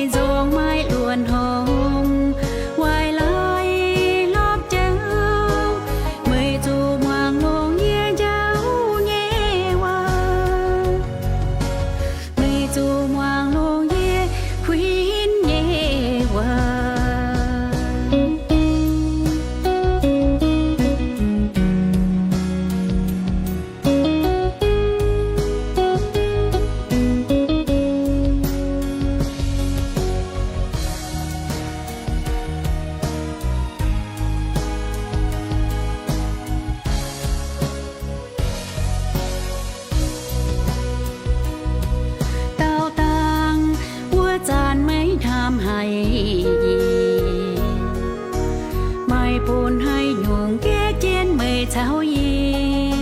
Nzongc maaih luonc hngongx waaic lai lopv jauv, meih zuqc muangx longx yie njaaux nyei waac. Meih zuqc muangx longx yie kuinx nyei waac. Daauh dangh wuov zanc maiv hnamv haic, maaih bun haaix nyungc gaeqv jienv meih caux yie.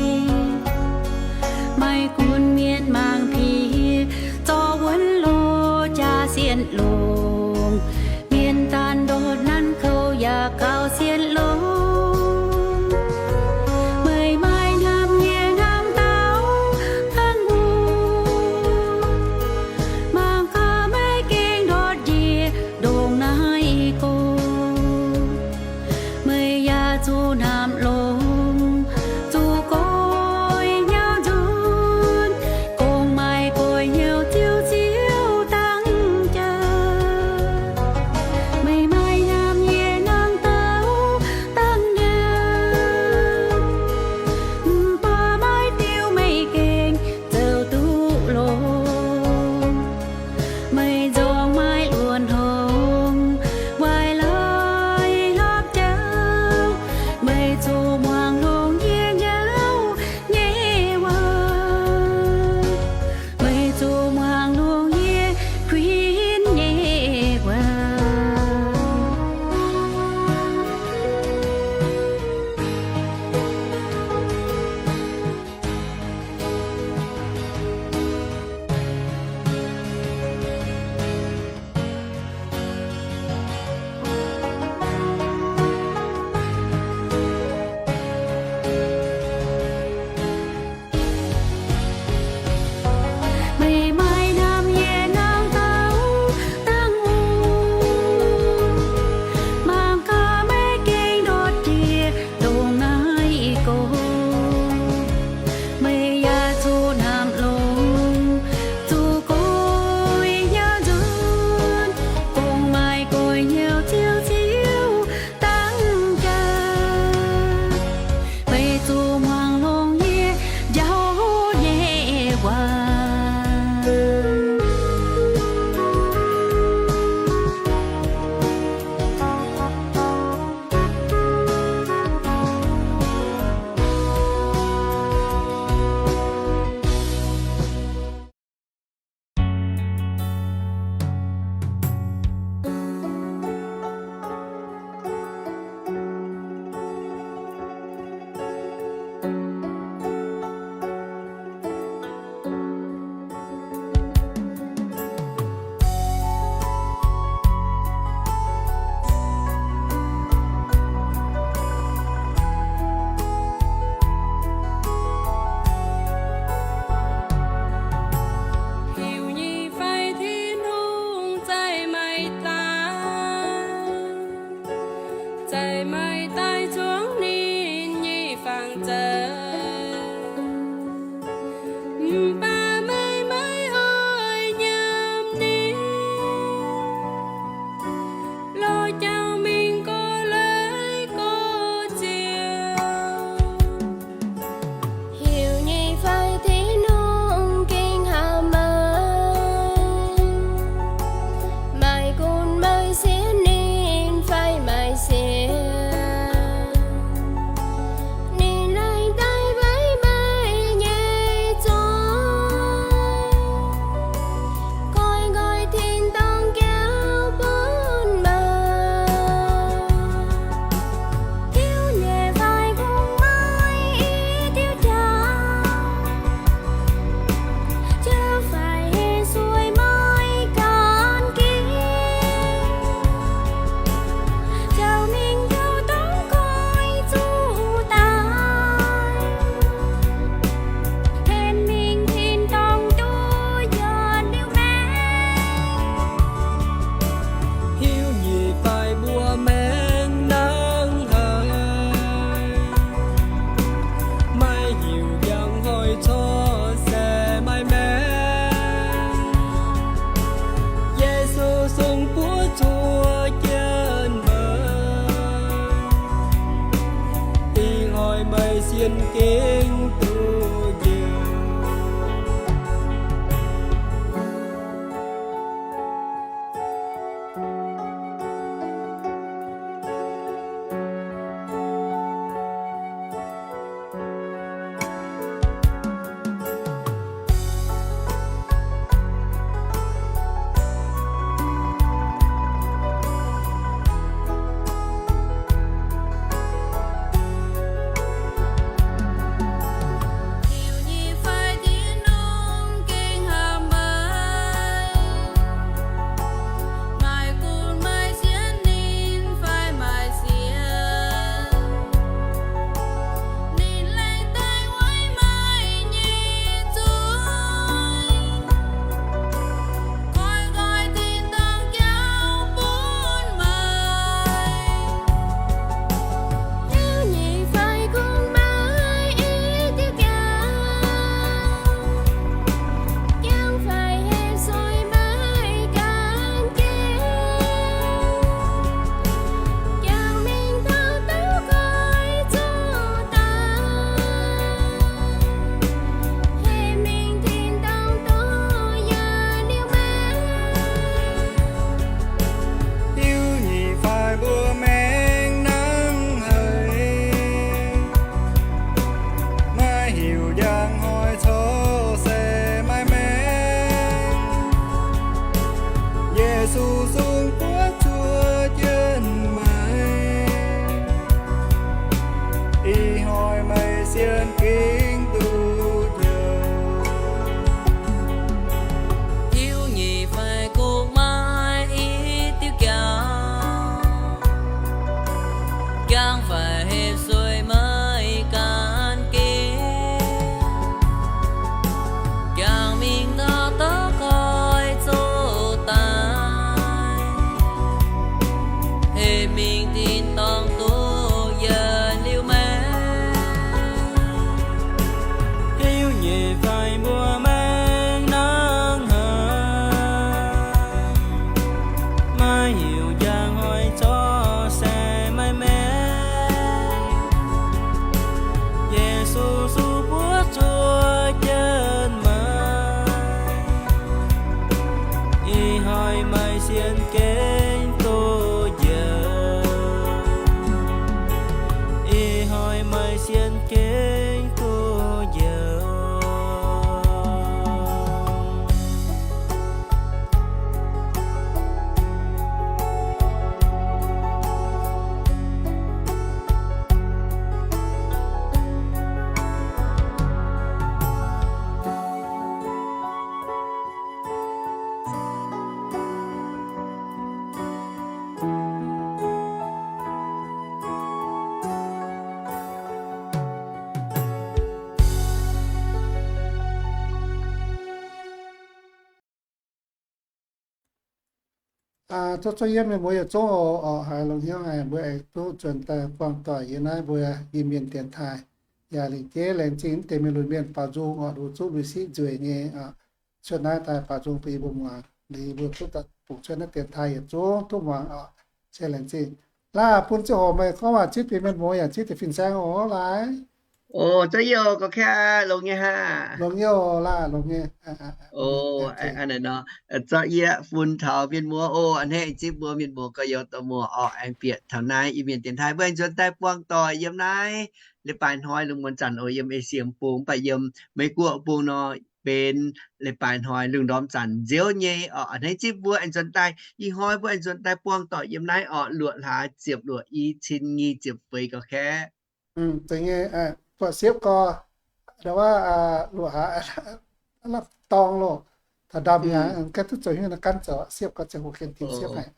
Maaih gunv mienh mangc piex zorqv wuonv loz jaax sienh longx. Mienh daanh ndortv nanv kouv yaac gaux sienh longx. Meih maaih hnamv nyei hnamv daauh hnangv mbuo, mangc gaax maiv gengh ndortv njiec ndongc naaiv go. Meih yaac zuqc hnamv longx, zuqc goix hnyouv nzunc, gongh maaih goix hnyouv ziouc ziouc dangv jaax. sienx gengh duqv njoux. Liuz nyic fai tin-dorngh gengh hamx maiv, maaih gunv maaih sienx ninh fai maaih sienx, ninh laengz daaih weic meih nyei zuiz, koi nqoi tin-dorngh jauv bun meih. Liuz nyic fai kungx maaih i diuh jangx, jangx fai hepc sueih meih ganh jiex, jangx mingh taux duqv koiv zuqc daaih, hepc mingh tin-dorngh duqv yienx liuz maengc. Liuz nyic fai mbuo maengc nangv haic, maiv heuc njang hnoi corc se maiv maengc. Yesu sung buov cuotv jienv meih, ih hnoi meih sienx gengh duqv njoux. Liuz nyic fai kungx maaih i diuh jangx, jangx fai hepc sueih meih ganh jiex, jangx mingh taux duqv koiv zuqc daaih, hepc mingh tin-dorngh duqv yienx liuz maengc. Liuz nyic fai mbuo maengc nangv haic, maiv heuc njang hnoi corc se maiv maengc. Yesu sung buov cuotv jienv meih, ih hnoi meih sienx gengh duqv njoux. Ih hnoi meih sienx gengh duqv njoux. Tov, tov yiem mienh muoz yietc zungv oc. Haiz longx hnyouv haic, mbuo aengx duqv nzuonx daaih buangh doic yiem naaiv mbuo Iu-Mienh dienx taaih. Yaac lingc jeiv laengz zingh mv deix mienh lunx mienh baaux nzung oc, nduqc zuqv lui-siqv nzueic nyei oc. Cuotv naaiv daaih baaux nzung bun yie mbuo muangx. Liuz yie mbuo duqv daaih bungx cuotv naaiv dienx taaih yietc zungv duqv muangx oc. Se laengz zingh. Laah, bun ziangh hoc meih gorngv waac zipv bun mienh muoz yaac zipv deix fin-saeng oc, laaic. O, za'gengh gauh kaav longx nyei hnangv. Longx nyei oc, laah, longx nyei. O, hnangv naaic nor, zorqv yie fun taux mienh muoz oc, a'hneiv zipv mbuo mienh muoz gorx-youz dorh muoz oc, aengx bieqc taux naaiv Iu-Mienh dienx taaih mbuo aengx nzuonx daaih buangh doic yiem naaiv leiz-baaix hnoi lungh muonz zanc oc, yiem Esie Bung, mv baac yiem Meiv Guoqv Bung nor benx leiz-baaix hnoi lungh ndorm zanc nziouv nyei oc. A'hneiv zipv mbuo aengx nzuonx daaih, ih hnoi mbuo aengx nzuonx daaih buangh doic yiem naaiv oc, luoqc hlaax ziepc luoqc i cin nyic ziepc feix gauh kaeqv. Buatc siepv gau, luoqc hlaax, dorngx loh, taux ndamv mi'aqv, gaeqv duqv zoux hiuv naaiv gan zoux, siepv gau ziangh hoc gen tin siepv haic.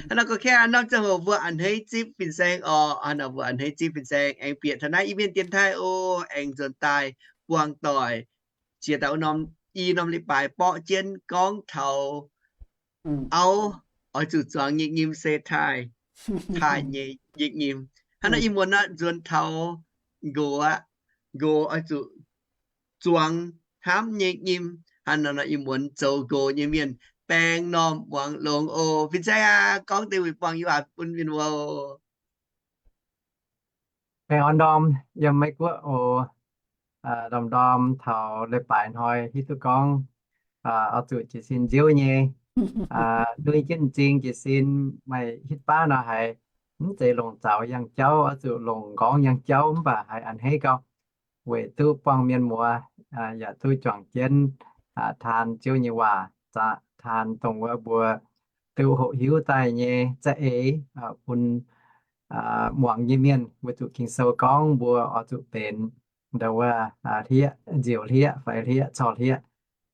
Hnangv nor gauh kaeqv, norm ziangh hoc mbuo a'hneiv zipv fin-saeng oc, hnangv nor mbuo a'hneiv zipv fin-saeng aengx bieqc taux naaiv Iu-Mienh dienx taaih oc, aengx nzuonx daaih buangh doic. Jiex daaih wuov norm, i norm leiz-baaix borqv jienv gorngv taux auv oix zuqc zuangx nyei nyim se taaih, taaih nyei nyei nyim. Hnangv nor ih muonz nor nzuonx taux nqox aqv, nqox oix zuqc zuangx hnamv nyei nyim. Hnangv nor nor ih muonz zoux nqox nyei mienh baeng normh muangx longx oc. Fin-saeng aac, gorngv deix wuic buangh yie waac bun mienh muoz oc. Baengh orn ndorm yiem Meiv Guoqv oc. Ndorm-ndorm taux leiz-baaix hnoi hiuv duqv gorngv oix zuqc jiez sin nziouv nyei, nuiv jienv m'zing jiez sin. Maaih hitv baav nor haiz mv zeiz longc zaux yangh jauv, oix zuqc longc m'nqorngv yangh jauv, mv baac haiz a'hneiv gauh weic duqv buangh mienh muoz, yaac duqv juangc jienv taan Ziouv nyei waac, taan dongh wuov mbuo duqv hoqc hiuv daaih nyei za'eix bun muangx nyei mienh, weic zuqc Ging-Sou gorngv mbuo oix zuqc benx ndo wuov hlieqv nziouc hlieqv fai hlieqv corc hlieqv.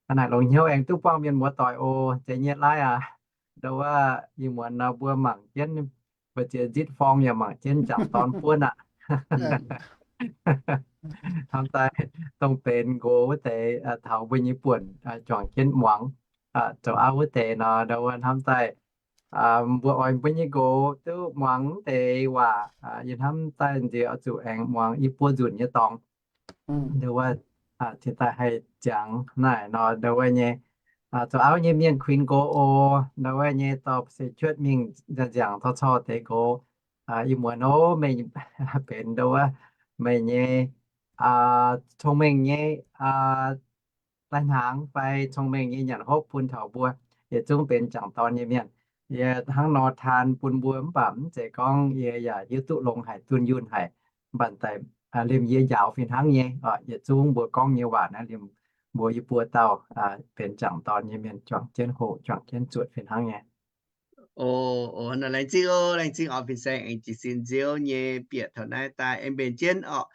Hnangv naaic longx hnyouv aengx duqv buangh mienh muoz doic oc. Zeiz nyei laaiv aac, ndo wuov ih muonz nor mbuo mangc jienv, mbuo ziex nzitv forng yaac mangc jienv jangc dorn buonv aqv. Hnamv daaih dongh benx nqox wuov deix taux mbuo nyei buonc juangc jienv muangx. Zoux auv wuov deix nor, ndo wuov hnamv daaih mbuo oix mbuo nyei nqox duqv muangx wuov deix waac, yie hnamv daaih nziex oix zuqc aengx muangx i buo nzunc nyei dorngx. Ndo wuov cingx daaih haih ziangx naaic nor, ndo wuov nyei zoux auv nyei mienh kuinx nqox oc. Ndo wuov nyei dorh se cuotv mingh nziangc corc corc deix nqox, ih muonz ov, meih benx ndo wuov meih nyei cong-mengh nyei lai-hnaangx fai cong-mengh nyei nyanc hopv bun taux mbuo yietc zungv benx jangc dorn nyei mienh. Yie hnangv nor taan bun mbuo mv baac mv zeiz gorngv yie yaac hiuv duqv longx haic, dunh yunh haic, mv baac daaih liemh yie njaaux fih hnangv nyei. Yietc zungv mbuo gorngv nyei waac naaiv liemh mbuo yie buo dauh benx jangc dorn nyei mienh juangc jienv hoqc, juangc jienv zuotc fih hnangv nyei. O, o, nor laengz zingh o, laengz zingh oc. Fin-saeng aengx jiez sin nziouv nyei bieqc taux naaiv daaih aengx mbenc jienv orqc,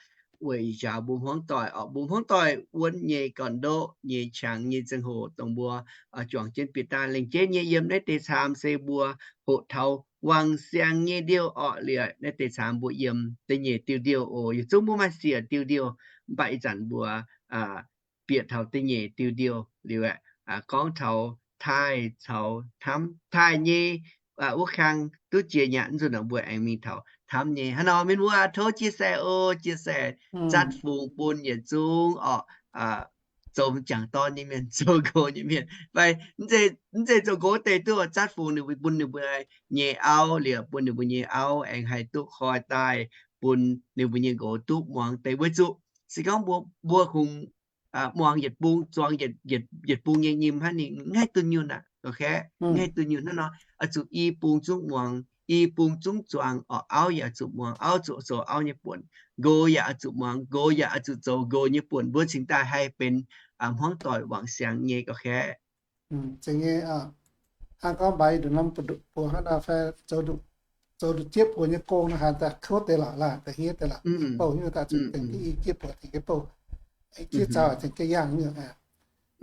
weic njaaux mbuo hmuangv doic orqc. Mbuo hmuangv doic wuonv nyei gorn-ndoqv nyei qangx nyei ziangh hoc dongh mbuo juangc jienv bieqc daaih lengc jeiv nyei yiem naaiv deix caamx se mbuo hoqc taux wangc siangx nyei ndiouh orqc. Liuz naaiv deix caamx mbuo yiem da'nyeic diuh ndiouh oc. Yietc zungv mbuo maaih siec diuh ndiouh, mv baac ih zanc mbuo bieqc taux da'nyeic diuh ndiouh liuz aeqv, gorngv taux taaih caux hnamv. Taaih nyei wuov kang duqv jiex nyaqv nzunc nor mbuo aengx mingh taux hnamv nyei. Hnangv nor mienh muoz tov chia sẻ o, chia sẻ zatv fungx bun yietc zungv orqc, zoux jangc dorn nyei mienh, zoux nqox nyei mienh fai mv zeiz zoux nqox deix duqv zatv fungx ninh mbuo, bun ninh mbuo nyei auv liuz, bun ninh mbuo nyei auv aengx haih duqv koi daaih bun ninh mbuo nyei nqox duqv muangx deix. Weic zuqc se gorngv mbuo, mbuo kungx muangx yietc bung, zuangx yietc bung nyei nyim hnangv, ninh mv haih dunh yunh aqv. Gorngv kaeqv, mv haih dunh yunh hnangv nor, oix zuqc i bung zungv muangx, i bung zungv zuangx orqc. Auv yaac oix zuqc muangx, auv zuqc zoux auv nyei buonc. Nqox yaac oix zuqc muangx, nqox yaac oix zuqc zoux nqox nyei buonc, mbuo cingx daaih haih benx hmuangv doic wangc siangx nyei. Gorngv kaeqv, hnangv gorngv mbaix nduqc norm buoz hnangv nor fai zoux nduqc jieqv buoz nyei gong nor, haaix daaih kouv deix lorqc, laaih daaih hniev deix lorqc. Bouh nyei daaih zuqc tengx jienv i jieqv buoz, tengx jienv bouh, jieqv zaux tengx jienv yangh nyei.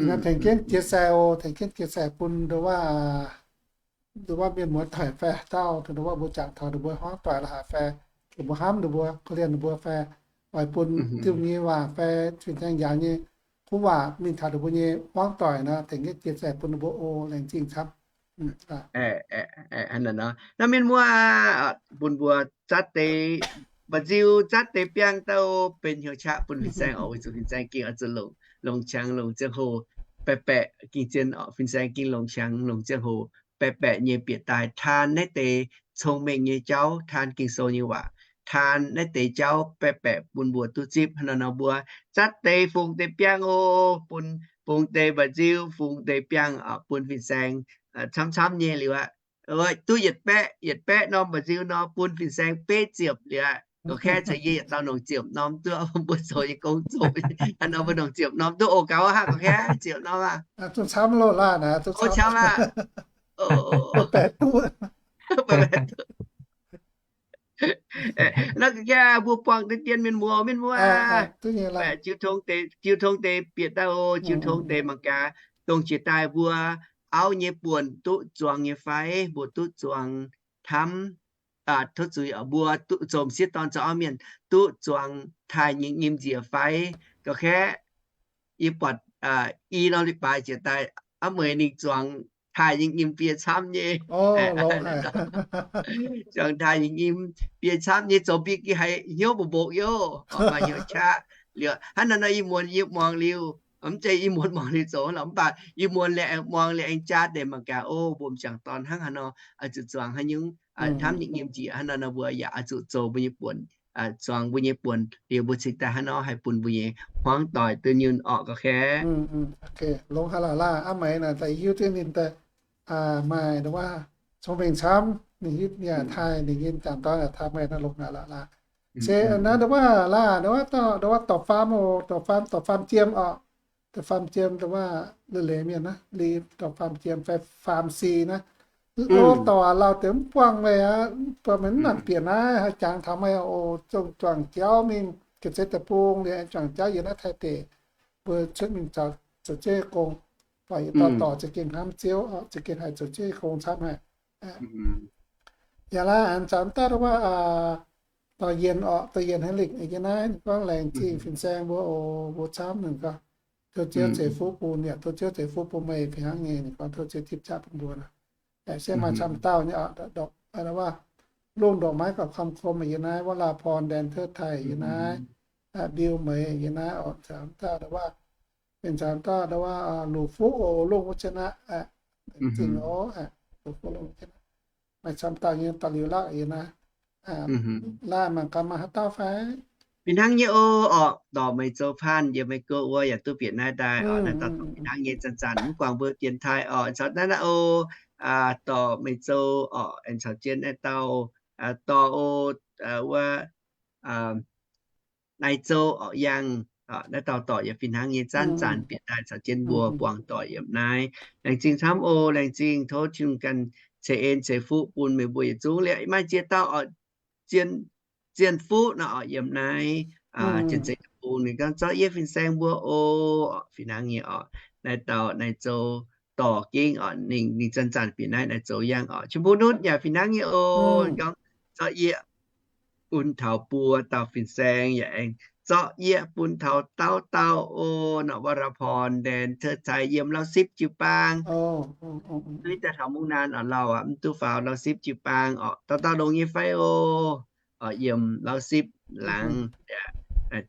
Nor tengx jienv jiex sai oc, tengx jienv jiex sai bun ndo wuov, ndo wuov mienh muoz doic fai dauh, ndo wuov mbuo jangx taux ninh mbuo hmuangv doic la'haaix fai, ninh mbuo hnamv ninh mbuo, korv-lienh ninh mbuo fai, oix bun diuh nyei waac fai fin-saeng njaaux nyei kuv waac mingh taux ninh mbuo nyei hmuangv doic nor, tengx jienv jiex sai bun ninh mbuo oc. Laengz zingh camv. Naaiv mienh muoz, bun mbuo zatv deix mba'nziu, zatv deix biangh dauh benx hnyouv qaqv bun fin-saeng oc. Weic zuqc fin-saeng gengh oix zuqc longc, longc qangx longc ziangh hoc baeqc baeqc, gengh zien oc. Fin-saeng gengh longc qangx longc ziangh hoc baeqc baeqc nyei bieqc daaih taan naaiv deix cong-mengh nyei jauv, taan Ging-Sou nyei waac, taan naaiv deix jauv baeqc baeqc bun mbuo duqv zipv. Hnangv nor nor mbuo zatv deix fungx deix biangh oc, bun fungx deix mba'nziu, fungx deix biangh bun fin-saeng camv-camv nyei liuz aqv. Duqv yietc baeqv, yietc baeqv norm mba'nziu nor bun fin-saeng betv ziepc liuz aqv. Gorngv kaeqv caux yie yietc dauh nongc ziepc norm duqv, mbuo zoux nyei gong zoqc hnangv nor mbuo nongc ziepc norm duqv oc. Gaux aqv, gorngv kaeqv ziepc norm aqv. Camv aqv. Nor gorngv kaeqv mbuo buangh deix dien mienh muoz, mienh muoz, jiu tong deix bieqc daaih oc. Jiu tong deix mangc gaax, dongh jiex daaih mbuo auv nyei buonc duqv zuangx nyei fai, mbuo duqv zuangx hnamv, tov zuiz, mbuo duqv zomc sieqv dorn zoux auv mienh duqv zuangx taaih nyei nyim njiec fai. Gorngv kaeqv, yie buatc i norm leiz-baaix jiex daaih, aav mueiz ninh zuangx taaih nyei nyim biei camv nyei. Zuangx taaih nyei nyim biei camv nyei, zoux bun yie gengh haiz hnyouv mbuoqc mbuoqc yoc, maaih hnyouv qaqv. Liuz hnangv naaiv nor, ih muonz yie muangx liuz, mv zeiz ih muonz muangx liuz zoux lorqc, mv baac ih muonz liuz aengx muangx liuz aengx jaa deix mangc gaax, o, mbuo m'jangc dorn hnangv haaix nor oix zuqc zuangx haaix nyungc, hnamv nyei nyim njiec hnangv nor nor, mbuo yaac oix zuqc zoux mbuo nyei buonc. zuangx mbuo nyei buonc liuz mbuo cingx daaih hnangv nor haih bun mbuo nyei hmuangv doic duqv nyunc orqc ga'hlen. Longx haic laac, aav maiv naaic daaih hiuv duqv ninh daaih maaih ndongc wuov cong-mengh camv, ninh hiuv yaac taaih ninh nyei jangx dorn yaac taaih meih naaiv longx haic laac. Se naaiv ndongc wuov laac, ndongc wuov dorh faam oc, dorh faam, dorh faam jiem orqc. Dorh faam jiem ndongc wuov leiz-leiz mienh naaiv, li dorh faam jiem fai faam si naaiv. Ov, dorh lauh deix mv buangh meih aqv, buangh meih mv nangc bieqc naaiv, haih jangx taux meih oc, zongh juangc jauv mingh ga'zeix deic-bung liuz, juangc jauv yiem naaiv Taiv deic, mbuo cuotv mingh zoux jienv gong, baac yietc dauh dorc za'gengh hnamv Ziouv, za'gengh haih zoux jienv gong camv haic. Yaac laaix aengx caux daaih ndongc wuov dorh yienh orqc, dorh yienh Heinrich yiem naaiv, ninh gorngv laengz zingh fin-saeng mbuo oc, mbuo camv ninh gorngv, tov Ziouv ceix fuqv bun yaac tov Ziouv ceix fuqv bun meih fih hnangv nyei. Ninh gorngv tov Ziouv tipv jaav bun mbuo nor. Se maaih camv dauh nyei orqc, lungh ndorqc maiv gauh คำคม yiem naaiv, วราพร แดนเทิดไทย yiem naaiv, Biu Meix yiem naaiv orqc, camv dauh ndongc wuov, benx camv dauh ndongc wuov Luqc Fuqv oc, lungh wuov jienv aqv, zingh oc, Luqc Fuqv lungh jienv aqv. Maaih camv dauh nyei dorh liuz laqv yiem naaiv. Laaih mangc gaax maaih haaix dauh fai? Fih hnangv nyei oc. Orqc, dorh meih zoux faanh yiem meih go wuov yaac duqv bieqc naaiv daaih orqc. Naaiv dauh dorh fih hnangv nyei zanc-zanc mv guangc mbuo dienx taaih orqc. Caux naaiv naaiv oc, dorh meih zoux orqc, aengx caux jienv naaiv dauh dorh oc, wuov naaiv zoux orqc, yangh, naaiv dauh dorh yaac fih hnangv nyei zanc-zanc bieqc daaih caux jienv mbuo buangh doic yiem naaiv. Laengz zingh camv oc, laengz zingh, tov Tin-Hungh ganh ceix en ceix fuqv bun meih mbuo yietc zungv liuz. Maaih ziex dauh orqc, Zien Fuqv nor orqc, yiem naaiv Janx-Zei Deic-Bung, ninh gorngv, zorqv yie fin-saeng mbuo oc, fih hnangv nyei orqc. Naaiv dauh naaiv zoux dorh gengh orqc, ninh, ninh zanc-zanc bieqc naaiv, naaiv zoux yangh orqc. Chim Bung Nutv yaac fih hnangv nyei oc, ninh gorngv, zorqv yie bun taux buo dauh fin-saeng yaac aengx zorqv yie bun taux dauh dauh oc. Nor วราพร แดนเทิดไทย yiem Lauv Sipv jiu-baang, duqv daaih taux Mungv Naan orqc, lauh aqv, mv duqv faaux Lauv Sipv jiu-baang orqc. Dauh dauh longx nyei fai oc? Orqc, yiem Lauv Sipv laangz,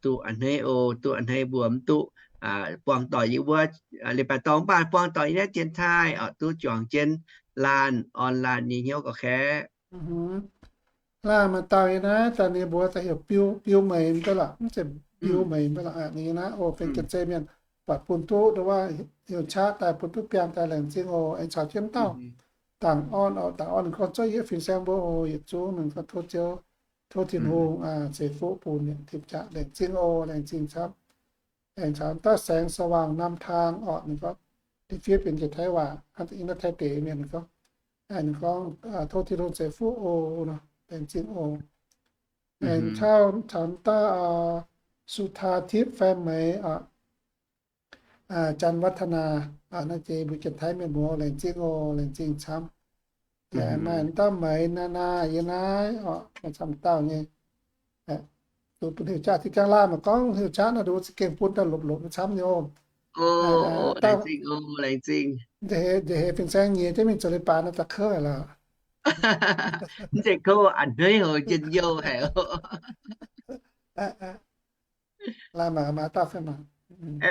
duqv a'hneiv oc, duqv a'hneiv mbuo mv duqv buangh doic yiem wuov leiz-baaix dorngx, mv baac buangh doic yiem naaiv dienx taaih orqc, duqv juangc jienv laanh orn laanh nyei hnyouv gauh kaeqv. Laanh maaih dauh yiem naaiv daaih, ninh mbuox daaih heuc Biu, Biu Meix mv baac lorqc, mv zeiz Biu Meix mv baac lorqc, ninh yiem naaiv oc, benx Janx-Zei mienh, buatc bun duqv ndongc wuov heuc qaqv daaih, bun duqv biangh daaih, laengz zingh oc. Aengx caux jienv dauh dangc orn oc, dangc orn ninh gorngv, zorqv yie fin-saeng mbuo oc, yietc zungv ninh gorngv tov Ziouv, tov Tin-Hungh ceix fuqv bun, tipv jaav, laengz zingh oc, laengz zingh camv. Aengx caux dauh แสงสว่างนำทาง orqc, ninh gorngv, ninh fiev benx Janx-Taiv waac, hnangv naaiv Taiv deic mienh ninh gorngv, ninh gorngv, tov Tin-Hungh ceix fuqv oc nor, laengz zingh oc. Aengx caux, caux dauh สุธาทิพย์ fai Meix orqc, Janx-Wav Tana, naaiv jiex mbuo Janx-Taiv mienh muoz, laengz zingh oc, laengz zingh camv. Maaih dauh Meix Naa Naa yiem naaiv orqc, maaih camv dauh nyei. Duqv bun heuc qaqv, zinh ziangh laanh maiv gorngv heuc qaqv nor, duqv za'gengh bun daaih lopc-lopc nyei camv nyei oc. Laengz zingh oc, laengz zingh. Nziex heix fin-saeng nyiex jienv mingh zoux leiz-baaix nor, da'kouv haic lorqc. Mv zeiz kouv, a'hneiv hoc, njien-youh haic oc. Laanh maiv maaih dauh fai maiv?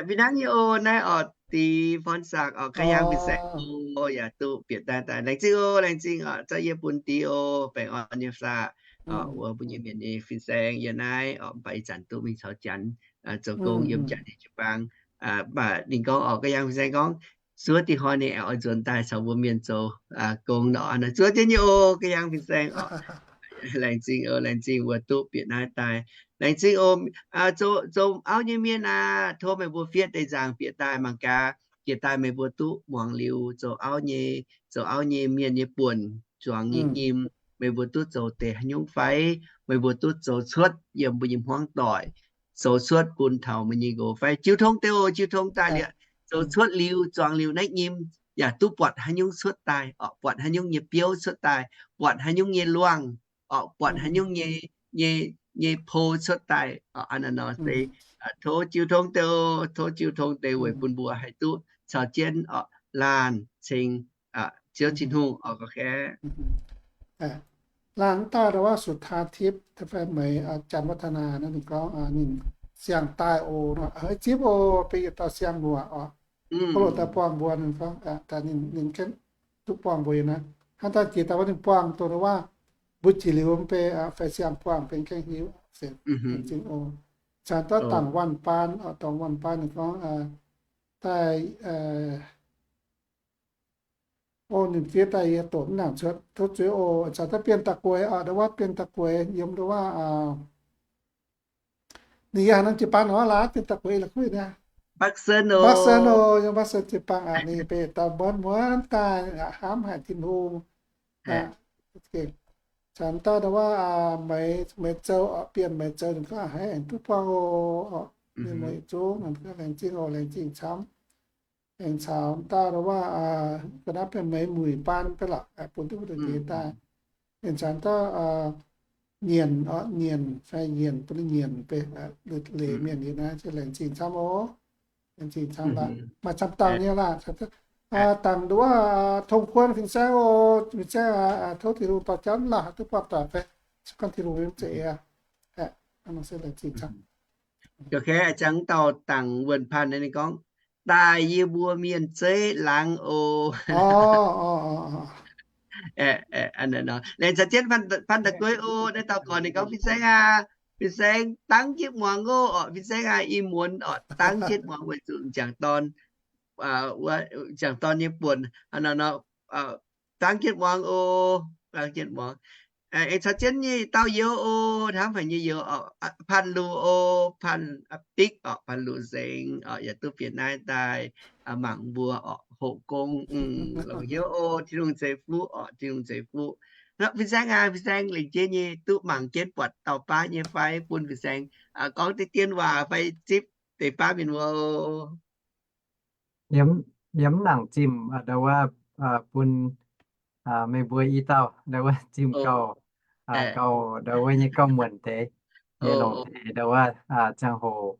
Fih hnangv nyei oc. Naaiv orqc, Diex Forn Sakc orqc, Ga'yangh Fin-Saeng oc, yaac duqv bieqc daaih daaih. Laengz zingh oc, laengz zingh orqc, zorqv yie bun Diex oc, baengh orn nyei saah. Orqc, wuov mbuo nyei mienh nyei fin-saeng yiem naaiv orqc, mv baac ih zanc duqv mingh caux Janx zoux gong yiem Janx nyei jiu-baang. Mv baac ninh gorngv orqc, Ga'yangh Fin-Saeng gorngv, zuov dih hnoi ninh aengx oix nzuonx daaih caux mbuo mienh zoux gong nor. Zuov jienv nyei oc, Ga'yangh Fin-Saeng orqc. Laengz zingh oc, laengz zingh wuov duqv bieqc naaiv daaih. Laengz zingh oc, zoux, zoux auv nyei mienh aac, tov meih mbuo fiev deix nzaangc bieqc daaih mangc gaax. Bieqc daaih meih mbuo duqv muangx liuz zoux auv nyei, zoux auv nyei mienh nyei buonc, zuangx nyei nyim, meih mbuo duqv zoux deix haaix nyungc fai? Meih mbuo duqv zoux cuotv yiem mbuo nyei hmuangv doic, zoux cuotv bun taux meih nyei nqox fai? Jiu tong deix oc, jiu tong daaih liuz, zoux cuotv liuz, zuangx liuz naaiv nyim, yaac duqv buatc haaix nyungc cuotv daaih orqc, buatc haaix nyungc nyei biouv cuotv daaih, buatc haaix nyungc nyei luangh orqc, buatc haaix nyungc nyei, nyei, nyei po cuotv daaih orqc. Aa, nor se tov jiu tong deix oc, tov jiu tong deix weic bun mbuo haih duqv caux jienv orqc laanh ceng Ziouv Tin-Hungh orqc ga'hlen. Laanh dauh ndau wuov สุธาทิพย์ fai Meix, Janx-Wav Tana naaiv ninh gorngv ninh siang-daaih oc. Hei zipv oc, benx yietc dauh siang-muoc orqc. Boloh daaih buangh mbuo, ninh gorngv ninh, ninh gengh duqv buangh mbuo yiem naaiv. Hnangv daaih jiex daaih wuov ninh buangh dongh ndau wuov mbuo jiex liuz mv bei fai siang-buangh benx gengh hiuv. Laengz zingh oc. Caux dauh Dangc Wanh Baan oc, Dangc Wanh Baan ninh gorngv daaih, o, ninh fiev daaih yie doqc mv nangc cuotv, tov zuiz oc. Caux dauh Bienh Da'gueix oc, ndau wuov Bienh Da'gueix yiem ndau wuov, ninh yiem haaix norm jiu-baang nor laaix Bienh Da'gueix la'kuqv naaiv? Bắc Sơn oc, yiem Bắc Sơn jiu-baang aqv. Ninh beiv dauh muonz muonz daaih hnamv haic Tin-Hungh. Caux dauh ndau wuov Meiz, Meiz Zou oc, Bienh Meiz Zou ninh gorngv haiz aengx duqv buangh oc. Ninh muoz yietc zungv laengz zingh oc, laengz zingh camv. Aengx caux dauh ndau wuov ga'naaiv Bienh Meiz Muic Baan beiv lorqc, bun duqv mbuo deix daaih. Aengx caux dauh Nyienc oc, Nyienc fai Nyienc, bun Nyienc beiv, leiz mienh yie naaiv laengz zingh camv oc. Laengz zingh camv laaix. Maaih camv dauh nyei laaix. Dangc ndau wuov Tong Kuon fin-saeng oc, fin-saeng aac, tov Tin-Hungh dorh jauv mv lauh haih duqv buangh doic fai, se gorngv Tin-Hungh mv zeiz aqv. Laengz zingh camv. Ziangx dauh Dangc Wuonh Paan ninh gorngv, daaih yie mbuo mienh zeiv laangz oc. Laengz caux jienv Paan Da'gueix oc, naaiv dauh gorx ninh gorngv, fin-saeng aac, fin-saeng dangv jienv muangx oc, fin-saeng aac, ih muonz oc dangv jienv muangx weic zuqc m'jangc dorn, m'jangc dorn nyei buonc hnangv nor, dangv jienv muangx oc, dangv jienv muangx. Aengx caux jienv nyei dauh youz oc, hnamv haic nyei youz oc, Paan Luc oc, Paan, Bikv oc, Paan Luc Nzengc oc, yaac duqv bieqc naaiv daaih mangc mbuo oc, hoqc gong, longc hnyouv oc, Tin-Hungh ceix fuqv oc, Tin-Hungh ceix fuqv. Fin-saeng aac, fin-saeng lengc jeiv nyei duqv mangc jienv buatc dauh baav nyei fai, bun fin-saeng gorngv deix dien waac fai zipv deix baav mienh muoz oc. Yiem, yiem mv nangc zimh ndau wuov bun meih mbuo i dauh ndau wuov zimh gauh, gauh ndau wuov nyei gauh muonc deix, nyei longc deix ndau wuov ziangh hoc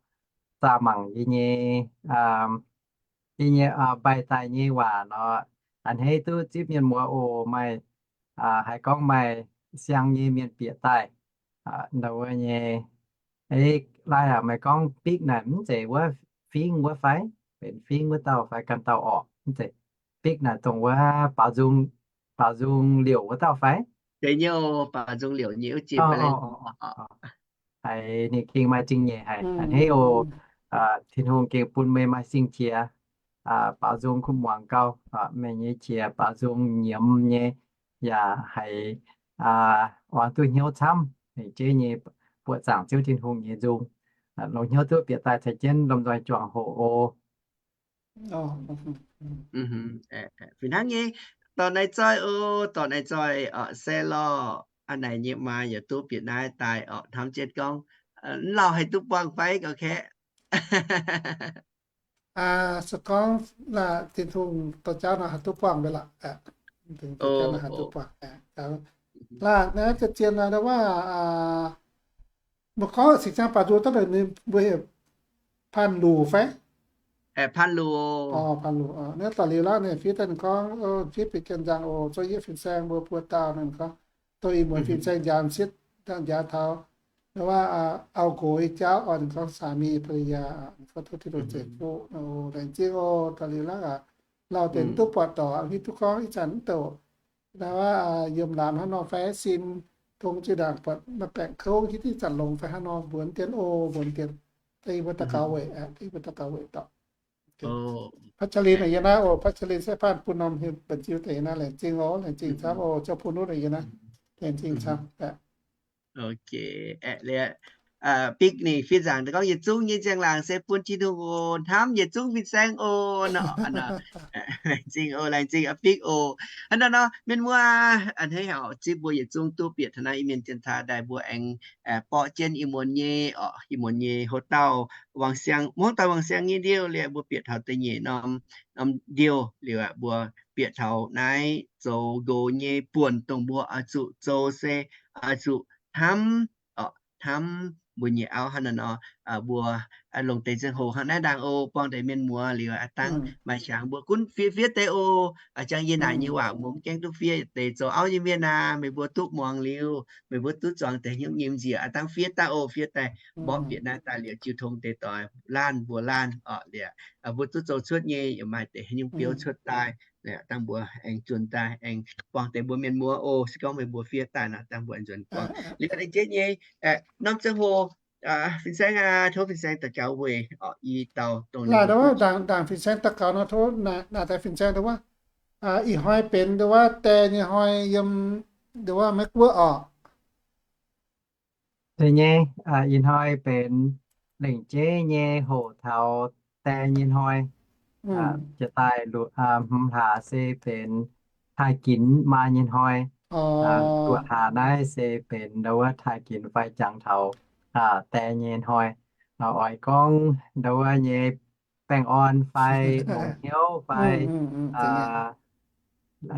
zaah mangc yie nyei, yie nyei mbaih daaih nyei waac nor, a'hneiv duqv zipv mienh muoz oc. Maaih, haiz gorngv maaih siang nyei mienh bieqc daaih ndau wuov nyei, ei, laih aac, meih gorngv Bikv naaic mv zeiz wuov fingv wuov fai? Benx fingv wuov dauh fai ganh dauh orqc? Mv zeiz. Bikv naaic dongh wuov baaux nzung, baaux nzung liouc wuov dauh fai? Zeiz nyei oc, baaux nzung liouc nyei wuov jiex. Haiz ninh gengh maaih zingh nyeic haic. A'hneiv oc. Tin-Hungh gengh bun meih maaih sing-qiex, baaux nzung kuv muangx gau, meih nyei qiex baaux nzung nyiemz nyei, yaac haiz oix duqv hnyouv camv, jeiv nyei buoqc zaangc Ziouv Tin-Hungh nyei nzung. Longc hnyouv duqv bieqc daaih caux jienv lomh nzoih juangc hoc oc. Fih hnangv nyei, dorh naaiv zoih oc, dorh naaiv zoih oc, se lorh a'naaic nyei maa yaac duqv bieqc naaiv daaih oc, hnamv jienv gorngv, mv lauh haih duqv buangh fai gauh kaeqv. Se gorngv Tin-Hungh dorh jauv nor haih duqv buangh mbe lorqc. Haih duqv buangh. Laaih naaiv zien-zien nor wuov, meih gorngv singx ziangh baaux nzung daaih ninh mbuo heuc Paan Luc fai? Paan Luc. Paan Luc, naaiv daaih liuz lorqc, ninh fiev daaih ninh gorngv, fiev bieqc Janx-Nzangc oc, zoux yie fin-saeng mbuo buo dauh, ninh gorngv, dongh ih muonz fin-saeng njaaux sieqv, njaaux taux wuov auv-nqox nyei jauv oc, ninh gorngv สามีภรรยา, ninh gorngv tov Tin-Hungh ceix fuqv. Laengz zingh oc, daaih liuz lorqc aqv. Lauh deix mv duqv buatc dorngx, hiuv duqv gorngv ih zanc mv douc wuov yiem laamz hnangv nor fai sin, tong zinh ndaangc buatc maaih baengc kouv, hiuv duqv ih zanc longx fai hnangv nor, mbuox dien oc, mbuox dien. Da'nyeic mbuo daux gaux weic, da'nyeic mbuo daux gaux weic dorngx. พัชริน yiem naaiv oc, พัชริน Sai Paan bun norm hieh benx ziu deix yiem naaiv, laengz zingh oc, laengz zingh camv oc, Ziouv Bun Nuv yiem naaiv, laengz zingh camv. Bikv ninh fiev nzaangc gorngv, yietc zungv nyei njang-laangc se bun Tin-Hungh oc, hnamv yietc zungv fin-saeng oc. Laengz zingh oc, laengz zingh Bikv oc. Hnangv naaiv nor, mienh muoz, a'hneiv haic zipv mbuo yietc zungv duqv bieqc taux naaiv Iu-Mienh dienx taaih daaih, mbuo aengx borqv jienv ih muonz nyei, ih muonz nyei houx-dauh wangc siang, muangx dauh wangc siang nyei ndiouh liuz, mbuo bieqc taux da'nyeic norm, norm ndiouh liuz aqv, mbuo bieqc taux naaiv zoux nqox nyei buonc dongh mbuo oix zuqc zoux se oix zuqc hnamv, hnamv mbuo nyei auv hnangv naaiv nor. mbuo longc deix ziangh hoc hnangv naaiv ndaangc oc. Buangh deix mienh muoz liuz aqv dangh maaih qangx mbuo gunv fiev fiev deix oc. Jangx yie naaic nyei waac mbuo mv gaengh duqv fiev deix zoux auv nyei mienh aac, meih mbuo duqv muangx liuz, meih mbuo duqv zuangx deix hnyouv nyim njiec aqv dangh fiev daaih oc. Fiev daaih mborqv bieqc naaiv daaih liuz jiu tong deix doix laanh mbuo laanh orqc liuz, mbuo duqv zoux cuotv nyei yaac maaih deix haaix nyungc biouv cuotv daaih, dangh mbuo aengx zuonx daaih aengx buangh deix mbuo mienh muoz oc. Se gorngv meih mbuo fiev daaih nor dangh mbuo aengx nzuonx buangh. Liuz deix jienv nyei norm ziangh hoc, fin-saeng aac, tov fin-saeng daux gaux weic orqc i dauh dongh ndaangc fin-saeng daux gaux nor tov naaic deix fin-saeng nduov, ih hnoi benx nduov die nyei hnoi yiem nduov Meiv Guoqv orqc. Deix nyei, ih hnoi benx lengc jeiv nyei hoc taux die nyei hnoi. Jiex daaih hmz hlaax se benx taaih ginx maa nyei hnoi. Luoqc hlaax naaiv se benx nduov taaih ginx fai jangx taux die nyei hnoi. Oix gorngv nduov nyei baengh orn fai longx hnyouv fai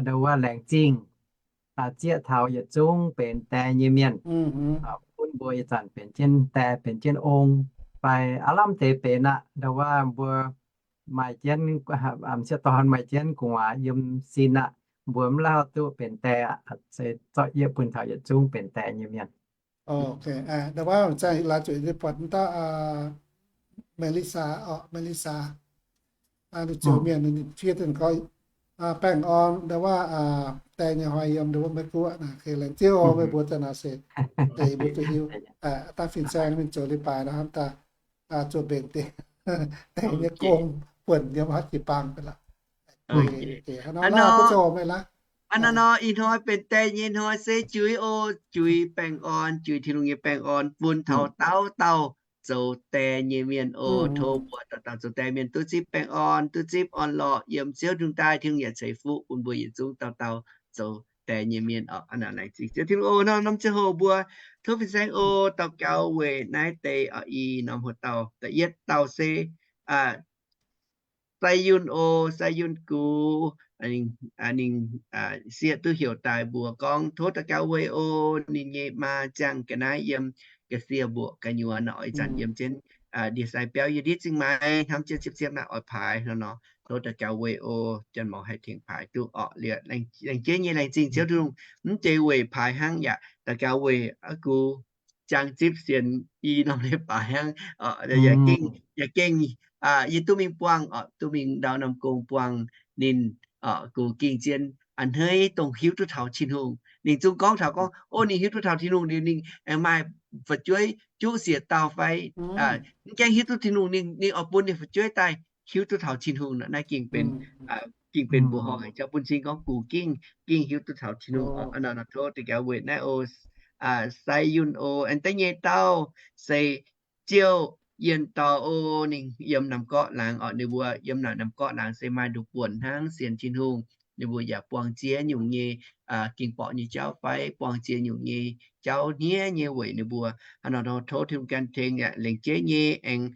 nduov laengz zingh zieqv taux yietc zungv benx die nyei mienh. Bun mbuo ih zanc benx jienv die benx jienv ong fai aav lamh deix benx aqv. Nduov mbuo maaih jienv m'sieqv dorn maaih jienv gu'nguaaz yiem sin aqv. Mbuo mv lauh duqv benx die aqv, se zorqv yieqv bun taux yietc zungv benx die nyei mienh. Nduov zaah laaix zuqc buatc dauh Melissa orqc, Melissa, ninh ziouc mienh ninh fiev deix gorngv baengh orn nduov die nyei hnoi yiem nduov Meiv Guoqv naaic. Laengz zingh oc meih mbuo daaih naaic se deix mbuo duqv hiuv. Dangh fin-saeng ninh zoux leiz-baaix nor hnamv daaih zuqc mbenc deix, deix nyei gong buonc yiem haaix jiex bang aqv. Hnangv nor, ih hnoi benx die nyei hnoi se juix oc, juix baengh orn, juix Tin-Hungh nyei baengh orn bun taux dauh dauh zoux die nyei mienh oc. Tov mbuo dauh dauh zoux die mienh duqv zipv baengh orn, duqv zipv orn-lorqc yiem Ziouv Tin-Hungh daaih. Tin-Hungh yaac ceix fuqv bun mbuo yietc zungv dauh dauh zoux die nyei mienh oc. Laengz zingh Ziouv Tin-Hungh oc. Norm ziangh hoc mbuo tov fin-saeng oc daux gaux weic naaiv deix oc i norm hoc dauh. Da'yietv dauh se Sai Yunh oc. Sai Yunh Gux, ninh sieqv duqv heuc daaih mbuox gorngv tov daux gaux weic oc. Ninh nyei maa ziangh ga'naaiv yiem ga'sie mbuoqc gu'nyuoz nor, ih zanc yiem jienv ndie-sai biauv yie ndiev zingh maaiz hnamv jienv ciepv ciepv naaiv oix paaix nor nor, tov daux gaux weic oc. Janx-morc haih tengx paaix duqv orqc. Liuz laengz jeiv nyei laengz zingh Ziouv Tin-Hungh, mv zeiz weic paaix hnangv yaac daux gaux weic aa gux jangx zipv sienx i norm leiz-baaix hnangv. Yaac gengh, yaac gengh yie duqv mingh buangh orqc, duqv mingh ndau norm gong buangh ninh, gux ging zien a'hneiv dongh hiuv duqv taux Tin-Hungh. Ninh zungv gorngv taux gorngv, o, ninh hiuv duqv taux Tin-Hungh liuz ninh aengx maaih fu'jueiv juqv siec dauh fai, mv gaengh hiuv duqv Tin-Hungh, ninh, ninh oix bun ninh fu'jueiv daaih hiuv duqv taux Tin-Hungh nor. Naaiv gengh benx, gengh benx mbuoqc horngh haic jauv bun cing gorngv gux gengh, gengh hiuv duqv taux Tin-Hungh. Nor tov daux gaux weic naaiv oc. Sai Yunh oc. Aengx da'nyeic dauh se Ziouv Yienh Dorh oc. Ninh yiem Namx Gorqv laangz orqc. Ninh mbuo yiem naaic Namx Gorqv laangz se maaih nduqc buonc hnangv sienx Tin-Hungh. Ninh mbuo yaac buangh ziex nyungc nyei ging-borqc nyei jauv fai buangh ziex nyungc nyei jauv hniev nyei weic ninh mbuo. Hnangv nor tov Tin-Hungh gan tengx yaac lengc jeiv nyei aengx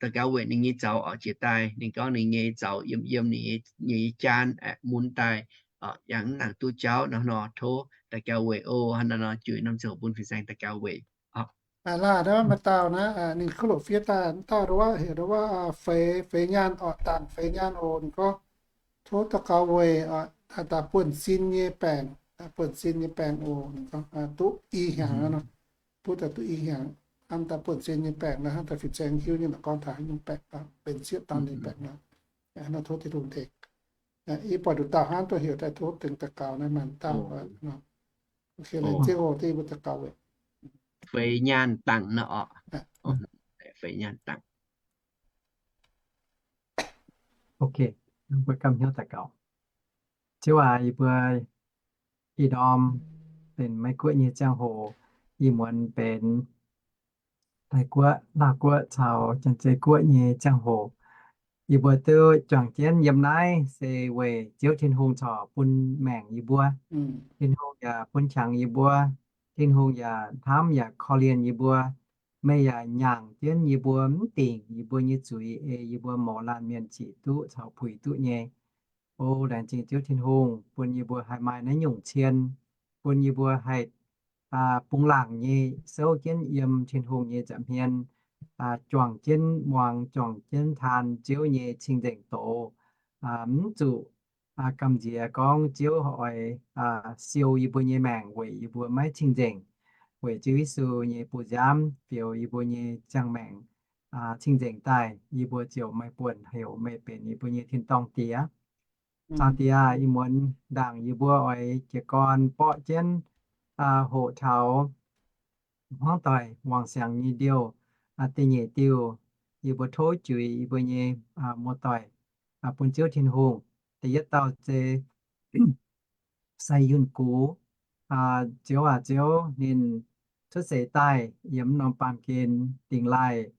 daux gaux weic ninh nyei zaux orqc. Jiex daaih ninh gorngv ninh nyei zaux yiem, yiem ninh nyei jaan mun daaih, yangh mv nangc duqv jauv nor, nor tov daux gaux weic oc. Hnangv nor juix norm ziouc bun fin-saeng daux gaux weic. Maaih dauh naaiv, ninh kuv loc fiev daaih, dauh nduov heuc nduov Feix, Feix Nyaanh orqc, Dangc Feix Nyaanh oc. Ninh gorngv tov daux gaux weic daaih buonv-sin nyei baengc, buonv-sin nyei baengc oc. Ninh gorngv duqv i hnyangx nor, butv daaih duqv i hnyangx, hnamv daaih buonv-sin nyei baengc nor, hnamv daaih fin-saeng hiuv nyei lorqc, gorngv taux haaix nyungc baengc nor, benx sieqv dangh ninh baengc nor. Hnangv nor tov Tin-Hungh tengx. Yie buatc nduqc dauh hnangv duqv heuc daaih tov tengx daux gaux naaiv, maaih dauh. Laengz zingh oc, deix mbuo daux gaux weic Feix Nyaanh Dangc nor orqc. Feix Nyaanh Dangc. Ok, mbuo ganh hnyouv daux gaux. Ziouv aac, yie mbuo ih ndorm benx Meiv Guoqv nyei ziangh hoc, ih muonz benx Taiv Guoqv, Laauh Guoqv caux Janx-Zei Guoqv nyei ziangh hoc. Yie mbuo duqv juangc jienv yiem naaiv se weic Ziouv Tin-Hungh corc bun maengc yie mbuo. Tin-Hungh yaac bun qangx yie mbuo. Tin-Hungh yaac hnamv yaac korv-lienh yie mbuo. Meih yaac nyaangc jienv yie mbuo mv dingc yie mbuo nyei zuiz, ei yie mbuo mouz laanh mienh zic duqv caux puix duqv nyei. O laengz zingh Ziouv Tin-Hungh bun yie mbuo haih maaih naaiv nyungc cien, bun yie mbuo haih bungx laangc nyei souv jienv yiem Tin-Hungh nyei nza'hmien, juangc jienv muangx, juangc jienv taan Ziouv nyei cing-nzengc doz. Mv zuqc gamh nziex gorngv Ziouv oix siou yie mbuo nyei maengc weic yie mbuo maiv cing-nzengc, weic Ziouv Yesu nyei bu nziaamv fioux yie mbuo nyei ziangh maengc cing-nzengc daaih, yie mbuo ziouc maaih buonc heuc meih benx yie mbuo nyei tin-dorngh Diex. Zaangc Diex, ih muonz ndaangc yie mbuo oix jiez gorn borqv jienv hoqc taux hmuangv doic wangc siangx nyei liouh da'nyeic diuh, yie mbuo tov juix yie mbuo nyei muoz-doic bun Ziouv Tin-Hungh. Da'yietv dauh se Sai Yunh Gux. Ziouv aac, Ziouv, ninh cuotv seix daaih yiem norm baamh gen dingx laaih,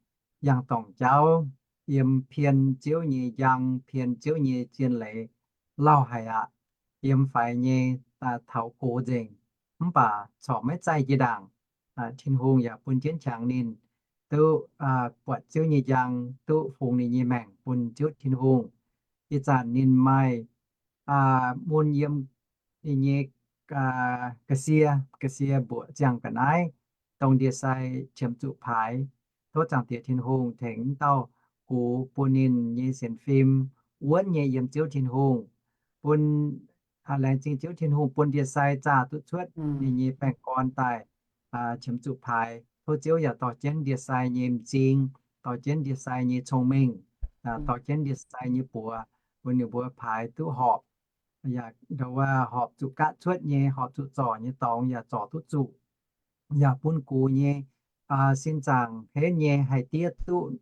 yangh dorngc jauv, yiem pien Ziouv nyei njang, pien Ziouv nyei zien leiz lauh haic aqv. Yiem faix nyei taux gox nzengc, mv baac corc maiv zaih jiex ndaangc. Tin-Hungh yaac bun jienv qangx ninh duqv buatc Ziouv nyei njang, duqv fungx ninh nyei maengc bun Ziouv Tin-Hungh. Ih zanc ninh maaih mun yiem ninh nyei ga'sie, ga'sie mbuoqc ziangh ga'naaiv, dongh ndie-sai qiemx zuqc paaix. Tov Zaangc Diex Tin-Hungh tengx m'dauh gux bun ninh nyei sienx fim wuonv nyei yiem Ziouv Tin-Hungh, bun laengz zingh Ziouv Tin-Hungh bun ndie-sai zaah duqv cuotv ninh nyei baengh gorn daaih qiemx zuqc paaix. Tov Ziouv yaac dorh jienv ndie-sai nyei m'zing, dorh jienv ndie-sai nyei cong-mengh, dorh jienv ndie-sai nyei buoz, bun ninh mbuo paaix duqv horpc, yaac ndo wuov horpc zuqc gaatv cuotv nyei, horpc zuqc zorc nyei dorngx yaac zorc duqv zuqc, yaac bun gux nyei sin zaangc henv nyei haih diev duqv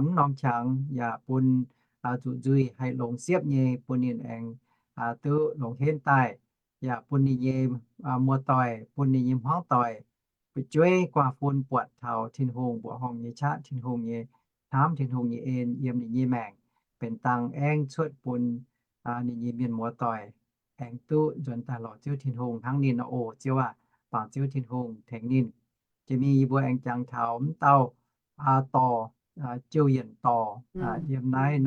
mv norm qangx, yaac bun zuqc nzuih haih longx siepv nyei bun ninh aengx duqv longx henv daaih, yaac bun ninh nyei muoz-doic, bun ninh nyei hmuangv doic fu'jueiv guaax fun buatc taux Tin-Hungh mbuoqc horngh nyei qaqv, Tin-Hungh nyei hnamv, Tin-Hungh nyei en yiem ninh nyei maengc benx dang aengv cuotv bun ninh nyei mienh muoz-doic aengx duqv nzuonx daaih lorz Ziouv Tin-Hungh hnangv ninh nor oc. Ziouv aac, bangc Ziouv Tin-Hungh tengx ninh. Jiex mingh yie mbuo aengx jangx taux m'dauh dorc, Jouv Yienc dorc, yiem naaiv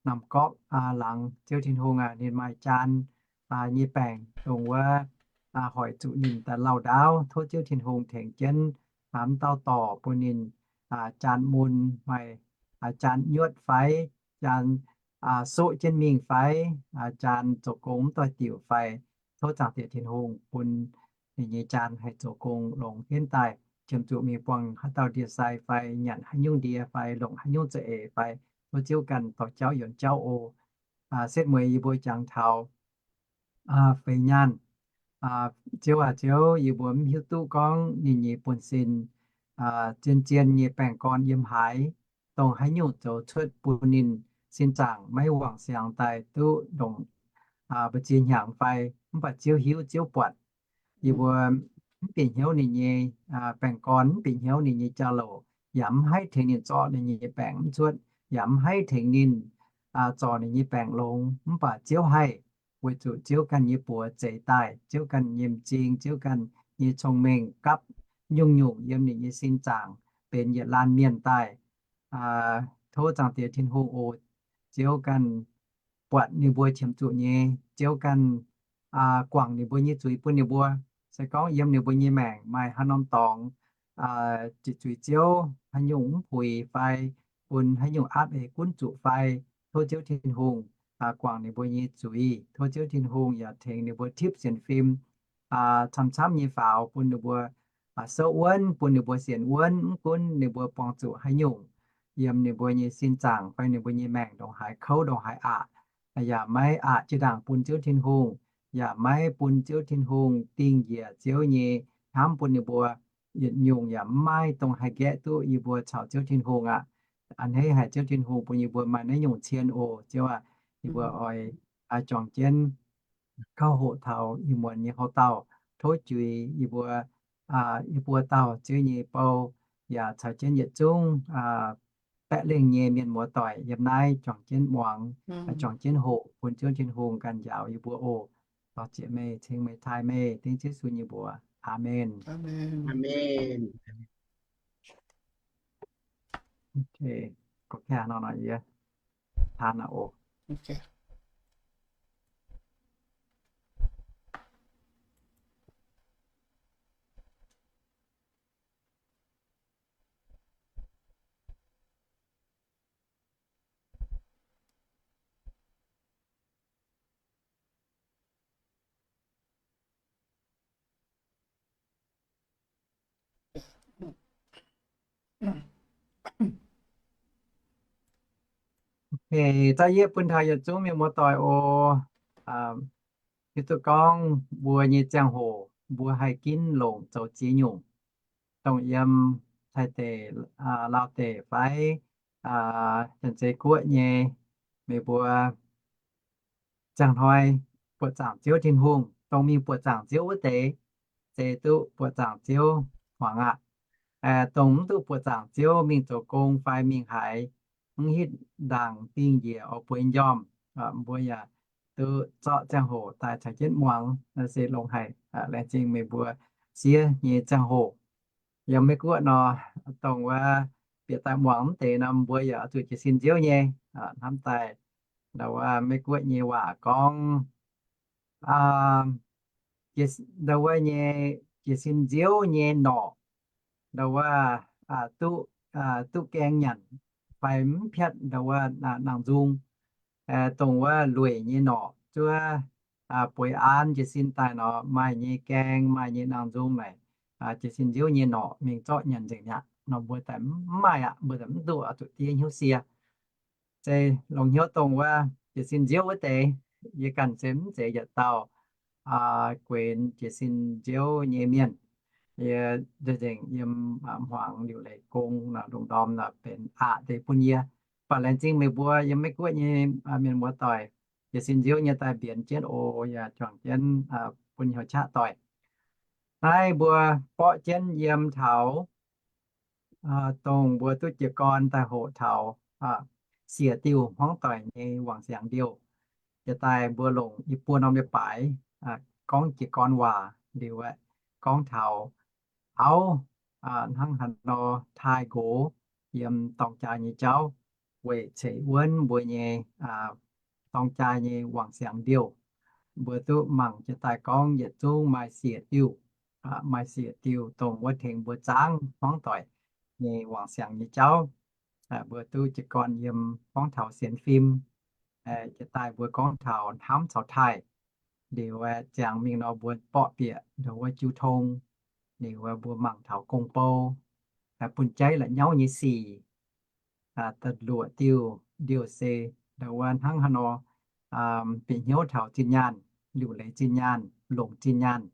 Namh Gorqv laangz. Ziouv Tin-Hungh aac, ninh maaih jaan nyei baengc dongh wuov hoic zuqc ninh daaih lauh ndaauv. Tov Ziouv Tin-Hungh tengx jienv m'dauh dorc bun ninh jaan mun, maaih jaan nyuotv fai, jaan soqv jienv mingh fai, jaan zoux gong mv doix-diuc fai. Tov Zaangc Diex Tin-Hungh bun ninh nyei jaan haih zoux gong longx henv daaih, qiemx zuqc mingh buangh haaix dauh ndie-sai fai nyanc haaix nyungc ndie fai longc haaix nyungc za'eix fai, tov Ziouv ganh dorh jauv yonc jauv oc. Setv mueiz yie mbuo jangx taux Feix Nyaanh. Ziouv aac, Ziouv, yie mbuo mv hiuv duqv gorngv ninh nyei buonv-sin zien-zien nyei baengh gorn yiem haaix, dongh haaix nyungc zoux cuotv bun ninh sin zaangc maiv wangc siangx daaih duqv ndongc mbu'ziex hnyangx fai, mv baac Ziouv hiuv, Ziouv buatc. Yie mbuo mv bieqc hnyouv ninh nyei baengh gorn, mv bieqc hnyouv ninh nyei jauv-louc, yaac mv haih tengx ninh zorqv ninh nyei baengc mv cuotv, yaac mv haih tengx ninh zorc ninh nyei baengc longx, mv baac Ziouv haih, weic zuqc Ziouv ganh nyei buoz zeix daaih, Ziouv ganh nyei m'zing, Ziouv ganh nyei cong-mengh gapv nyungc-nyungc yiem ninh nyei sin zaangc benx yietc laanh mienh daaih. Tov Zaangc Diex Tin-Hungh oc, Ziouv ganh buatc ninh mbuo qiemx zuqc nyei, Ziouv ganh guangc ninh mbuo nyei zuiz bun ninh mbuo. Se gorngv yiem ninh mbuo nyei maengc maaih haaix norm dorngx, zuiz-zuiz Ziouv, haaix nyungc mv puix fai, bun haaix nyungc aapv ei gunv zuqc fai, tov Ziouv Tin-Hungh guangc ninh mbuo nyei zuiz. Tov Ziouv Tin-Hungh yaac tengx ninh mbuo tipv sienx fim camv-camv nyei faaux bun ninh mbuo souv wuonv, bun ninh mbuo sienx wuonv, mv gunv ninh mbuo buangh zuqc haaix nyungc yiem ninh mbuo nyei sin zaangc fai ninh mbuo nyei maengc ndongc haaix kouv ndongc haaix aqc, yaac maiv aqc jiex ndaangc bun Ziouv Tin-Hungh, yaac maiv bun Ziouv Tin-Hungh dingh njiec Ziouv nyei hnamv bun ninh mbuo. Yietc nyungc yaac mv maaih dongh haih nqaeqv duqv yie mbuo caux Ziouv Tin-Hungh aqv. A'hneiv haic Ziouv Tin-Hungh bun yie mbuo maaih naaiv nyungc cien oc. Ziouv aac, yie mbuo oix juangc jienv kauv hoqc taux ih muonz nyei houx-dauh, tov juix yie mbuo, yie mbuo dauh Ziouv nyei bou, yaac caux jienv yietc zungv baeqv lengh nyei mienh muoz-doic yiem naaiv juangc jienv muangx, juangc jienv hoqc bun Ziouv Tin-Hungh ganh njaaux yie mbuo oc. Lorz zieqc meih, ceng meih, taaih meih, dengv Ziouv Yesu nyei mbuox. Aamen. Aamen. Za'gengh yie bun taux yietc zungv mienh muoz-doic oc. Hiuv duqv gorngv mbuo nyei ziangh hoc mbuo haih ginv longc zoux ziex nyungc, dongh yiem Taiv deic, Laauv deic fai Janx-Zei Guoqv nyei, meih mbuo ziangh hnoi buoqc zaangc Ziouv Tin-Hungh, dongh mingh buoqc zaangc Ziouv wuov deix, se duqv buoqc zaangc Ziouv hmuangx aqv. Dongh mv duqv buoqc zaangc Ziouv mingh zoux gong fai mingh haaix, mv hitv ndaangc dingh njiec oix bueix njormh, mbuo yaac duqv zorqv ziangh hoc daaih caux jienv muangx, se longx haic. Laengz zingh meih mbuo siev nyei ziangh hoc. Yiem Meiv Guoqv nor, dongh wuov bieqc daaih muangx mv deix nor, mbuo yaac oix zuqc jiez sin Ziouv nyei. Hnamv daaih ndau wuov Meiv Guoqv nyei waac gorngv, ndau wuov nyei jiez sin Ziouv nyei norqc, ndau wuov duqv, duqv gaeng nyanc fai mv piatv ndau wuov nangh nzung, dongh wuov lueic nyei norqc zuov bueix an jiez sin daaih nor, maaih nyei gaeng, maaih nyei nangh nzung naaic, jiez sin Ziouv nyei norqc mingh zorqv nyanc nzengc mi'aqv nor, mbuo daaih mv maaih aqv. Mbuo daaih mv duqv oix zuqc diev hnyouv sie. Se longx hnyouv dongh wuov jiez sin Nziouv wuov deix. Yie ganh se mv zeiz yietc dauh guenx jiez sin Nziouv nyei mienh. Yie nzengc yiem hmuangx liuc leiz gong nor, lungh ndorm nor benx aqc deix bun yie. Mv baac laengz zingh meih mbuo yiem Meiv Guoqv nyei mienh muoz-doic, jiez sin Nziouv nyei daaih mbienx jienv oc. Yaac juangc jienv bun hnyouv qaqv doic. Naaiv mbuo borqv jienv yiem taux dongh mbuo duqv jiez gorn daaih hoqc taux siec diuh hmuangv doic nyei wangc siangx diuh. Jiex daaih mbuo longc i buo norm leiz-baaix gorngv jiez gorn waac liuz aeqv, gorngv taux auv hnangv haaix nor taaih nqox yiem dorng jaa nyei jauv weic ceix wuonv mbuo nyei dorng jaa nyei wangc siangx diuh. Mbuo duqv mangc jiex daaih gorngv yietc zungv maaih siec diuh, maaih siec diuh dongh wuov tengx mbuo zaangv hmuangv doic nyei wangc siangx nyei jauv. Mbuo duqv jiez gorn yiem gorngv taux sienx fim, jiex daaih mbuo gorngv taux hnamv caux taaih. Liuz ziangx mingh nor mbuo borqv bieqc ndau wuov jiu tong, liuz mbuo mangc taux gong bou, bun jaiv la'nyauv nyei sic. Da'luoqc diuh, diuh se ndau wuov hnangv haaix nor bieqc hnyouv taux zinh nyaanh, liuc leiz zinh nyaanh, longc zinh nyaanh,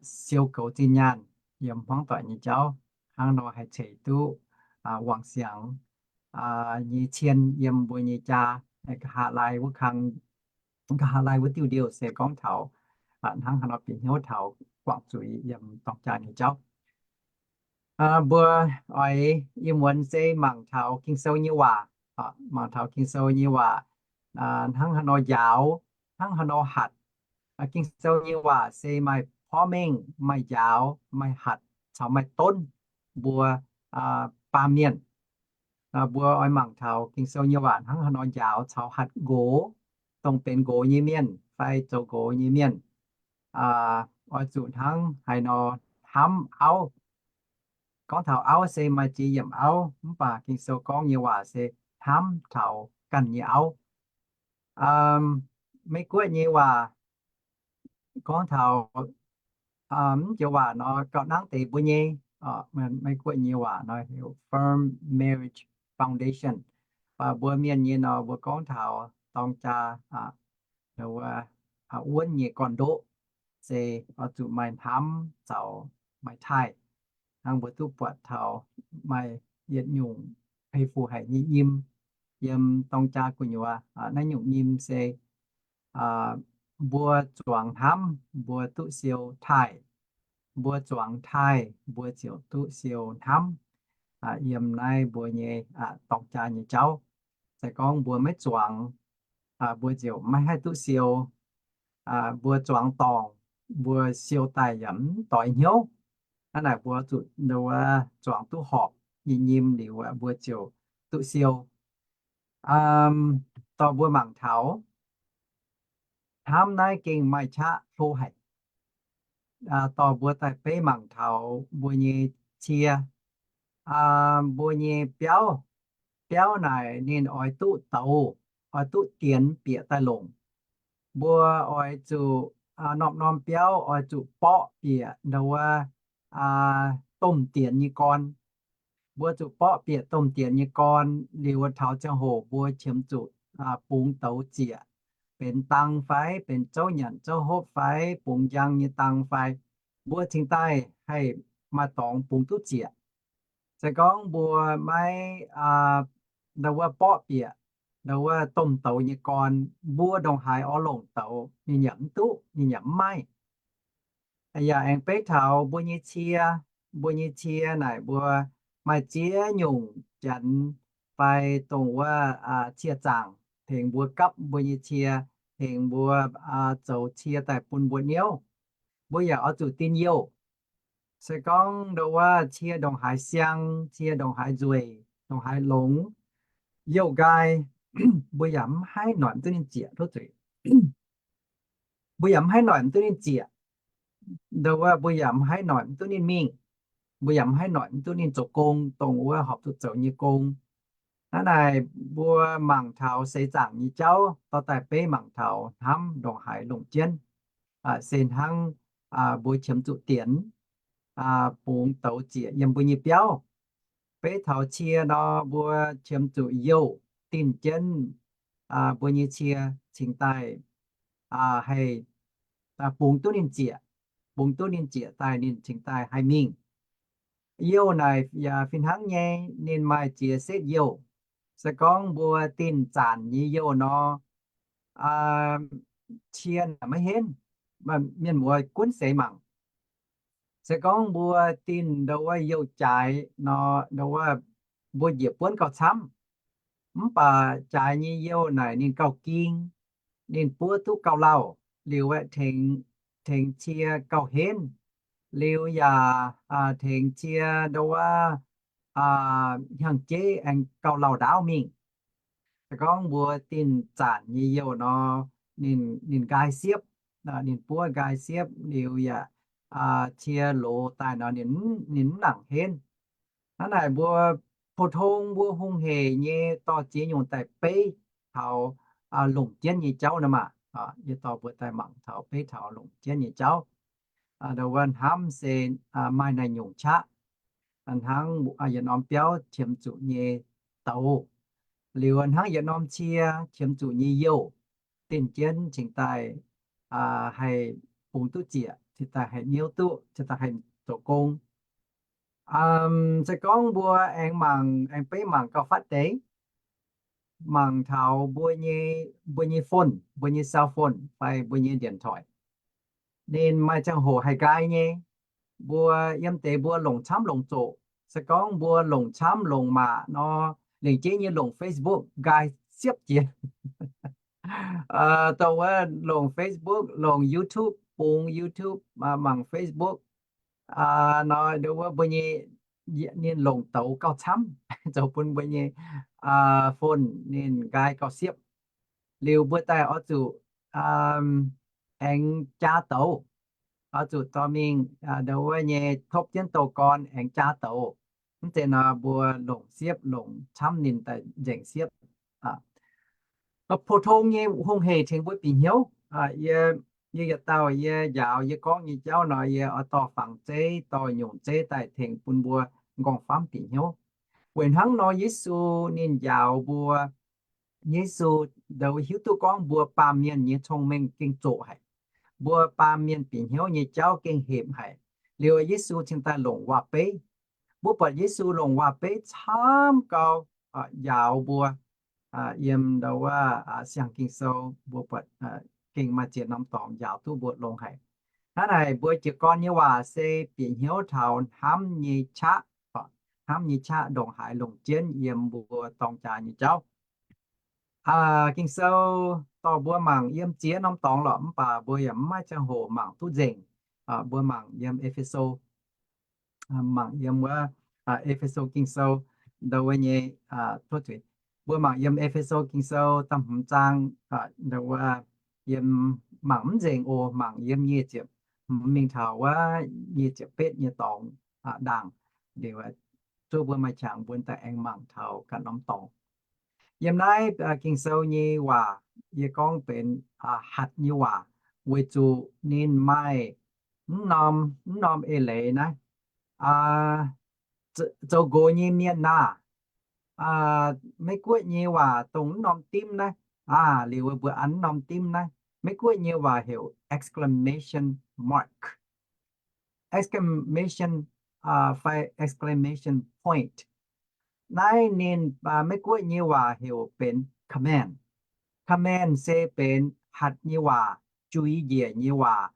siou goux zinh nyaanh yiem hmuangv doic nyei jauv, hnangv nor haih ceix duqv wangc siangx nyei cien yiem mbuo nyei jaa, nqa'haav laai wuov kang, nqa'haav laai wuov diuh diuh se gorngv taux hnangv haaix nor bieqc hnyouv taux guangc zuiz yiem dorng jaa nyei jauv. Mbuo oix ih muonz se mangc taux Ging-Sou nyei waac, mangc taux Ging-Sou nyei waac hnangv haaix nor njaaux, hnangv haaix nor hatc. Ging-Sou nyei waac se maaih porv mengh, maaih njaaux, maaih hatc caux maaih donv mbuo baamh mienh. Mbuo oix mangc taux Ging-Sou nyei waac hnangv haaix nor njaaux caux hatc nqox, dongh benx nqox nyei mienh fai zoux nqox nyei mienh, oix zuqc hnangv haaix nor hnamv auv. Gorngv taux auv se maaih ziex yiemc auv, mv baac Ging-Sou gorngv nyei waac se hnamv taux ganh nyei auv. Meiv Guoqv nyei waac gorngv taux mv joux waac nor gauh nangv deix mbuo nyei, Meiv Guoqv nyei waac nor heuc firm marriage foundation. Mbuo mienh nyei nor mbuo gorngv taux dorng jaa wuov wuonv nyei gorn-ndoqv se oix zuqc maaih hnamv caux maaih taaih. Hnangv mbuo duqv buatc taux maaih yietc nyungc pei fu haic nyei nyim yiem dorng jaa gu'nyuoz. Naaiv nyungc nyim se mbuo zuangx hnamv mbuo duqv siou taaih, mbuo zuangx taaih mbuo ziouc duqv siou hnamv. Yiem naaiv mbuo nyei dorng jaa nyei jauv, se gorngv mbuo maiv zuangx, mbuo ziouc maiv haih duqv siou. Mbuo zuangx dorngc, mbuo siou daaih yaac mv doix hnyouv. Hnangv naaic mbuo zuqc nduov zuangx duqv horpc nyei nyim liuz mbuo ziouc duqv siou. Dorh mbuo mangc taux hnamv naaiv gengh maaih qaqv hlo haic. Dorh mbuo daaih beiv mangc taux mbuo nyei cie, mbuo nyei biauv. Biauv naaic ninh oix duqv douz, oix duqv dienx bieqc daaih longc. Mbuo oix zuqc norm-norm biauv oix zuqc borqv bieqc ndau wuov domh dienx nyei gorn. mbuo zuqc borqv bieqc domh dienx nyei gorn liuz taux ziangh hoc mbuo qiemx zuqc bungx douz ziec, benx dang fai benx zouv nyanc zouv hopv fai bungx njang nyei dang fai, mbuo cingx daaih haih maaih dorngx bungx duqv ziec. Se gorngv mbuo maiv ndau wuov borqv bieqc ndau wuov domh douz nyei gorn, mbuo ndongc haaix oix longc douz ninh yaac mv duqv, ninh yaac mv maaih. Yaac aengx beiv taux mbuo nyei cie, mbuo nyei cie naaic mbuo maaih ziex nyungc janx fai dongh wuov cie zaangc tengx mbuo gapv mbuo nyei cie, tengx mbuo zoux cie daaih bun mbuo niouv, mbuo yaac oix zuqc dinh youh. Se gorngv ndau wuov cie ndongc haaix siang, cie ndongc haaix nzueic, ndongc haaix longx, youh nqaai, mbuo yaac mv haih noic mv duqv ninh ziec, tov zuiz. Mbuo yaac mv haih noic mv duqv ninh ziec. Ndau wuov mbuo yaac mv haih noic mv duqv ninh mingh. Mbuo yaac mv haih noic mv duqv ninh zoux gong, dongh wuov horpc zuqc zoux nyei gong. Hnangv naaic mbuo mangc taux seix zaangc nyei jauv dorh daaih beiv mangc taux hnamv ndongc haaix longc jienv, se hnangv mbuo qiemx zuqc dienx, bungx douz ziec yiem mbuo nyei biauv. Beiv taux cie nor mbuo qiemx zuqc youh dinh jienv mbuo nyei cie cingx daaih haih bungx duqv ninh ziec, bungx duqv ninh ziec daaih ninh cingx daaih haih mingh. Youh naaic yaac fih hnangv nyei, ninh maaih ziex setv youh. Se gorngv mbuo dinh zaanc nyei youh nor, cie naaic maiv henv, mienh muoz gunv seix mangc. Se gorngv mbuo dinh ndau wuov youh jaaix nor, ndau wuov mbuo njiec buonv gauh camv. Mv baac jaaix nyei youh naaic ninh gauh ging, ninh buov duqv gauh lauh, liuz aeqv, tengx cie gauh henv, liuz yaac tengx cie ndau wuov hnyangx-jeiv aengx gauh lauh ndaauv mingh. Se gorngv mbuo dinh zaanc nyei youh nor, ninh nqaai siepv, ninh buov nqaai siepv liuz yaac cie loz daaih nor, ninh mv nangc henv. Hnangv naaic mbuo pou-tong mbuo hungh heic nyei dorh ziex nyungc daaih beiv taux longc jienv nyei jauv nor maah. Yie dorh mbuo daaih mangc taux beiv taux longc jienv nyei jauv. Ndau wuov hnamv se maaih naaiv nyungc qaqv, hnangv yietc norm biauv qiemx zuqc nyei douz, liuz hnangv yietc norm cie qiemx zuqc nyei youh, dinh jienv cingx daaih haih bungx duqv ziec, cingx daaih haih niouv duqv, cingx daaih haih zoux gong. Se gorngv mbuo aengx mangc, aengx beiv mangc gauh fatv deix, mangc taux mbuo nyei, mbuo nyei phone, mbuo nyei cell phone fai mbuo nyei điện thoại, ninh maaih ziangh hoc haih nqaai nyei. Mbuo yiem deix mbuo longc camv longc zoqc. Se gorngv mbuo longc camv longc maac nor, lengc jeiv nyei longc Facebook nqaai siepv jiex. Dongh wuov longc Facebook, longc YouTube, bungx YouTube, mangc Facebook nor, ndau wuov mbuo nyei, ninh longc douz gauh camv, zoux bun mbuo nyei phone ninh nqaai gauh siepv. Liuz mbuo daaih oix zuqc aengx jaa douz, oix zuqc dorh mingh ndau wuov nyei topv jienv douz-gorn aengx jaa douz. Mv zeiz nor mbuo longc siepv, longc camv ninh daaih nzengc siepv. Pou-tong nyei hungh heic tengx mbuo bieqc hnyouv. Yie yietc dauh yie njaaux yie gorngv nyei jauv nor, yie oix dorh fangx zeiv, dorh nyungc zeiv daaih tengx bun mbuo nqorngv-famv bieqc hnyouv. Weic hnangv nor Yesu ninh njaaux mbuo, Yesu ndau hiuv duqv gorngv mbuo baamh mienh nyei cong-mengh gengh zoqc haic. Mbuo baamh mienh bieqc hnyouv nyei jauv gengh hepc haic. Liuz Yesu cingx daaih longc waac-beiv. Mbuo buatc Yesu longc waac-beiv camv gau njaaux mbuo. Yiem ndau wuov siang Ging-Sou mbuo buatc gengh maaih ziex norm dorngx njaaux duqv mbuo longx haic. Hnangv naaic mbuo jiez gorn nyei waac se bieqc hnyouv taux hnamv nyei qaqv, hnamv nyei qaqv ndongc haaix longc jienv yiem mbuo dorng jaax nyei jauv. Ging-Sou dorh mbuo mangc yiem ziex norm dorngx lorqc, mv baac mbuo yaac mv maaih ziangh hoc mangc duqv nzengc. Mbuo mangc yiem E^fe^so, mangc yiem wuov E^fe^so Ging-Sou ndau wuov nyei, tov zuiz, mbuo mangc yiem E^fe^so Ging-Sou da'hmz zaang, ndau wuov, yiem, mangc mv nzengc oc, mangc yiem nyic ziepc hmz mingh taux wuov nyic ziepc betv nyei dorngx ndaangc. Liuz zuov mbuo maaih qangx mbuo daaih aengx mangc taux ganh norm dorngx. Yiem naaiv Ging-Sou nyei waac yie gorngv benx hatc nyei waac, weic zuqc ninh maaih mv norm, mv norm eix leiz naaiv. zoux nqox nyei mienh aah, Meiv-Guoqv nyei waac dongh mv norm dimv naaiv, aa, liuz mbuo an mv norm dimv naaiv. Meiv-Guoqv nyei waac heuc exclamation mark, exclamation fai exclamation point. Naaiv ninh Meiv-Guoqv nyei waac heuc benx command. Command se benx hatc nyei waac, juix njiec nyei waac,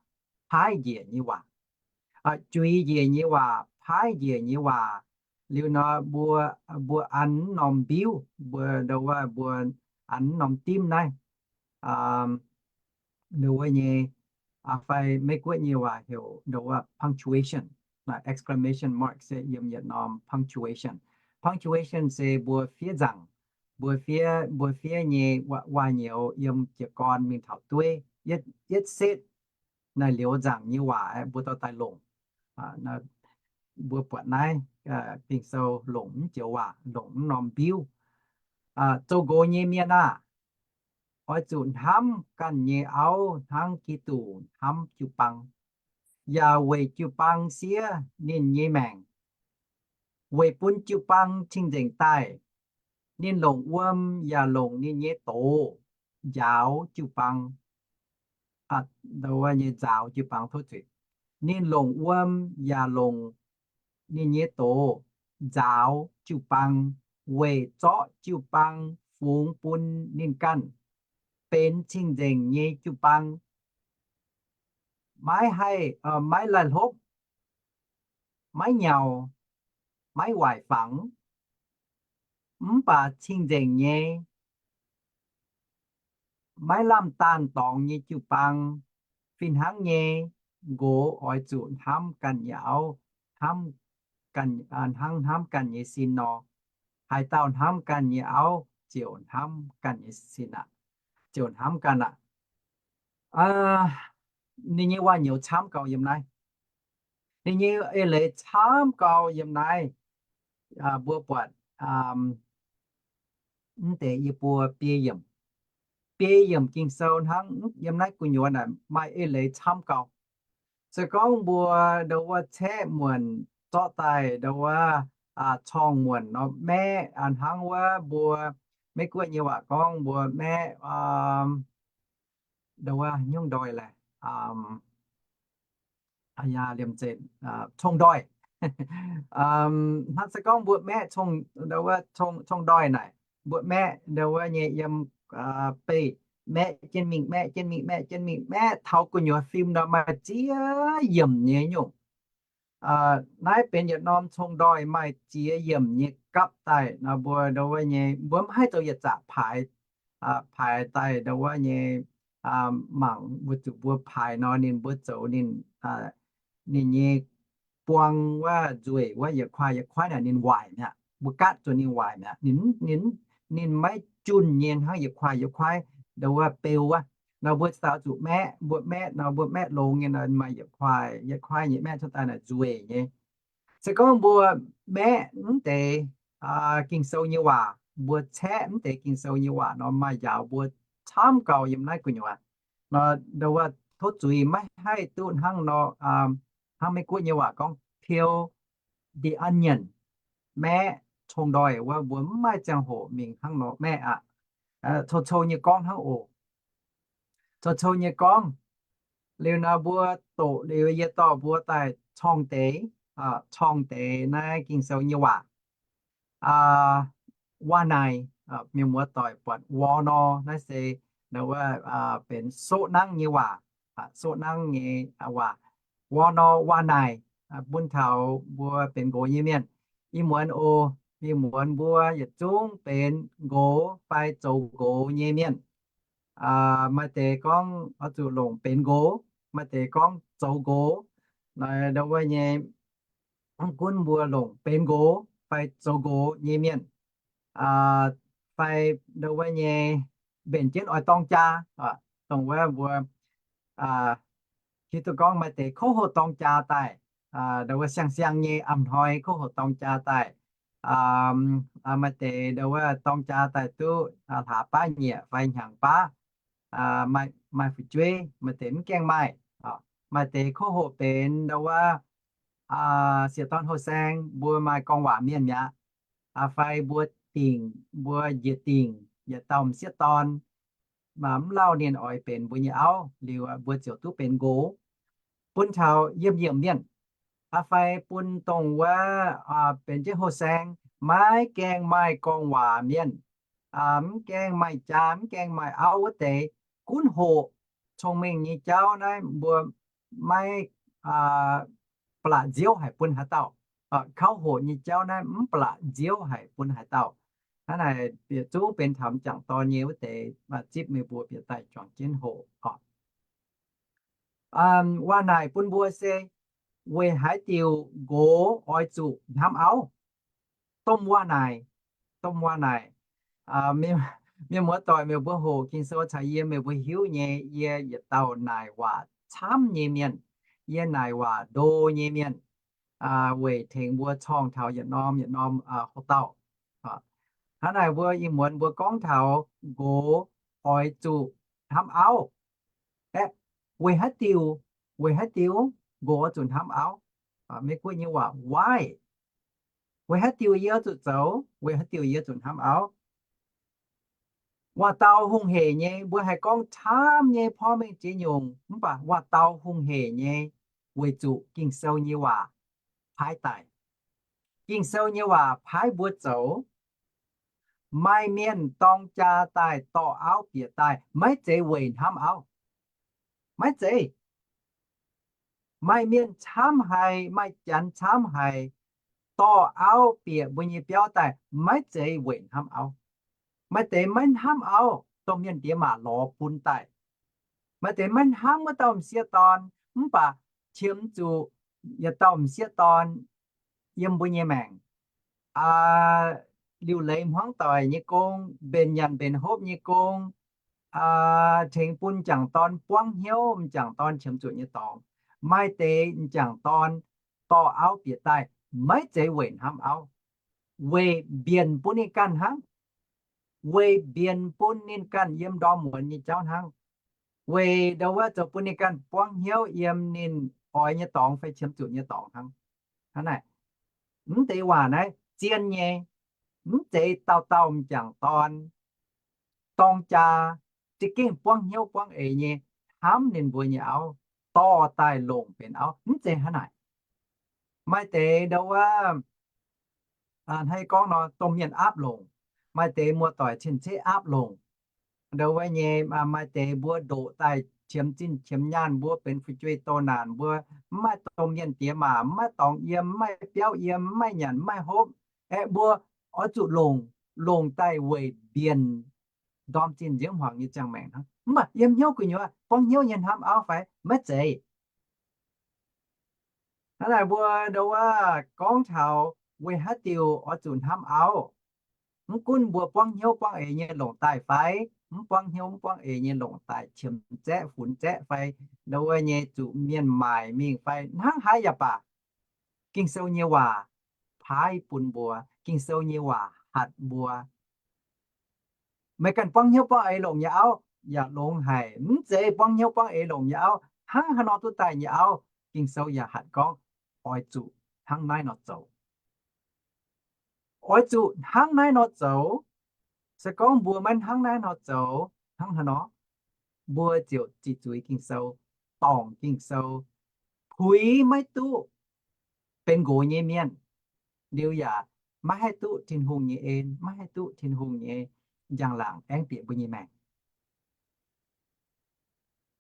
paaiv njiec nyei waac. Juix njiec nyei waac, paaiv njiec nyei waac. Liuz nor mbuo, mbuo an mv norm mbiuv, mbuo, mbuo an mv norm dimv naaiv, wuov nyei, fai Meiv-Guoqv nyei waac heuc punctuation, exclamation mark se yiem yietc norm punctuation. Punctuation se mbuo fiev nzaangc, mbuo fiev, mbuo fiev nyei waac-nyouz yiem jiez gorn mingh taux dueiv, yietv setv naaic liuz nzaangc nyei waac mbuo dorh daaih longc. Mbuo buatc naaiv Ging-Sou longc mv joux waac, longc mv norm mbiuv. Zoux nqox nyei mienh aah! Oix zuqc hnamv ganh nyei auv hnangv Giduc hnamv jiu-baang, yaac weic jiu-baang siev ninh nyei maengc, weic bun jiu-baang cing-nzengc daaih. Ninh longc wuom yaac longc ninh nyei doz njaaux jiu-baang, nyei nzaaux jiu-baang, tov zuiz. Ninh longc wuom yaac longc ninh nyei doz nzaaux jiu-baang weic zorqv jiu-baang fungx bun ninh ganh benx cing-nzengc nyei jiu-baang, maiv haih, maiv laih hlopv, maiv nyaux, maiv waaic fangx, mv baac cing-nzengc nyei, maiv lamh daanh dorngx nyei jiu-baang. Fih hnangv nyei, nqox oix zuqc hnamv ganh nyei auv, hnamv, hnangv hnamv ganh nyei sin nor. Haaix dauh hnamv ganh nyei auv ziouc hnamv ganh nyei sin aqv, ziouc hnamv ganh aqv. Ninh nyei waac-nyouz camv gau yiem naaiv. Ninh nyei eix leiz camv gau yiem naaiv. Mbuo buatc mv deix yie buo biei yiemc, biei yiemc Ging-Sou hnangv. Yiem naaiv gu'nyuoz naaic maaih eix leiz camv gau. Se gorngv mbuo ndau wuov caeqv muonc zorqv daaih ndau wuov corng muonc nor, maeqv hnangv wuov mbuo Meiv-Guoqv nyei waac gorngv mbuo maeqv ndau wuov nyungc ndoih laeh, liemh zeih, cong-ndoih. Hnangv se gorngv mbuo maeqv cong-ndoih naaic, mbuo maeqv ndau wuov nyei yiem beih, maeqv jienv mingh, maeqv jienv mingh, maeqv jienv mingh, maeqv taux gu'nyuoz fim nor maaih ziex yiemc nyei nyungc. Naaiv benx yietc norm cong-ndoih maaih ziex yiemc nyei gapv daaih nor, mbuo ndau wuov nyei mbuo mv haih zoux yietc zaqc paaix, paaix daaih ndau wuov nyei mangc weic zuqc mbuo paaix nor ninh mbuo zoux ninh, ninh nyei buang wuov nzueic wuov yietc kuaaiv yietc kuaaiv naaic ninh waaic mi'aqv. Mbuo gaatv zuqc ninh waaic mi'aqv. Ninh, ninh, ninh maiv junh nyei hnangv yietc kuaaiv yietc kuaaiv ndau wuov beu wuov. Nor mbuo cingx daaih oix zuqc maeqv, mbuo maeqv nor mbuo maeqv longx nyei nor maaih yietc kuaaiv yietc kuaaiv nyei maeqv cuotv daaih naaic nzueic nyei. Se gorngv mbuo maeqv mv deix Ging-Sou nyei waac, mbuo caeqv mv deix Ging-Sou nyei waac nor maaih njaaux mbuo camv gau yiem naaiv gu'nyuoz. Nor ndau wuov tov zuiz maiv haih duqv hnangv nor, hnangv Meiv-Guoqv nyei waac gorngv peel the onion, maeqv cong-ndoih wuov, mbuo mv maaih ziangh hoc mingh hnangv nor maeqv aqv. Cou-cou nyei gorngv hnangv oc. Cou-cou nyei gorngv. Liuz nor mbuo doqc liuz yie dorh mbuo daaih corng deix, corng deix naaiv Ging-Sou nyei waac. Waac naaic, mienh muoz doic buatc wor nor, naaiv se ndau wuov benx soqv nangv nyei waac, soqv nangv nyei waac. Wor nor waac naaic, bun taux mbuo benx nqox nyei mienh. Ih muonz oc, ih muonz mbuo yietc zungv benx nqox fai zoux nqox nyei mienh. Maaih deix gorngv oix zuqc longc benx nqox, maaih deix gorngv zoux nqox. Ndau wuov nyei, mv gunv mbuo longc benx nqox fai zoux nqox nyei mienh, fai ndau wuov nyei mbenc jienv oix dorng jaa, dongh wuov mbuo hiuv duqv gorngv maaih deix kouv hoc dorng jaa daaih, ndau wuov siang-siang nyei a'hnoi kouv hoc dorng jaa daaih. Maaih deix ndau wuov dorng jaa daaih duqv hlaax baav nyieqc fai hnyangx baav, maaih fu'jueiv, maaih deix mv gaengh maaih. Maaih deix kouv hoc benx ndau wuov sieqv dorn houh saeng mbuo maaih gorngv waac mienh mi'aqv. Fai mbuo dingc, mbuo njiec dingc yietc dauh m'sieqv dorn, mv lauh ninh oix benx mbuo nyei auv liuz, mbuo ziouc duqv benx nqox bun taux yiem yiemc mienh. Fai bun dongh wuov benx jienv houh saeng, maiv gaengh maaih gorngv waac mienh, mv gaengh maaih jaa, mv gaengh maaih auv wuov deix, gunv hoqc cong-mengh nyei jauv naaiv mbuo maiv ba'laqc nziouv haic bun haaix dauh. Kauv hoqc nyei jauv naaiv mv ba'laqc nziouv haic bun haaix dauh. Hnangv naaic bieqc zungv benx taux m'jangc dorn nyei wuov deix zipv meih mbuo bieqc daaih juangc jienv hoqc oc. Waac naaic bun mbuo se weic haaix diuc nqox oix zuqc hnamv auv. Domh waac naaic, domh waac naaic, mienh muoz-doic meih mbuo hoqc Ging-Sou caux yie, meih mbuo hiuv nyei, yie yietc dauh naaic waac camv nyei mienh, yie naaic waac ndo nyei mienh, weic tengx mbuo corng taux yietc norm yietc norm hoc dauh. Hnangv naaic mbuo ih muonz mbuo gorngv taux nqox oix zuqc hnamv auv. Aeqv, weic haaix diuc, weic haaix diuc nqox oix zuqc hnamv auv? Meiv Guoqv nyei waac why. Weic haaix diuc yie oix zuqc zoux? Weic haaix diuc yie zuqc hnamv auv? Waac-dau hungh heic nyei, mbuo haih gorngv camv nyei porv mengh jiex nyungc, mv baac waac-dau hungh heic nyei weic zuqc Ging-Sou nyei waac paaiv daaih. Ging-Sou nyei waac paaiv mbuo zoux. Maaih mienh dorng jaa daaih dorh auv bieqc daaih maiv zeiz weic hnamv auv. Maiv zeiz. Maaih mienh camv haic, maaih janx camv haic, dorh auv bieqc mbuo nyei biauv daaih maiv zeiz weic hnamv auv. Maaih deix maiv hnamv auv, domh mienh diex maac lorz bun daaih. Maaih deix maiv hnamv wuov dauh m'sieqv dorn, mv baac qiemx zuqc yietc dauh m'sieqv dorn yiem mbuo nyei maengc, liuc leiz hmuangv doic nyei gong, mbenc nyanc mbenc hopv nyei gong, tengx bun m'jangc dorn buangv hnyouv, m'jangc dorn qiemx zuqc nyei dorngx. Maaih deix m'jangc dorn dorh auv bieqc daaih maiv zeiz weic hnamv auv, weic mbienc bun ninh ganh hnangv, weic mbienc bun ninh ganh yiem ndorm muonz nyei jauv hnangv, weic ndau wuov zoux bun ninh ganh buangv hnyouv yiem ninh oix nyei dorngx fai qiemx zuqc nyei dorngx hnangv. Hnangv naaic, mv deix waac naaiv zien nyei. Mv zeiz dauh dauh m'jangc dorn dorng jaa za'gengh buangv hnyouv buangv eix nyei hnamv ninh mbuo nyei auv, dorh daaih longc benx auv. Mv zeiz hnangv naaic. Maaih deix ndau wuov, hnangv gorngv nor, domh mienh aapv longc, maaih deix muoz-doic cien-ceqv aapv longc. Ndau wuov nyei, maaih deix mbuo ndoqc daaih qiemx zinh qiemx nyaanh, mbuo benx fu'jueiv doh naanc, mbuo mv maaih domh mienh diex maac, mv maaih dorngx yiem, mv maaih biauv yiem, mv maaih nyanc mv maaih hopv. Aeqv, mbuo oix zuqc longc, longc daaih weic mbienc ndorm zinh nziouv hmuangx nyei ziangh maengc hnangv. Mv baac yiem hnyouv gu'nyuoz buangv hnyouv nyei hnamv auv fai? Maiv zeiz. Hnangv naaic mbuo ndau wuov gorngv taux weic haaix diuc oix zuqc hnamv auv. Mv gunv mbuo buangv hnyouv buangv eix nyei longc daaih fai mv buangv hnyouv mv buangv eix nyei longc daaih qiemx zaeqv funx zaeqv fai ndau wuov nyei zuqc mienh maaic mingh fai hnangv haaix yaac baac, Ging-Sou nyei waac paaiv bun mbuo, Ging-Sou nyei waac hatc mbuo. Meih ganh buangv hnyouv buangv eix longc nyei auv yaac longx haic, mv zeiz buangv hnyouv buangv eix longc nyei auv, hnangv haaix nor duqv daaih nyei auv, Ging-Sou yaac hatc gorngv oix zuqc hnangv naaiv nor zoux. Oix zuqc hnangv naaiv nor zoux. Se gorngv mbuo maiv hnangv naaiv nor zoux, hnangv haaix nor? Mbuo ziouc ziqc zuiz Ging-Sou, dorngc Ging-Sou, puix maiv duqv benx nqox nyei mienh, liuz yaac maiv haih duqv Tin-Hungh nyei en, maiv haih duqv Tin-Hungh nyei njang-laangc aengv bieqc mbuo nyei maengc.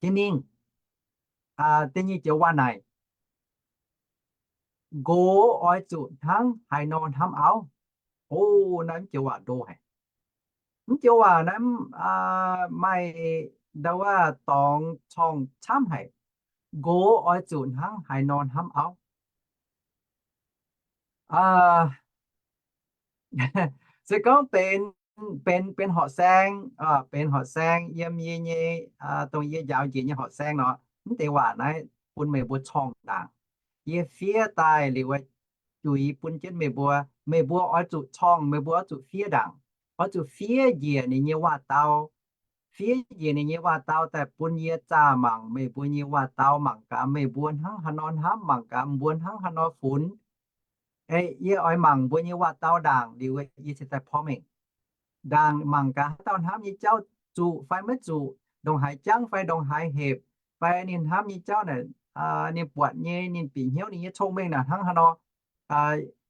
Jiex mingh, da'nyeic joux waac naaic, nqox oix zuqc hnangv haaix nor hnamv auv. O, naaiv mv joux waac ndo haic. Mv joux waac naaiv maaih ndau wuov dorngx corngh camv haic. Nqox oix zuqc hnangv haaix nor hnamv auv. Se gorngv benx, benx, benx horqc saeng, benx horqc saeng yiem yie nyei, dongh yie njaaux njiec nyei horqc saeng nor, mv deix waac naaiv bun meih mbuo corngh ndaangc. Yie fiev daaih liuz, juix bun jienv meih mbuo. Meih mbuo oix zuqc corngh, meih mbuo oix zuqc fiev ndaangc, oix zuqc fiev njiec ninh nyei waac-dau. fiev njiec ninh nyei waac-dau daaih bun yie zaah mangc meih mbuo nyei waac-dau, mangc gaax meih mbuo hnangv haaix nor hnamv, mangc gaax mbuo hnangv haaix nor funx. Ei, yie oix mangc mbuo nyei waac-dau ndaangc liuz, yie cingx daaih porv mengh. Ndaangc mangc gaax haaix dauh hnamv nyei jauv zuqc fai maiv zuqc, ndongc haaix jangv fai ndongc haaix hepc, fai ninh hnamv nyei jauv naaic, ninh buatc nyei, ninh bieqc hnyouv ninh nyei cong-mengh naaic hnangv haaix nor.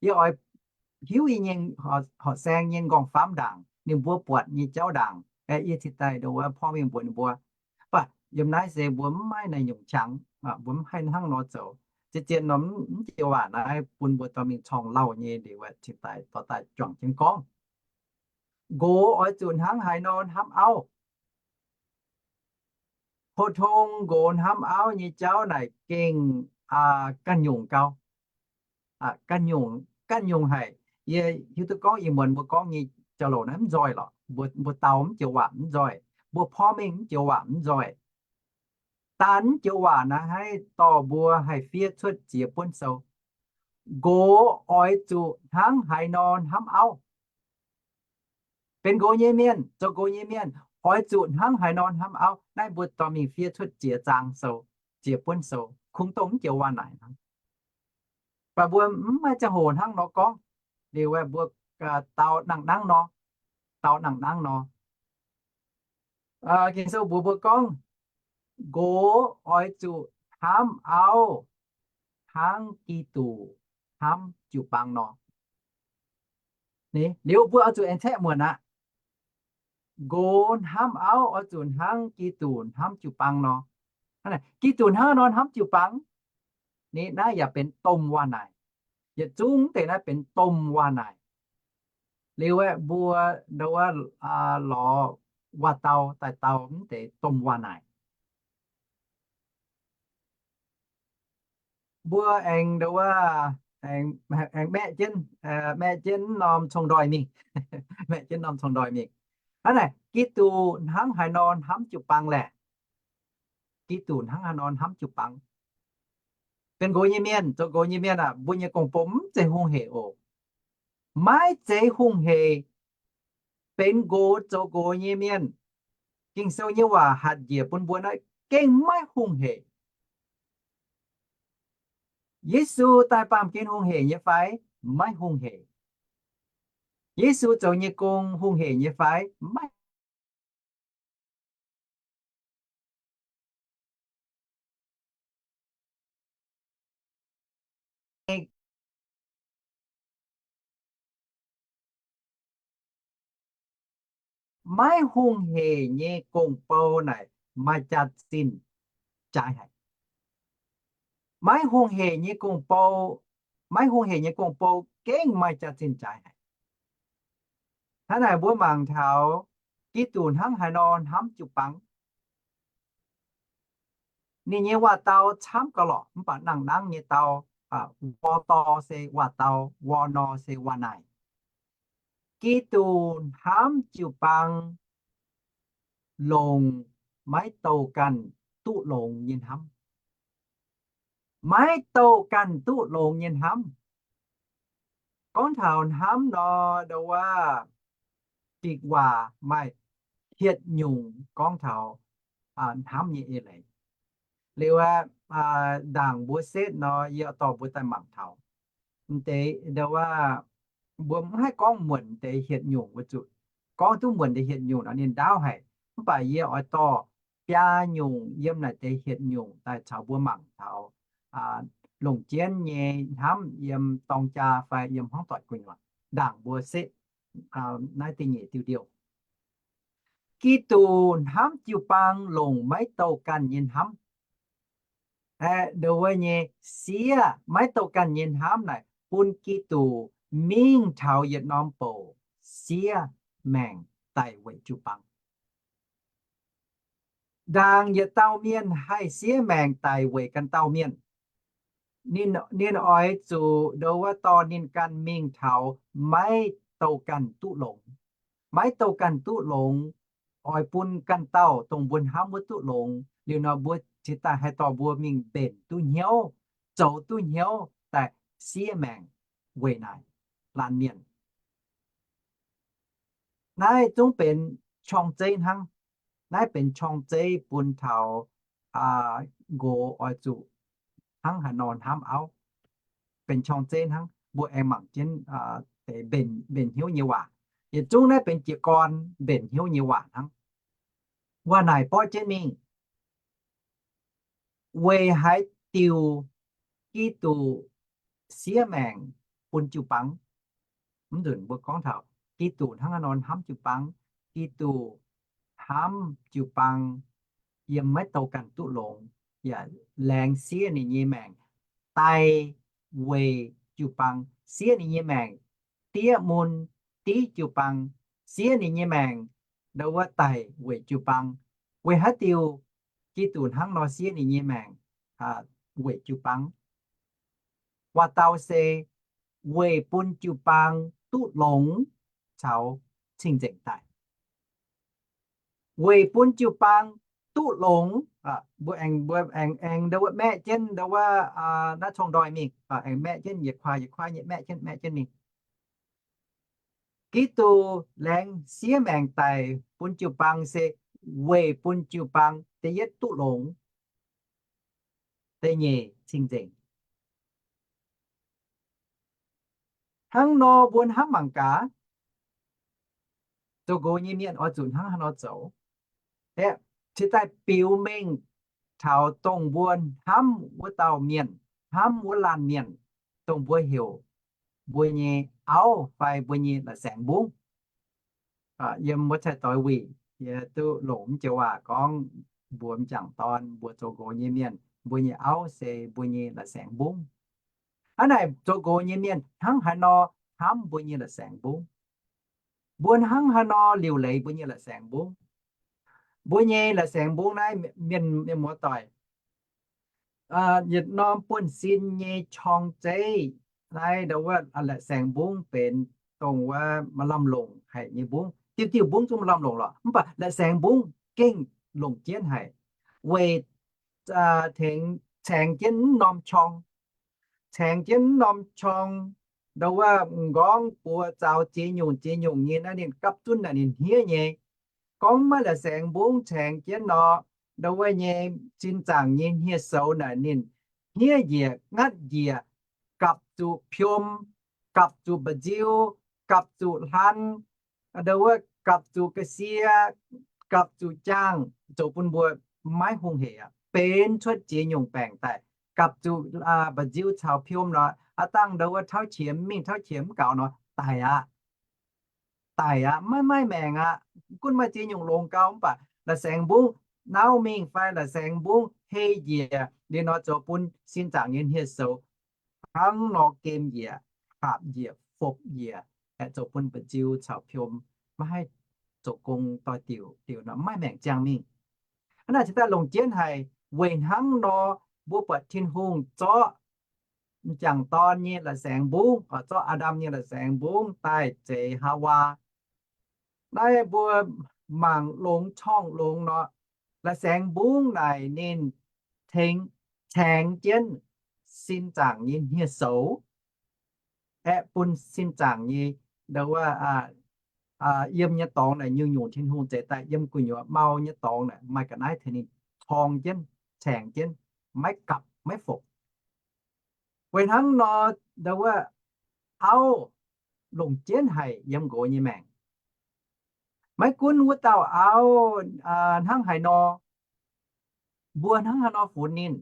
Yie oix hiuv yie nyei horqc saeng nyei nqorngv-famv ndaangc, ninh mbuo buatc nyei jauv ndaangc, yie cingx daaih ndongc wuov porv mengh mbuox ninh mbuo. Mv baac yiem naaiv se mbuo mv maaih naaiv nyungc qangx, mbuo mv haih hnangv nor zoux. Zien-zien nor, mv joux waac naaiv bun mbuo dorh mingh corngh lauh nyei liuz, cingx daaih dorh daaih juangc jienv gorngv. Nqox oix zuqc hnangv haaix nor hnamv auv? Pou-tong nqox hnamv auv nyei jauv naaic gengh ganh nyungc gau. Ganh nyungc, ganh nyungc haic. Yie hiuv duqv gorngv ih muonz mbuo gorngv nyei jauv-louc naaiv mv nzoih lorqc. Mbuo dau mv joux waac mv nzoih. Mbuo porv mengh mv joux waac mv nzoih. Daan mv joux waac naaiv haih dorh mbuo haih fiev cuotv ziex buonv sou. Nqox oix zuqc hnangv haaix nor hnamv auv. Benx nqox nyei mienh, zoux nqox nyei mienh, oix zuqc hnangv haaix nor hnamv auv. Naaiv mbuo dorh mingh fiev cuotv ziex zaang sou, ziex buonv sou, kungx dongh mv joux waac naaic hnangv. Mv baac mbuo mv maaih ziangh hoc hnangv nor gorngv. Liuz mbuo dau nangh nangv nor, dau nangh nangv nor. Ging-Sou mbuox mbuo gorngv, nqox oix zuqc hnamv auv hnangv Giduc hnamv jiu-baang nor. Liuz mbuo oix zuqc aengx caeqv muonc aqv. Nqox hnamv auv oix zuqc hnangv Giduc hnamv jiu-baang nor. Giduc hnangv nor hnamv jiu-baang, naaiv yaac benx domh waac naaic. Yietc zungv deix naaiv benx domh waac naaic. Liuz aeqv, mbuo ndo wuov lorz waac-dau daaih dau mv deix domh waac naaic. Mbuo aengx ndo wuov, aengx maeqv jienv, maeqv jienv norm cong-ndoih mingh. Maeqv jienv norm cong-ndoih mingh. Hnangv naaic, Giduc hnangv haaix nor hnamv jiu-baang laeh? Giduc hnangv haaix nor hnamv jiu-baang? Benx nqox nyei mienh, zoux nqox nyei mienh aah, mbuo nyei gong-bou mv zeiz hungh hec oc. Maiv zeiz hungh hec. Benx nqox zoux nqox nyei mienh, Ging-Sou nyei waac hatc njiec bun mbuo naaiv gengh maiv hungh hec. Yesu daaih baamh gen hungh hec nyei fai? Maiv hungh hec. Yesu zoux nyei gong hungh hec nyei fai? Maiv Maiv hungh hec nyei gong-bou naaic maaih jaax-zinh jaaix haic. Maiv hungh hec nyei gong-bou, maiv hungh hec nyei gong-bou gengh maaih jaax-zinh jaaix haic. Hnangv naaic mbuo mangc taux Giduc hnangv haaix nor hnamv jiu-baang. Ninh nyei waac-dau camv gauh lorqc, mv baac nangh nangv nyei dau, wor dor se waac-dau, wor nor se waac naaic. Giduc hnamv jiu-baang longc maiv douh ganh duqv longx nyei hnamv. Maiv douh ganh duqv longx nyei hnamv. Gorngv taux hnamv nor, ndo wuov, Ging-Waac maaih hietc nyungc gorngv taux hnamv nyei eix leiz. Liuz aeqv, ndaangc mbuo setv nor, yie dorh mbuo daaih mangc taux. M'deix ndo wuov, mbuo mv haih gorngv muonc deix hietc nyungc wuov zuqc. Gorngv duqv muonc deix hietc nyungc nor ninh ndaauv haic. Mv baac yie oix dorh biaa nyungc yiem naaic deix hietc nyungc daaih caux mbuo mangc taux longc jienv nyei hnamv yiem dorng jaa fai yiem hmuangv doic gu'nyuoz. Ndaangc mbuo setv naaiv da'nyeic diuh ndiouh. Giduc hnamv jiu-baang longc maiv douh ganh nyei hnamv. Aeqv, ndo wuov nyei siev maiv douh ganh nyei hnamv naaic bun Giduc mingh taux yietc norm bouc siev maengc daic weic jiu-baang. Ndaangc yietc dauh mienh haih siev maengc daic weic ganh dauh mienh, ninh oix zuqc ndo wuov dorh ninh ganh mingh taux maiv douh ganh duqv longx. Maiv douh ganh duqv longx, oix bun ganh dauh dongh mbuo hnamv wuov duqv longx. Liuz nor mbuo cingx daaih haih dorh mbuo mingh mbenc duqv hnyouv, zoux duqv hnyouv daaih siev maengc weic naaic laanh mienh. Naaiv zungv benx qorng-zeiv hnangv. Naaiv benx qorng-zeiv bun taux nqox oix zuqc hnangv haaix nor hnamv auv. Benx qorng-zeiv hnangv, mbuo aengx mangc jienv deix mbenc hnyouv nyei waac. Yietc zungv naaiv benx jiez gorn mbenc hnyouv nyei waac hnangv. Waac naaic borqv jienv mingh, weic haaix diuc Giduc siev maengc bun jiu-baang? Mv nzunc mbuo gorngv taux Giduc hnangv haaix nor hnamv jiu-baang. Giduc hnamv jiu-baang yiem maiv douh ganh duqv longx, yaac laengz siev ninh nyei maengc daaih weic jiu-baang, siev ninh nyei maengc, diev mun div jiu-baang, siev ninh nyei maengc ndau wuov daic weic jiu-baang. Weic haaix diuc Giduc hnangv nor siev ninh nyei maengc weic jiu-baang? Waac-dauh se weic bun jiu-baang duqv longx caux cing-nzengc daaih. Weic bun jiu-baang duqv longx, mbuo aengx, mbuo aengx, aengx ndau wuov maeqv jienv ndau wuov naaiv cong-ndoih mingh, aengx maeqv jienv yietc kuaah yietc kuaah nyei maeqv jienv, maeqv jienv mingh. Giduc laengz siev maengc daic bun jiu-baang se weic bun jiu-baang da'yietv duqv longx, da'nyeic cing-nzengc. Hnangv nor mbuo hnamv mangc gaax, zoux nqox nyei mienh oix zuqc hnangv haaix nor zoux. Aeqv, cingx daaih biux mengh taux dongh mbuo hnamv wuov dauh mienh, hnamv wuov laanh mienh, dongh mbuo heuc mbuo nyei auv fai mbuo nyei la'saengx mbungv. Yiem wuov cai-doix wuic yie duqv longc mv joux waac gorngv mbuo m'jangc dorn, mbuo zoux nqox nyei mienh, mbuo nyei auv se mbuo nyei la'saengx mbungv. Hnangv naaic zoux nqox nyei mienh hnangv haaix nor hnamv mbuo nyei la'saengx mbungv? Mbuo hnangv haaix nor liuc leiz mbuo nyei la'saengx mbungv? Mbuo nyei la'saengx mbungv naaiv mienh, mienh muoz-doic, yietc norm buonv-sin nyei qorng-zeiv naaiv ndau wuov la'saengx mbungv benx dongh wuov maaih lamh longc haic nyei mbungv. Diuh diuh mbungv zungv maaih lamh longc lorqc, mv baac la'saengx mbungv gengh longc jienv haic, weic tengx caengx jienv mv norm qorng, caengx jienv mv norm qorng, ndau wuov m'nqorngv buoz zaux ziex nyungc ziex nyungc nyei naaiv ninh gapv zunv naaic ninh hniev nyei. Gorngv maiv la'saengx mbungv caengx jienv nor, ndau wuov nyei sin zaangc nyei hniev-soux naaic ninh hniev njiec ngatv njiec, gapv zuqc piom, gapv zuqc mba'nziu, gapv zuqc hlan, ndau wuov gapv zuqc ga'sie, gapv zuqc jaangh, zoux bun mbuo maiv hungh heic aqv, benx cuotv ziex nyungc baengc daaih. Gapv zuqc mba'nziu caux piom nor, aav dangh ndau wuov tauv qiex mingh tauv qiex mv gaux nor daic aqv. Daic aqv, maiv maaih maengc aqv. Gunv maaih ziex nyungc longx gau mv baac la'saengx mbungv nauv mingh fai la'saengx mbungv hei njiec liuz nor zoux bun sin zaangc nyei hniev-soux hnangv nor gem njiec, hlapc njiec, fopc njiec, aengx zoux bun mba'nziu caux piom maiv haih zoux gong doix-diuc, diuc nor maiv maengc ziangh mingh. Hnangv naaic cingx daaih longc jienv haic. Weic hnangv nor mbuo buatc Tin-Hungh zorqv m'jangc dorn nyei la'saengx mbungv, zorqv Aa^ndam nyei la'saengx mbungv daaih zeix Haawaa. Naaiv mbuo mangc longx corngh longx nor, la'saengx mbungv naaic ninh tengx, caengx jienv sin zaangc nyei hniev-soux, aeqv, bun sin zaangc nyei, ndau wuov, yiem nyei dorngx naaic nyungc-nyungc Tin-Hungh zeix daaih yiem gu'nyuoz mau nyei dorngx naaic maaih ga'naaiv tengx ninh corng jienv, caengx jienv, maiv gapv maiv fopc. Weic hnangv nor, ndau wuov auv longc jienv haic yiem nqox nyei maengc. Maiv gunv wuov dauh auv hnangv haaix nor, mbuo hnangv haaix nor funx ninh,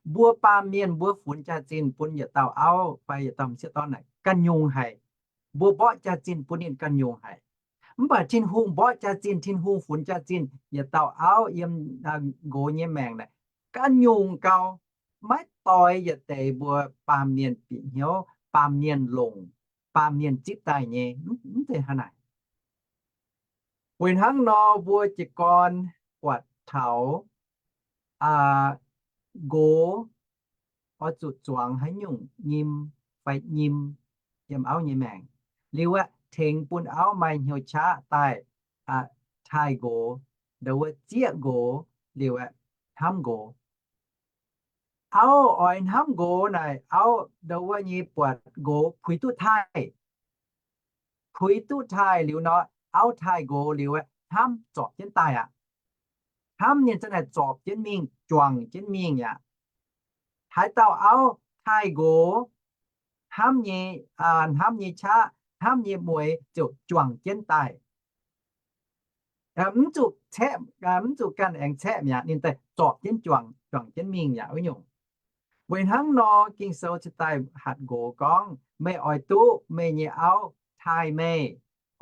mbuo baamh mienh mbuo funx jaax-zinh bun yietc dauh auv fai yietc dauh m'sieqv dorn naaic ganh nyungc haic. Mbuo mborqv jaax-zinh bun ninh ganh nyungc haic. Mv baac Tin-Hungh mborqv jaax-zinh, Tin-Hungh funx jaax-zinh yietc dauh auv yiem nqox nyei maengc naaic ganh nyungc gau, maiv doix yietc deix mbuo baamh mienh bieqc hnyouv, baamh mienh longc, baamh mienh zipv daaih nyei, mv zeiz hnangv naaic. Weic hnangv nor mbuo jiez gorn buatc taux nqox oix zuqc zuangx haaix nyungc nyim fai nyim yiem auv nyei maengc. Liuz aeqv, tengx bun auv maaih hnyouv qaqv daaih taaih nqox, ndau wuov zieqv nqox, liuz aeqv, hnamv nqox. Auv oix hnamv nqox naaic, auv ndau wuov nyei buatc nqox puix duqv taaih. Puix duqv taaih liuz nor, auv taaih nqox liuz aeqv, hnamv zorpc jienv daaih aqv. hnamv ninh za'naaic zorpc jienv mingh, juangc jienv mingh aqv. Haaix dauh auv taaih nqox, hnamv nyei, hnamv nyei qaqv, hnamv nyei mueiz ziouc juangc jienv daaih. Mv zuqc caeqv, mv zuqc ganh aengx caeqv mi'aqv, ninh daaih zorpc jienv juangc, juangc jienv mingh mi'aqv wuov nyungc. Weic hnangv nor, Ging-Sou cingx daaih hatc nqox gorngv, meih oix duqv meih nyei auv taaih meih,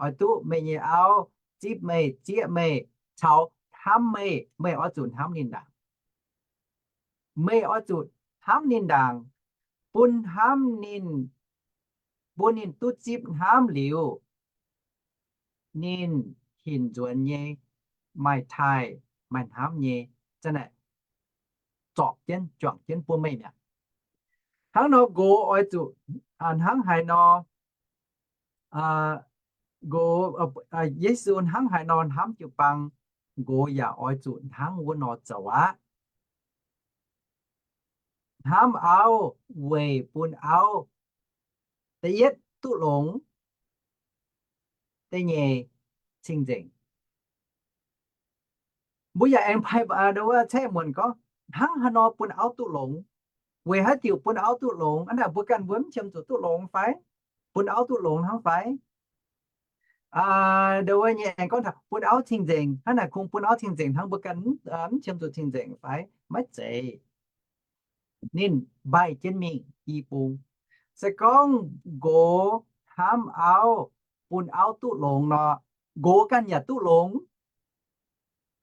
oix duqv meih nyei auv zipv meih, zieqv meih, caux hnamv meih. Meih oix zuqc hnamv ninh ndaangc. Meih oix zuqc hnamv ninh ndaangc, bun hnamv ninh, bun ninh duqv zipv hnamv liuz, ninh hinc nzuonx nyei, maaih taaih, maaih hnamv nyei, za'naaic zorpc jienv, juangc jienv bun meih mi'aqv. Hnangv nor nqox oix zuqc hnangv haaix nor, nqox, Yesu hnangv haaix nor hnamv jiu-baang, nqox yaac oix zuqc hnangv wuov nor zoux aqv. Hnamv auv weic bun auv, da'yietv duqv longx, da'nyeic cing-nzengc. Mbuo yaac aengx paaiv wuov caeqv muonc gorngv, hnangv haaix nor bun auv duqv longx? Weic haaix diuc bun auv duqv longx? Hnangv naaic mbuo ganh mbuo mv qiemx zuqc duqv longx fai? Bun auv duqv longx hnangv fai? Ndo wuov nyei aengx gorngv taux bun auv cing-nzengc. Hnangv naaic kungx bun auv cingx nzengc hnangv, mbuo ganh mv qiemx zuqc cing-nzengc fai? Maiv zeiz. Ninh mbaih jienv mingh i bung. Se gorngv nqox hnamv auv, bun auv duqv longx nor, nqox ganh yaac duqv longx.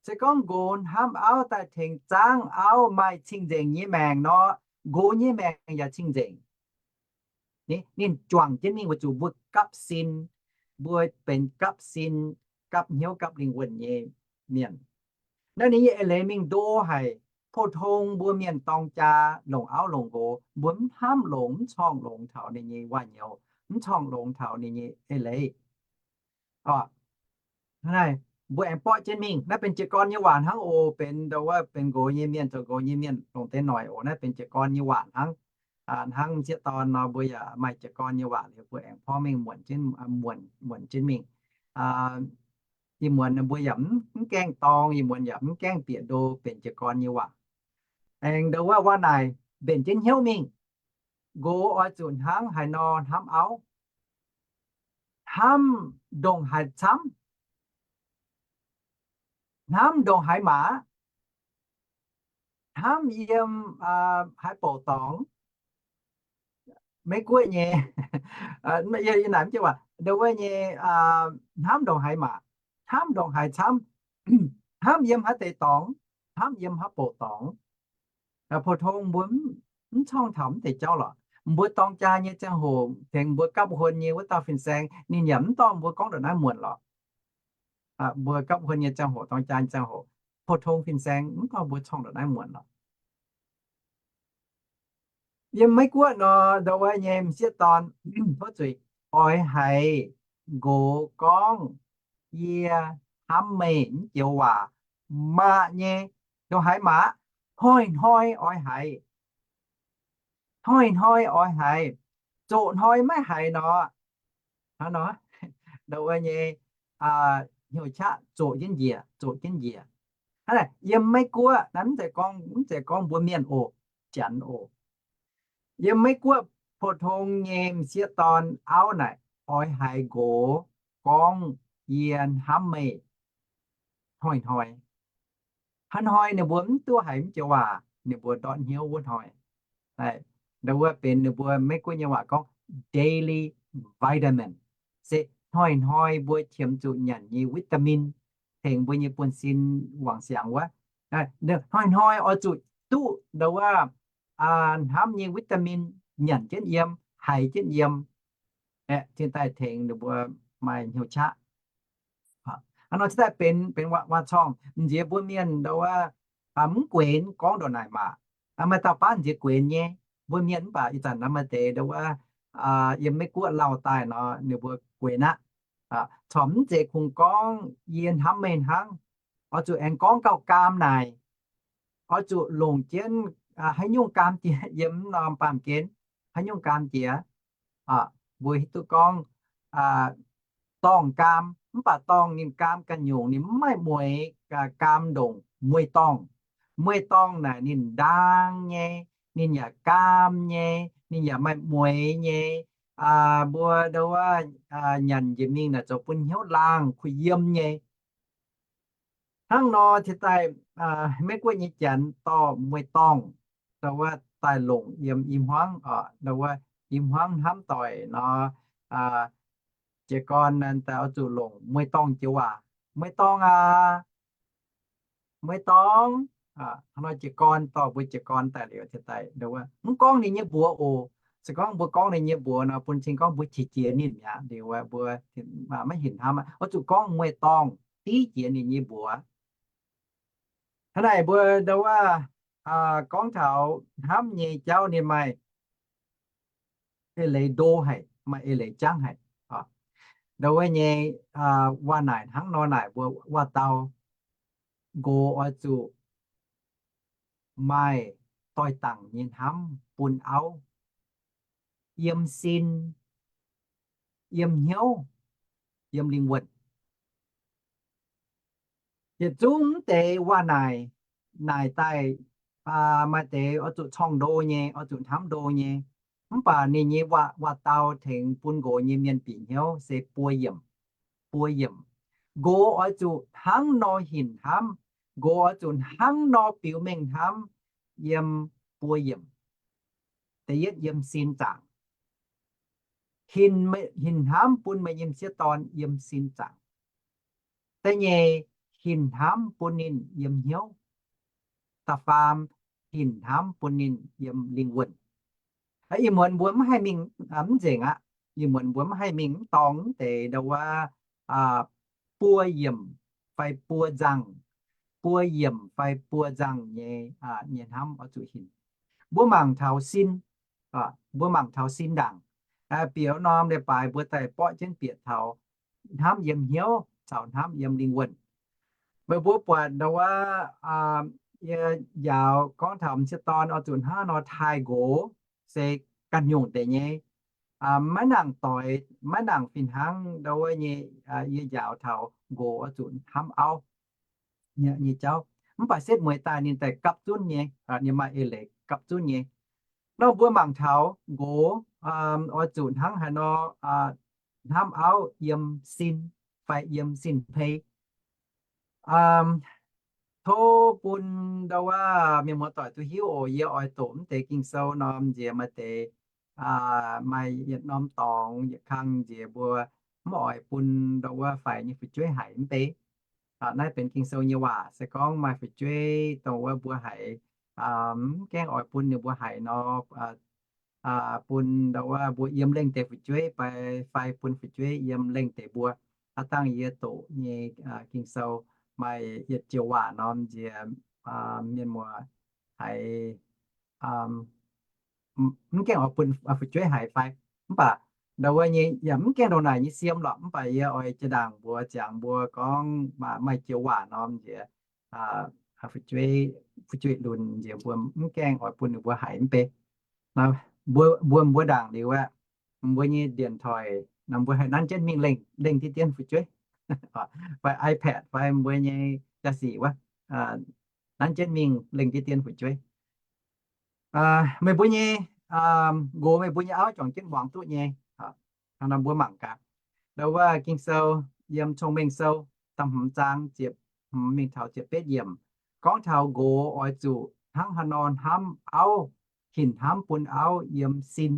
Se gorngv nqox hnamv auv daaih tengx zaangv auv maaih cing-nzengc nyei maengc nor, nqox nyei maengc yaac cing-nzengc. Ninh juangc jienv mingh weic zuqc mbuo gapv sin, mbuo benx gapv sin, gapv hnyouv gapv lingh wuonh nyei mienh. Naaiv ninh nyei eix leiz mingh ndo haic. Pou-tong mbuo mienh dorng jaa longc auv longc nqox, mbuo mv hnamv longx, mv corngh longx taux ninh nyei waac-nyouz, mv corngh longx taux ninh nyei eix leiz. Mbuo aengx borqv jienv mingh. Naaiv benx jiez gorn nyei waac hnangv oc. Benx ndo wuov benx nqox nyei mienh zoux nqox nyei mienh longc deix noic oc. Naaiv benx jiez gorn nyei waac hnangv. Hnangv m'sieqv dorn nor, mbuo yaac maaih jiez gorn nyei waac liuz, mbuo aengx porv mengh muonc, muonc jienv mingh. Ih muonz mbuo yaac mv gaengh dorng, ih muonz yaac mv gaengh bieqc ndo benx jiez gorn nyei waac. Aengx ndo wuov waac naaic mbenc jienv hnyouv mingh. Nqox oix zuqc hnangv haaix nor hnamv auv? Hnamv ndongc haaix camv? Hnamv ndongc haaix mangc? Hnamv yiem haaix bouc dorngx? Maiv guoqv nyei, yie naaic mv jienv waac, ndo wuov nyei, hnamv ndongc haaix mangc? Hnamv ndongc haaix camv? Hnamv yiem haaix deix dorngx? Hnamv yiem haaix bouc dorngx? Pou-tong mbuo mv corngh taux mv deix jauv lorqc. Mbuo dorng jaa nyei ziangh hoc tengx mbuo gapv huon nyei wuov dauh fin-saeng, ninh yaac mv dorh mbuo gorngv ndongc naaiv muonc lorqc. Mbuo gapv huon nyei ziangh hoc, dorng jaa nyei ziangh hoc, pou-tong fin-saeng mv dorh mbuo corngh ndongc naaiv muonc lorqc. Yiem Meiv Guoqv nor, ndo wuov nyei m'sieqv dorn, tov zuiz, oix haiz nqox gorngv, yie hnamv meih, mv joux waac maqv nyei, ndongc haaix maqv? Hnoi-hnoi oix haiz. Hnoi-hnoi oix haiz. Zoqc hnoi maiv haiz nor, hnangv nor, ndo wuov nyei hnyouv qaqv zoqc jienv njiec, zoqc jienv njiec. Hnangv naaic yiem Meiv Guoqv naaiv mv zeiz gorngv, mv zeiz gorngv mbuo mienh oc, Janx oc. Yiem Meiv Guoqv pou-tong nyei m'sieqv dorn auv naaic oix haiz nqox gorngv, yie hnamv meih, hnoi-hnoi. Hnoi-hnoi ninh mbuo mv duqv haiz mv joux waac, ninh mbuo ndortv hnyouv wuov hnoi. Ndo wuov benx ninh mbuo Meiv Guoqv nyei waac gorngv daily vitamin. Se hnoi-hnoi mbuo qiemx zuqc nyanc nyei vitamin, tengx mbuo nyei buonv-sin wangc siangx wuov. Hnoi-hnoi oix zuqc duqv ndo wuov hnamv nyei vitamin nyanc jienv yiem, haiz jienv yiem, aeqv, cingx daaih tengx ninh mbuo maaih hnyouv qaqv. Hnangv nor cingx daaih benx, benx waac, waac-corngh. M'nziex mbuo mienh ndo wuov mv guenx gorngv ndongc naaic maah. Maaih dauh baav m'nziex guenx nyei. Mbuo mienh mv baac ih zanc naaiv maaih deix ndo wuov yiem Meiv Guoqv lauh daaih nor, ninh mbuo guenx aqv. Corc mv zeiz kungx gorngv yie hnamv meih hnangv. Oix zuqc aengx gorngv gauh gaam naaic. Oix zuqc longc jienv haaix nyungc gaam jiex yiem norm baamh gen, haaix nyungc gaam jiex. Mbuo hiuv duqv gorngv dorngh gaam, mv baac dorngh ninh gaam ganh nyungc ninh mv maaih mueix. gaam ndongc mueiz-dorngh. Mueiz-dorngh naaic ninh ndaang nyei, ninh yaac gaam nyei, ninh yaac maaih mueix nyei. Mbuo ndau wuov nyanc njiec mingh naaic zoux bun hnyouv laangh kuh yiem nyei. Hnangv nor cingx daaih Meiv-Guoqv nyei janx dorh mueiz-dorngh, ndau wuov daaih longc yiem i hmuangv, ndau wuov i hmuangv hnamv doic nor, jiez gorn daaih oix zuqc longc mueiz-dorngh joux waac, mueiz-dorngh aac, mueiz-dorngh. Hnangv nor jiez gorn dorh mbuo jiez gorn daaih liuz, mv gorngv ninh nyei mbuox oc. Se gorngv mbuo gorngv ninh nyei mbuox nor, bun cing gorngv mbuo qiex jiez ninh mi'aqv. Liuz mbuo maiv hinc hnamv, oix zuqc gorngv mueiz-dorngh div jiex ninh nyei mbuox. Hnangv naaic mbuo ndau wuov gorngv taux hnamv nyei jauv ninh maaih eix leiz ndo haic, maaih eix leiz jangv haic. Ndau wuov nyei waac naaic hnangv nor naaic mbuo waac-dau, nqox oix zuqc maaih doix-dangc nyei hnamv bun auv, yiem sin, yiem hnyouv, yiem lingh wuonh. Yietc zungv mv deix waac naaic, naaic daaih maaih deix oix zuqc corng ndo nyei, oix zuqc hnamv ndo nyei. Mv baac ninh nyei waac, waac-dau tengx bun nqox nyei mienh bieqc hnyouv se buo yiemc, buo yiemc. Nqox oix zuqc hnangv nor hinc hnamv, nqox oix zuqc hnangv nor biux mengh hnamv yiem buo yiemc. Da'yietv yiem sin zaangc. Hinc, hinc hnamv bun meih nyei m'sieqv dorn yiem sin zaangc. Da'nyeic, hinc hnamv bun ninh yiem hnyouv. Da'faam, hinc hnamv bun ninh yiem lingh wuonh. Ih muonz mbuo mv haih mingh mv nzengc aqv. Ih muonz mbuo mv haih mingh mv dorngx mv deix ndau wuov buo yiemc fai buo nzangh, buo yiemc fai buo nzangh nyei, nyei hnamv oix zuqc hinc. Mbuo mangc taux sin, mbuo mangc taux sin ndaangc. Biaux norm leiz-baaix mbuo daaih borqv jienv bieqc taux hnamv yiem hnyouv caux hnamv yiem lingh wuonh. Meih mbuo buatc ndau wuov, yie njaaux gorngv taux m'sieqv dorn oix zuqc hnangv nor taaih nqox se ganh nyungc deix nyei. Maiv nangc doix, maiv nangc fih hnangv ndau wuov nyei, yie njaaux taux nqox oix zuqc hnamv auv nyei jauv. Mv baac setv mueiz daaih ninh daaih gapv zunv nyei, ninh maaih eix leiz gapv zunv nyei. Nor mbuo mangc taux nqox oix zuqc hnangv haaix nor hnamv auv yiem sin fai yiem sin-hmei. Tov bun ndau wuov mienh muoz-doic duqv hiuv oc. Yie oix doqc mv deix Ging-Sou norm nziex maaih deix, maaih yietc norm dorngx yietc kang nziex mbuo mv oix bun ndau wuov faix nyei fu'jueiv haiz mv bei. Naaiv benx Ging-Sou nyei waac. Se gorngv maaih fu'jueiv dongh wuov mbuo haiz mv gaengh oix bun ninh mbuo haiz nor, bun ndau wuov mbuo yiem lengh deix fu'jueiv fai, fai bun fu'jueiv yiem lengh deix mbuo. Aav dangh yie doqc nyei Ging-Sou maaih yietc joux waac norm nziex mienh muoz haiz mv gaengh oix bun fu'jueiv haiz fai. Mv baac ndau wuov nyei yaac mv gaengh ndongc naaic nyei siem lorqc. Mv baac yie oix jiex ndaangc mbuox ziangx mbuo gorngv maaih joux waac norm nziex fu'jueiv, fu'jueiv lunx nziex mbuo mv gaengh oix bun ninh mbuo haiz mv bei. Mbuo, mbuo, mbuo ndaangc liuz aeqv, mbuo nyei điện thoại nor mbuo haih nanv jienv mingh lengh, lengh diqv dien fu'jueiv, fai iPad fai mbuo nyei jaa-sic wuov, nanv jienv mingh lengh diqv dien fu'jueiv. Meih mbuo nyei nqox, meih mbuo nyei auv juangc jienv muangx duqv nyei. Hnangv nor mbuo mangc gaax. Ndau wuov Ging-Sou yiem Cong-Mengh Sou da'hmz zaang ziepc hmz mingh taux ziepc betv yiemc gorngv taux nqox oix zuqc hnangv haaix nor hnamv auv, hinc hnamv bun auv yiem sin.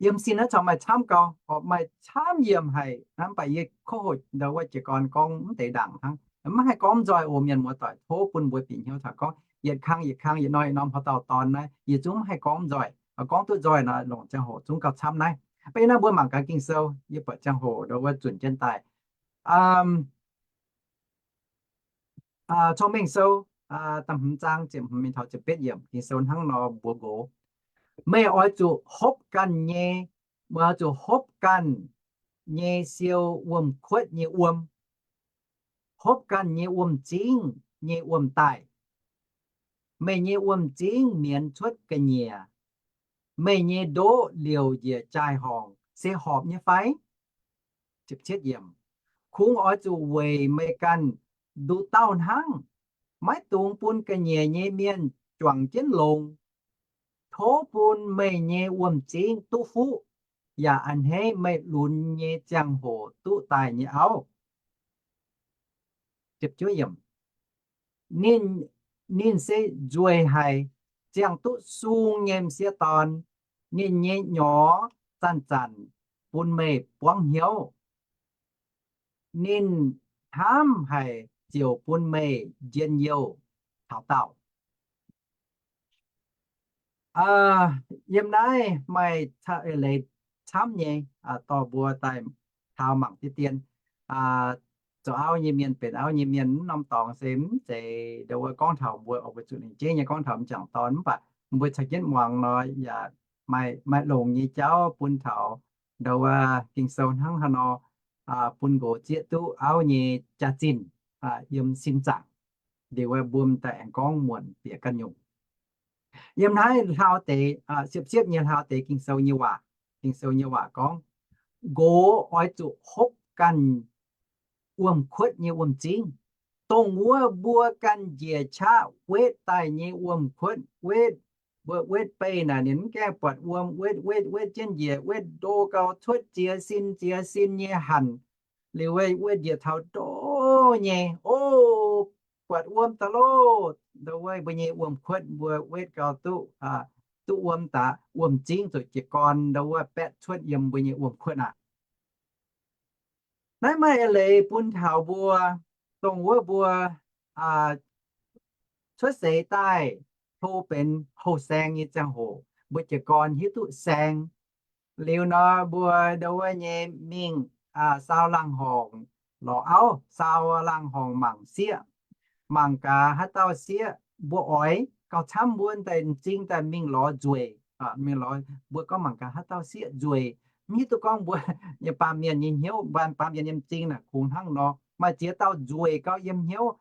Yiem sin naaiv corc maaih camv gau, maaih camv yiemc haic. Mv baac yie kov hoc ndau wuov jiez gorn gorngv mv deix ndaangc hnangv, mv haih gorngv mv nzoih oc. Mienh muoz-doic, tov bun mbuo bieqc hnyouv taux gorngv yietc kang yietc kang, yietc norm yietc norm haaix dauh dorn naaiv yie zungv mv haih gorngv mv nzoih. Gorngv duqv nzoih nor longc ziangh hoc zungv gauh camv naaiv. Beiv naaiv mbuo mangc gaax Ging-Sou, yie buatc ziangh hoc ndau wuov zunc jienv daaih. Cong-Mengh Sou da'hmz zaang ziepc hmz mingh taux ziepc betv yiemc, Ging-Sou hnangv nor mbuox nqox, meih oix zuqc hopv ganh nyei, meih oix zuqc hopv ganh nyei siou wuom-kuotv nyei wuom, hopv ganh nyei wuom-zingv nyei wuom-daaih. Meih nyei wuom-zingv mienz cuotv ga'nyiec, meih nyei ndoqv liouc njiec jaai-horngc, se horpc nyei fai? Kungx oix zuqc weic meih ganh nduqc dauh hnangv. Maiv dungx bun ga'nyiec nyei mienh juangc jienv longx. Tov bun meih nyei wuom-zingv duqv fuqv, yaac a'hneiv meih lunx nyei ziangh hoc duqv daaih nyei auv. Ninh, ninh se nzueic haic, ziangh duqv sung nyei m'sieqv dorn. Ninh nyei nyorx zanc-zanc bun meih buangv hnyouv. Ninh hnamv haic ziouc bun meih njien-youh taux daauh. Yiem naaiv maaih leiz camv nyei, dorh mbuo daaih taux mangc diqv dien. Zoux auv nyei mienh, benx auv nyei mienh, mv norm dorngx se mv zeiz ndo wuov gorngv taux mbuo oix zuqc lingc jeiv nyei gorngv taux m'jangc dorn, mv baac mbuo caux jienv muangx nor yaac maaih longx nyei jauv bun taux ndo wuov Ging-Sou hnangv haaix nor bun nqox zieqv duqv auv nyei jaax-zinh yiem sin zaangc. Liuz wuov mbuo daaih aengx gorngv muonc bieqc ganh nyungc. Yiem naaiv hlaau deix, siepv-siepv nyei hlaau deix Ging-Sou nyei waac, Ging-Sou nyei waac gorngv, nqox oix zuqc hopv ganh wuom-kuotv nyei wuom-zingv, dongh wuov mbuo ganh njiec qaqv wetv daaih nyei wuom-kuotv, wetv, mbuo wetv beih naaic ninh mv gaengh buatc wuom, wetv wetv wetv jienv njiec, wetv ndo gau cuotv ziex sin ziex sin nyei hanc. Liuz wuov njiec taux ndo nyei, o, buatc wuom daaih loh. Ndo wuov mbuo nyei wuom-kuotv mbuo wetv gau duqv, duqv wuom daaih, wuom-zingv zuqc jiez gorn ndo wuov baetv cuotv yiem mbuo nyei wuom-kuotv aqv. Naaiv maaih eix leiz bun taux mbuo, dongh wuov mbuo cuotv seix daaih hlo benx houh saeng nyei ziangh hoc, mbuo jiez gorn hiuv duqv saeng. Liuz nor mbuo ndo wuov nyei mingh saau laangh horngc lorz auv, saau laangh horngc mangc sieqv, mangc gaax haaix dauh sieqv mbuo oix, gauh camv mbuo daaih m'zing daaih mingh lorz nzueic, mingh lorz, mbuo gorngv mangc gaax haaix dauh sieqv nzueic. Mv hiuv duqv gorngv mbuo nyei baamh mienh nyei hnyouv, baamh mienh nyei m'zing naaic kungx hnangv nor, maaih ziex dauh nzueic gauh yiem hnyouv,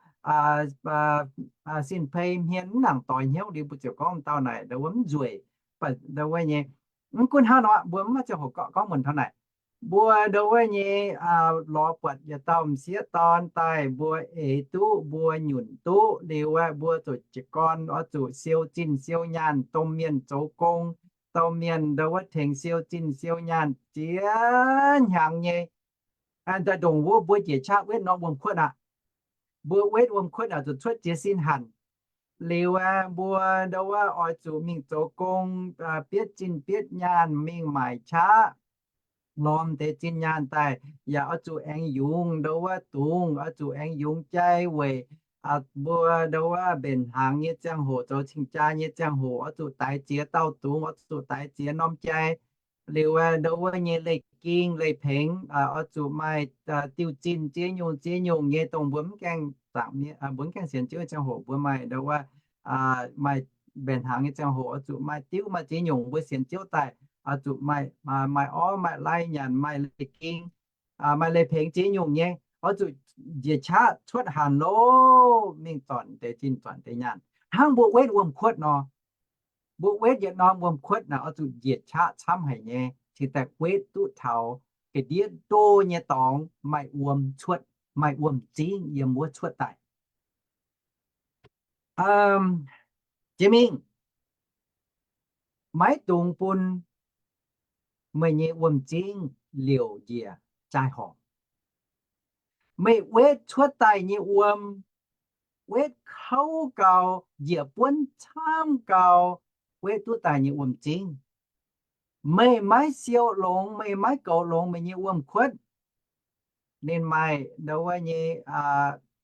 sin-pei hmien mv nangc doix hnyouv liuz mbuo ziouc gorngv m'dauh naaic ndo wuov mv nzueic. Ndo wuov nyei, mv gunv hnangv nor mbuo mv maaih ziangh hoc gorngv muonc taux naaic. Mbuo ndo wuov nyei lorz buatc yietc dauh m'sieqv dorn daaih, mbuo eix duqv, mbuo nyunc duqv liuz aeqv, mbuo zuqc jiez gorn oix zuqc siou zinh siou nyaanh, domh mienh zoux gong, domh mienh ndo wuov tengx siou zinh siou nyaanh ziex hnyangx nyei. Daaih ndongc wuov mbuo njiec qaqv wetv norm wuom-kuotv aqv. Mbuo wetv wuom-kuotv aqv zuqc cuotv ziex sin hanc. Liuz aeqv, mbuo ndo wuov oix zuqc mingh zoux gong, bietv zinh bietv nyaanh, mingh maaic qaqv, lorz deix zinh nyaanh daaih, yaac oix zuqc aengx yungz ndo wuov dungz, oix zuqc aengx yungz jai weic mbuo ndo wuov mbenc hnaangx nyei ziangh hoc, zoux cing-jaa nyei ziangh hoc oix zuqc daix ziex dauh dungz, oix zuqc daix ziex norm jai. Liuz aeqv, ndo wuov nyei leih ging leih pengx oix zuqc maaih diuh zinh ziex nyungc ziex nyungc nyei, dongh mbuo mv gaengh zaangc mienh, mbuo mv gaengh sienx Ziouv nyei ziangh hoc mbuo maaih ndo wuov, maaih mbenc hnaangx nyei ziangh hoc oix zuqc maaih diuv maaih ziex nyungc, mbuo sienx Ziouv daaih oix zuqc maaih, maaih orv maaih lai nyanc, maaih leih ging, maaih leih pengx ziex nyungc nyei, oix zuqc njiec qaqv cuotv hanc loh, mingh zornc deix zinh zornc deix nyaanh. Hnangv mbuo wetv wuom-kuotv nor, mbuo wetv yietc norm wuom-kuotv naaic oix zuqc njiec qaqv camv haic nyei, cingx daaih wetv duqv taux ga'ndiev ndo nyei dorngx maaih wuom cuotv, maaih wuom-zingv yiem wuov cuotv daaih. Jiex mingh, maiv dungx bun meih nyei wuom-zingv liouc njiec jaai-horngc. Meih wetv cuotv daaih nyei wuom, wetv kouv gau, njiec buonv camv gau, wetv duqv daaih nyei wuom-zingv. Meih maiv siou longx, meih maiv goux longx meih nyei wuom-kuotv, ninh maaih ndo wuov nyei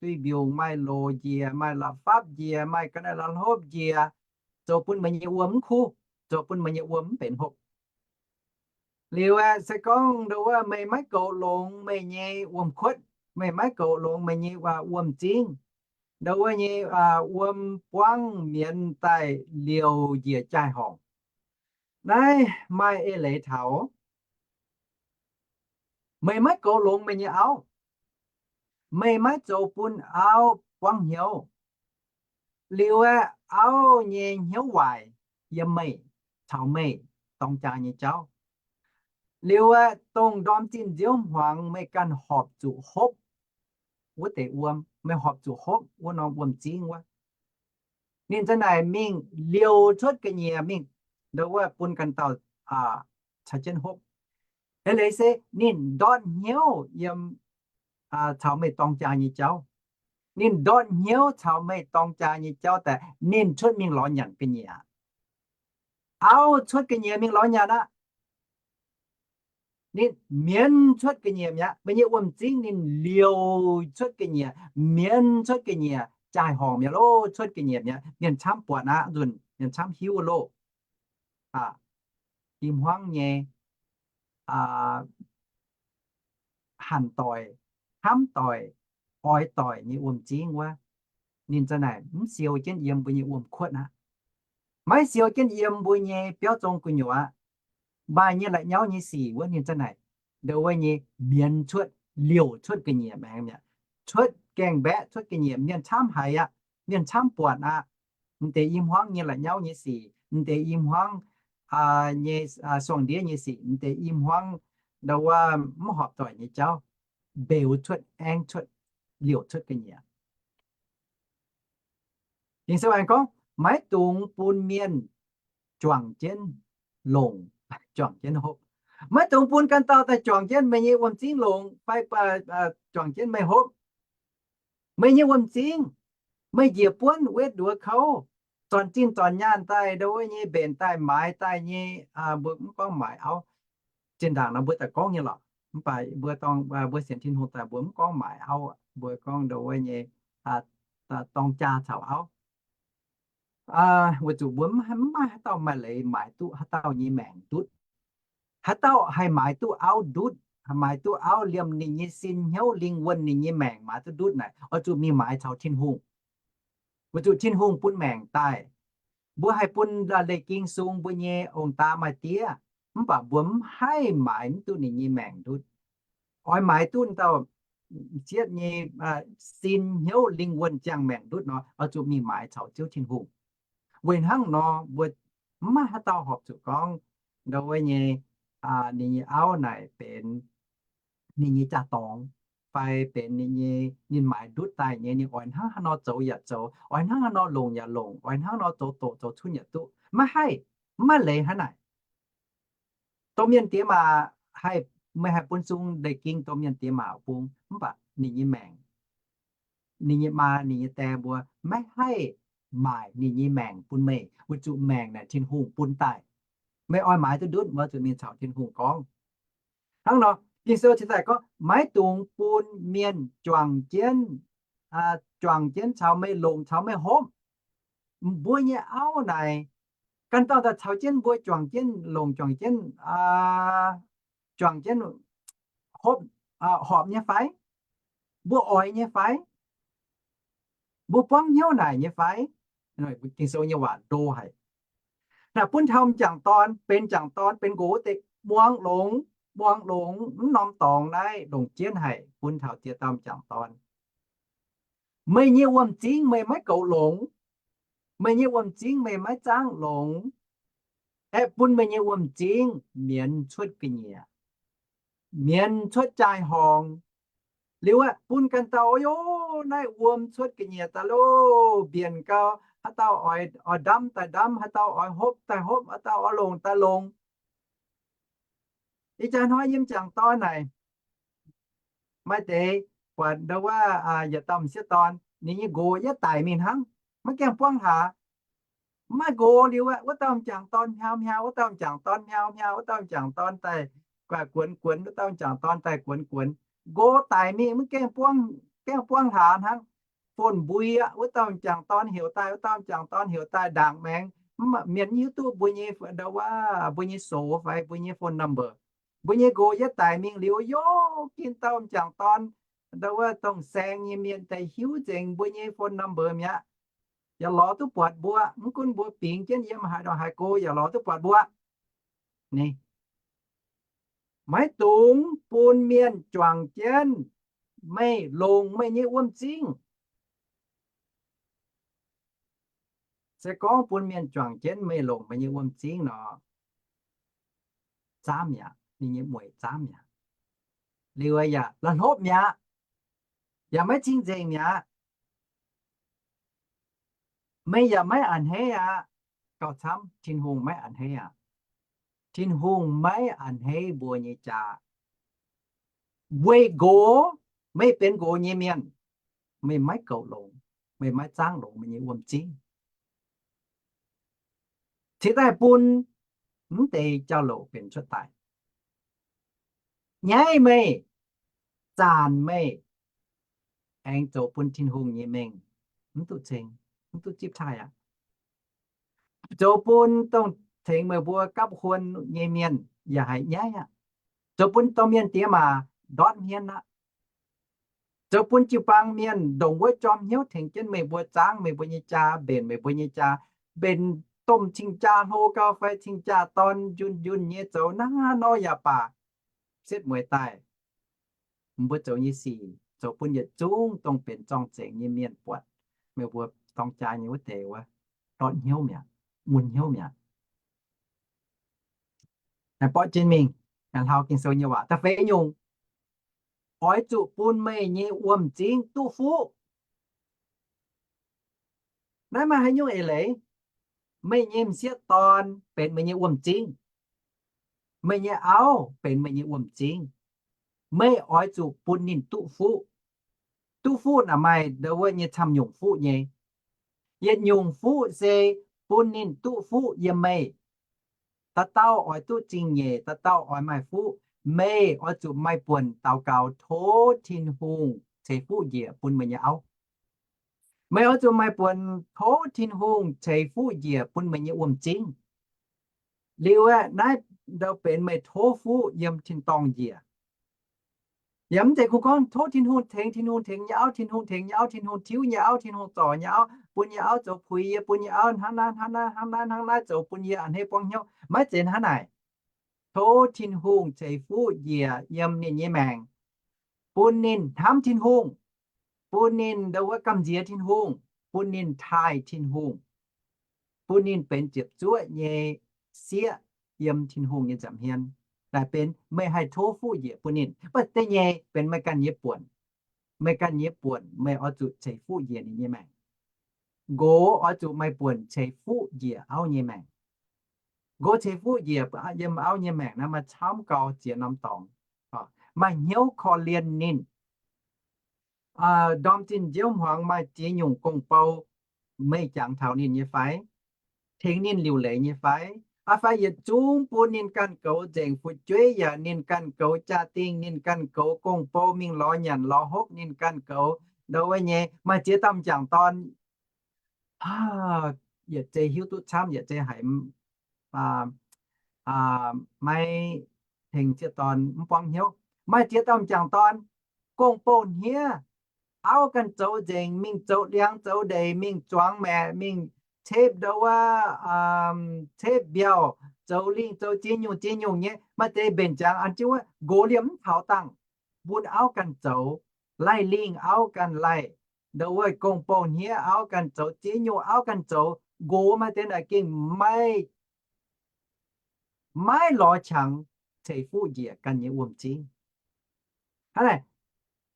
duih mbiungc, maaih loz njiec, maaih la'fapv njiec, maaih ga'naaiv la'hlopv njiec, zoux bun meih nyei wuom mv kuv, zoux bun meih nyei wuom mv benx hopv. Liuz aeqv, se gorngv ndo wuov meih maiv goux longx meih nyei wuom-kuotv, meih maiv goux longx meih nyei wuom-zingv, ndo wuov nyei wuom buangv mienz daaih liouc njiec jaai-horngc. Naaiv maaih eix leiz taux, meih maiv goux longx meih nyei auv, meih maiv zoux bun auv buangv hnyouv. Liuz aeqv, auv nyei hnyouv waaic yiem meih caux meih dorng jaa nyei jauv. Liuz aeqv, dongh ndorm zinh nziouv hmuangx meih ganh horpc zuqc hopv, wuov deix wuom, meih horpc zuqc hopv wuov norm wuom-zingv wuov. Ninh za'naaic mingh liouc cuotv ga'nyiec mingh, ndo wuov bun ganh dauh caux jienv hopv. Eix leiz se ninh ndortv hnyouv yiem caux meih dorng jaa nyei jauv. Ninh ndortv hnyouv caux meih dorng jaa nyei jauv daaih, ninh cuotv mingh lorz nyanc ga'nyiec. Auv cuotv ga'nyiec mingh lorz nyanc aqv. Ninh mienz cuotv ga'nyiec mi'aqv. Meih nyei wuom-zingv ninh liouc cuotv ga'nyiec, mienz cuotv ga'nyiec, jaai-horngc mi'aqv loh, cuotv ga'nyiec mi'aqv. Mienh camv buatc aqv, nzunc mienh camv hiuv loh. Ih hmuangv nyei hanc doic, hnamv doic, oix doic nyei wuom-zingv wuov, ninh za'naaic mv siou jienv yiem mbuo nyei wuom-kuotv aqv. Maiv siou jienv yiem mbuo nyei biauv zong gu'nyuoz aqv. Maaih nyei la'nyauv nyei sic wuov ninh za'naaic ndo wuov nyei mienz cuotv, liouc cuotv ga'nyiec maengx mi'aqv. Cuotv gaengh mbaeqv cuotv ga'nyiec, mienh camv haiz aqv, mienh camv buatc aqv. M'deix i hmuangv nyei la'nyauv nyei sic, m'deix i hmuangv nyei suangx ndiev nyei sic, m'deix i hmuangv ndo wuov mv horpc doic nyei jauv, mbeux cuotv, aengv cuotv, liouc cuotv ga'nyiec. Ging-Sou aengx gorngv, maiv dungx bun mienh juangc jienv longc, juangc jienv hopv. Maiv dungx bun ganh dauh daaih juangc jienv meih nyei wuom-zingv longc fai juangc jienv meih hopv. Meih nyei wuom-zingv, meih njiec buonv wetv nduov kouv, zornc zinh zornc nyaanh daaih ndo wuov nyei mbenc daaih maaiz daaih nyei, mbuo mv gorngv maaiz auv. Zinh ndaangc nor mbuo daaih gorngv nyei lorqc, mv baac mbuo dorng, mbuo sienx Tin-Hungh daaih mbuo mv gorngv maaiz auv, mbuo gorngv ndo wuov nyei dorng jaa caux auv. Weic zuqc mbuo mv maaih haaix dauh maaih leiz maaiz duqv haaix dauh nyei maengc ndutv. Haaix dauh haih maaiz duqv auv ndutv, haih maaiz duqv auv liemh ninh nyei sin, hnyouv, lingh wuonh, ninh nyei maengc maaiz duqv ndutv naaic, oix zuqc mingh maaiz caux Tin-Hungh. Weic zuqc Tin-Hungh bun maengc daaih. Mbuo haih bun leiz-ging sung mbuo nyei ong-daa maaih diev, mv baac mbuo mv haih maaiz mv duqv ninh nyei maengc ndutv. Oix maaiz duqv dauh m'sieqv nyei sin, hnyouv, lingh wuonh ziangh maengc ndutv nor, oix zuqc mingh maaiz caux Ziouv Tin-Hungh. Weic hnangv nor mbuo mv maaih haaix dauh horpc zuqc gorngv ndo wuov nyei, ninh nyei auv naaic benx ninh nyei jaa-dorngx, fai benx ninh nyei, ninh maaiz ndutv daaih nyei, ninh oix hnangv haaix nor zoux yaac zoux, oix hnangv haaix nor longc yaac longc, oix hnangv nor zoux doqc zoux cunv yaac duqv. Maiv haih, mv maaih leiz hnangv naaic. Domh mienh diex maac haih, meih haih bun sung leiz-ging domh mienh diex maac bung, mv baac ninh nyei maengc, ninh nyei maa, ninh nyei die mbuo maiv haih maaic ninh nyei maengc bun meih, weic zuqc maengc naaic Tin-Hungh bun daaih. Meih oix maaiz duqv ndutv, oix zuqc mingh caux Tin-Hungh gorngv. Hnangv nor, Ging-Sou cingx daaih gorngv, maiv dungx bun mienh juangc jienv, juangc jienv caux meih longc caux meih hopv. Mbuo nyei auv naaic, ganh dauh daaih caux jienv mbuo juangc jienv longc, juangc jienv, juangc jienv hopv, horpc nyei fai? Mbuo oix nyei fai? Mbuo buangv hnyouv naaic nyei fai? Ging-Sou nyei waac ndo haic. Naaic bun taux m'jangc dorn, benx m'jangc dorn, benx nqox deix, muangx longx, muangx longx, mv norm dorngx naaiv longc jienv haic bun taux ziex dauh m'jangc dorn. Meih nyei wuom-zingv meih maiv goux longx. Meih nyei wuom-zingv meih maiv zaangv longx. Aeqv, bun meih nyei wuom-zingv mienz cuotv ga'nyiec, mienz cuotv jaai-horngc. Liuz aeqv, bun ganh dauh, o, naaiv wuom cuotv ga'nyiec daaih loh, mbienc gau, haaix dauh oix ndamv daaih ndamv, haaix dauh oix hopv daaih hopv, haaix dauh oix longc daaih longc. Ih jaax hnoi yiem m'jangc dorn naaic, maaih deix buatc ndo wuov yietc dauh m'sieqv dorn, ninh nyei nqox yietv daic mingh hnangv, maiv gaengh buangv hlaax. Mv maaih nqox liuz aeqv, wuov dauh m'jangc dorn hmiau hmiau, wuov dauh m'jangc dorn hmiau hmiau, wuov dauh m'jangc dorn daaih guaix guonx guonx, wuov dauh m'jangc dorn daaih guonx guonx. Nqox daic mingh maiv gaengh buangv, gaengh buangv hlaax hnangv. Fon mbui aqv, wuov dauh m'jangc dorn heuc daaih, wuov dauh m'jangc dorn heuc daaih ndaangc maengx. Mienh mv hiuv duqv mbuo nyei, ndo wuov, mbuo nyei soux fai mbuo nyei phone number. Mbuo nyei nqox yietv daic mingh liuz, yov, gin dauh m'jangc dorn, ndo wuov, dongh saeng nyei mienh daaih hiuv nzengc mbuo nyei phone number mi'aqv. Yaac lorz duqv buatc mbuo, mv gunv mbuo bingx jienv yiem haaix ndongc haaix go, yaac lorz duqv buatc mbuo. Ni, maiv dungx bun mienh juangc jienv meih longc meih nyei wuom-zingv. Se gorngv bun mienh juangc jienv meih longc meih nyei wuom-zingv nor, zaamv mi'aqv, ninh nyei mueic zaamv mi'aqv. Liuz yaac la'hlopv mi'aqv. yaac maiv cing-nzengc mi'aqv. Meih yaac maiv a'hneiv aqv. Gauh camv, Tin-Hungh maiv a'hneiv aqv. Tin-Hungh maiv a'hneiv mbuo nyei jaax. Weic nqox, meih benx nqox nyei mienh, meih maiv goux longx, meih maiv zaangv longx meih nyei wuom-zingv. Cingx daaih bun mv deix jauv-louc benx cuotv daaih, nyaiv meih, zaanc meih, aengx zoux bun Tin-Hungh nyei mengh mv duqv ceng, mv duqv zipv taaih aqv. Zoux bun dongh tengx meih mbuo gapv huon nyei mienh yaac haiz nyaiv aqv. Zoux bun dorh mienh diex maac ndortv hmien aqv. Zoux bun jiu-baang mienh ndongc wuov jorm hnyouv tengx jienv meih mbuo zaangv meih mbuo nyei jaa, mbenc meih mbuo nyei jaa, mbenc domh cing-jaa hlo gau fai cing-jaa dorn njunh njunh nyei zoux naaiv nor yaac baac, setv mueiz daaih, mbuo zoux nyei sic zoux bun yietc zungv dongh benx zorng-zengx nyei mienh buatc meih mbuo dorng jaa nyei wuov deix wuov, ndortv hnyouv mi'aqv, mun hnyouv mi'aqv. Naaiv borqv jienv mingh, naaiv hlauv Ging-Sou nyei waac da'feix nyungc, oix zuqc bun meih nyei wuom-zingv duqv fuqv. Naaiv maaih haaix nyungc eix leiz? Meih nyei m'sieqv dorn benx meih nyei wuom-zingv. Meih nyei auv benx meih nyei wuom-zingv. Meih oix zuqc bun ninh duqv fuqv. Duqv fuqv naaic maaih ndau wuov nyei camv nyungc fuqv nyei. Yietc nyungc fuqv se bun ninh duqv fuqv yiem meih. Dauh dauh oix duqv zingh nyeic, dauh dauh oix maaih fuqv. Meih oix zuqc maaih buonc daux gaux tov Tin-Hungh ceix fuqv njiec bun meih nyei auv. Meih oix zuqc maaih buonc tov Tin-Hungh ceix fuqv njiec bun meih nyei wuom-zingv. Liuz aeqv, naaiv ndau benx meih tov fuqv yiem tin-dorngh njiec. Yaac mv zeiz kungx gorngv tov Tin-Hungh tengx, Tin-Hungh tengx nyei auv, Tin-Hungh tengx nyei auv, Tin-Hungh tiuv nyei auv, Tin-Hungh zorc nyei auv, bun nyei auv zoux puix yie, bun nyei auv hnangv naaiv hnangv naaiv hnangv naaiv hnangv naaiv zoux bun yie a'hneiv buangv hnyouv. Maiv zeiz hnangv naaic. Tov Tin-Hungh ceix fuqv njiec yiem ninh nyei maengc, bun ninh hnamv Tin-Hungh, bun ninh ndau wuov gamh nziex Tin-Hungh, bun ninh taaih Tin-Hungh, bun ninh benx ziepc zuoqv nyei sieqv yiem Tin-Hungh nyei nza'hmien. Naaic benx meih haih tov fuqv njiec bun ninh. Mv baac da'nyeic benx meih ganh nyei buonc. Meih ganh nyei buonc meih oix zuqc ceix fuqv njiec ninh nyei maengc. Nqox oix zuqc maaih buonc ceix fuqv njiec auv nyei maengc. Nqox ceix fuqv njiec yiem auv nyei maengc naaiv maaih camv gau ziex norm dorngx. Maaih hnyouv korv-lienh ninh. Ndorm zinh nziouv hmuangx maaih ziex nyungc gong-bou, meih jangx taux ninh nyei fai? Tengx ninh liuc leiz nyei fai? Aa fai yietc zungv bun ninh ganh goux nzengc fu'jueiv yaac ninh ganh goux jaa-dingh, ninh ganh goux gong-bou mingh lorz nyanc lorz hopv ninh ganh goux ndau wuov nyei. Maaih ziex dauh m'jangc dorn yietc zei hiuv duqv camv, yietc zei haiz maiv tengx ziex dorn mv buangv hnyouv. Maaih ziex dauh m'jangc dorn gong-bou hniev, auv ganh zoux nzengc, mingh zoux liangx zoux ndeic, mingh zuangx maeqc, mingh cep ndau wuov, cep mbiauh, zoux lingh zoux ziex nyungc ziex nyungc nyei. Maaih deix mbenc ziangx an jienv wuov nqox liemh mv taux dangh, bun auv ganh zoux. Laih lingh auv ganh laih, ndau wuov gong-bou hniev auv ganh zoux, ziex nyungc auv ganh zoux. Nqox maaih deix naaic gengh maiv, maiv lorz qangx ceix fuqv njiec ganh nyei wuom-zingv. Hnangv naaic,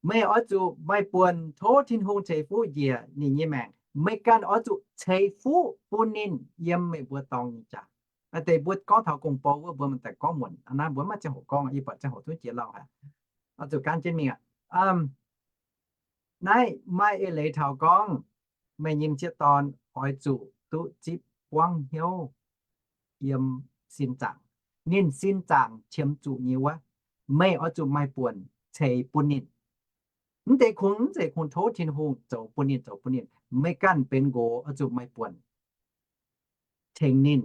meih oix zuqc maaih buonc tov Tin-Hungh ceix fuqv njiec ninh nyei maengc. Meih ganh oix zuqc ceix fuqv bun ninh yiem meih mbuo dorngx nyei jaax. Deix mbuo gorngv taux gong-bou wuov mbuo maaih deix gorngv muonc naaiv, mbuo maiv ziangh hoc gorngv, yie buatc ziangh hoc duqv jiex lauh haic. Oix zuqc gan jienv mingh aqv. Naaiv maaih eix leiz taux gorngv meih nyei m'sieqv dorn oix zuqc duqv zipv buangv hnyouv yiem sin zaangc. Ninh sin zaangc qiemx zuqc nyei wuov, meih oix zuqc maaih buonc ceix bun ninh. Mv deix kungx, mv zeiz kungx tov Tin-Hungh zoux bun ninh, zoux bun ninh. Meih ganh benx nqox oix zuqc maaih buonc tengx ninh,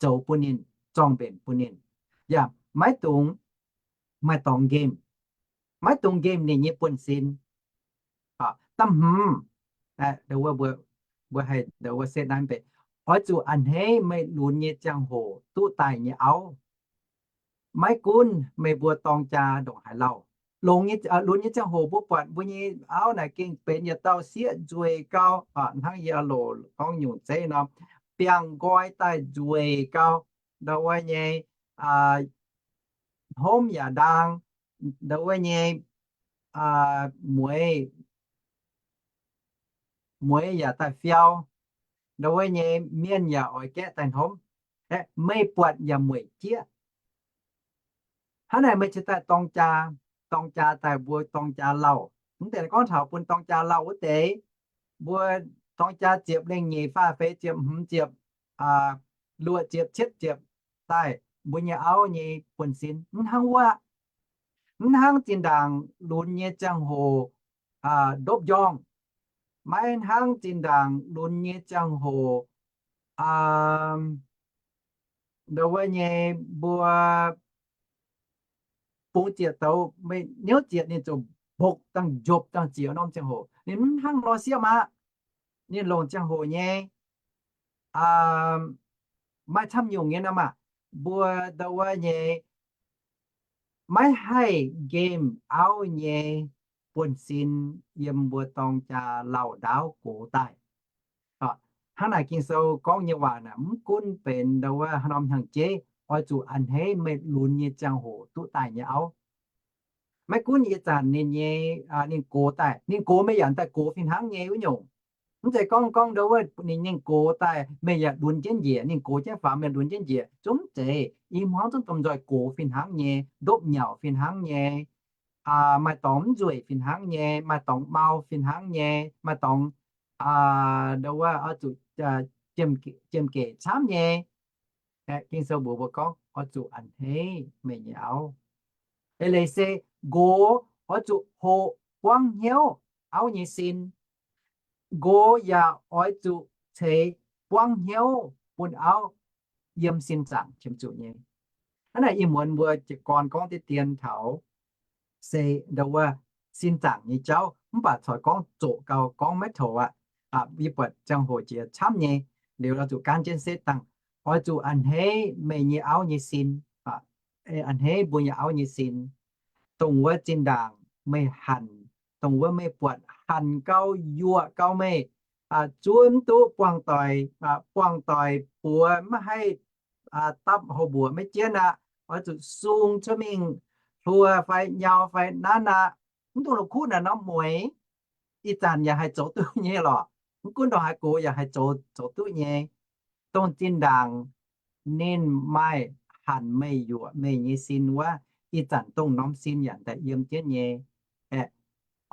zoux bun ninh, zorng-mbenc bun ninh. Yaac maiv dungx maaih dorngx nqemh, maiv dungx nqemh ninh nyei buonv-sin. Da'hmz, mbuo haih ndau wuov setv naaiv mbenc, oix zuqc a'hneiv meih lunx nyei ziangh hoc duqv daaih nyei auv. Maiv gunv meih mbuo dorng jaa ndongc haaix lauh, longx nyei, lunx nyei ziangh hoc mbuo buatc mbuo nyei auv naaic gengh benx yietc dauh sieqv nzueic gau, hnangv yie loc gorngv nyungc zeiv nor, biangh nqoi daaih nzueic gau, ndau wuov nyei, hnomv yaac ndaang, ndau wuov nyei, mueiz mueiz yaac daaih fiau, ndau wuov nyei mienh yaac oix gaeqv daaih hnomv, meih buatc yaac mueic jieqv. Hnangv naaic meih cingx daaih dorng jaa, dorng jaa daaih mbuo dorng jaa lauh. Mv deix gorngv taux bun dorng jaa lauh wuov deix, mbuo dorng jaa ziepc lengh nyeic faah feix ziepc hmz ziepc, luoqc ziepc cietv ziepc daaih, mbuo nyei auv nyei buonv-sin mv hnangv wuov. Mv hnangv zinh ndaangc lunx nyei ziangh hoc ndopv njorngh, maiv hnangv zinh ndaangc lunx nyei ziangh hoc, ndau wuov nyei mbuo bungx ziec douz, niouv ziec ninh ziouc mbopv dangh njopv dangh ziec norm ziangh hoc. Ninh mv hnangv nor siepv aqv. Ninh longc ziangh hoc nyei, maaih camv nyungc nyei nor maah, mbuo ndau wuov nyei maiv haih nqemh auv nyei buonv-sin yiem mbuo dorng jaa lauh ndaauv gox daaih. Hnangv naaic Ging-Sou gorngv nyei waac naaic mv gunv benx ndau wuov haaix norm hnyangx-jeiv, oix zuqc a'hneiv meih lunx nyei ziangh hoc duqv daaih nyei auv. Maiv gunv ih zanc ninh nyei, ninh gox daaih, ninh gox meih yaac daaih gox fih hnangv nyei wuov nyungc. Mv zeiz gorngv, gorngv ndau wuov ninh, ninh gox daaih meih yaac lunx jienv njiec, ninh gox jienv faaux meih lunx jienv njiec, zungv mv zeiz. Ih hmuangv zungv domh nzoih gox fih hnangv nyei, ndopv nyauc fih hnangv nyei, maaih dorngx mv nzueic fih hnangv nyei, maaih dorngx mau fih hnangv nyei, maaih dorngx ndau wuov oix zuqc jiem gec camv nyei. Ging-Sou mbuox mbuo gorngv oix zuqc a'hneiv meih nyei auv. Eix leiz se nqox oix zuqc hoqc buangv hnyouv auv nyei sin. Nqox yaac oix zuqc ceix buangv hnyouv bun auv yiem sin zaangc qiemx zuqc nyei. Hnangv naaic ih muonz mbuo jiez gorn gorngv deix dien taux se ndau wuov sin zaangc nyei jauv, mv baac corc gorngv zoqc gau, gorngv maiv toux aqv. Yie buatc ziangh hoc jiex camv nyei, liuz oix zuqc gaanv jienv setv dangh. Oix zuqc a'hneiv meih nyei auv nyei sin, a'hneiv mbuo nyei auv nyei sin, dongh wuov zinh ndaangc meih hanc, dongh wuov meih buatc hanc gau, yuoqc gau meih, zuov mv duqv buangh doic, buangh doic buoz maiv haih dapv hoz mbuoqc maiv jienv aqv. Oix zuqc sung cuotv mingh hluo fai nyau fai nanv aqv. Mv dungx la'kuqv naaic norm mueiz, ih zanc yaac haih zoux duqv nyei lorqc. Mv gunv ndongc haaix gox yaac haih zoux, zoux duqv nyei. Dongh zinh ndaangc ninh maaih hanc meih, yuoqc meih nyei sin wuov, ih zanc dongh norm sin yaac daaih yiem jienv nyei. Aeqv,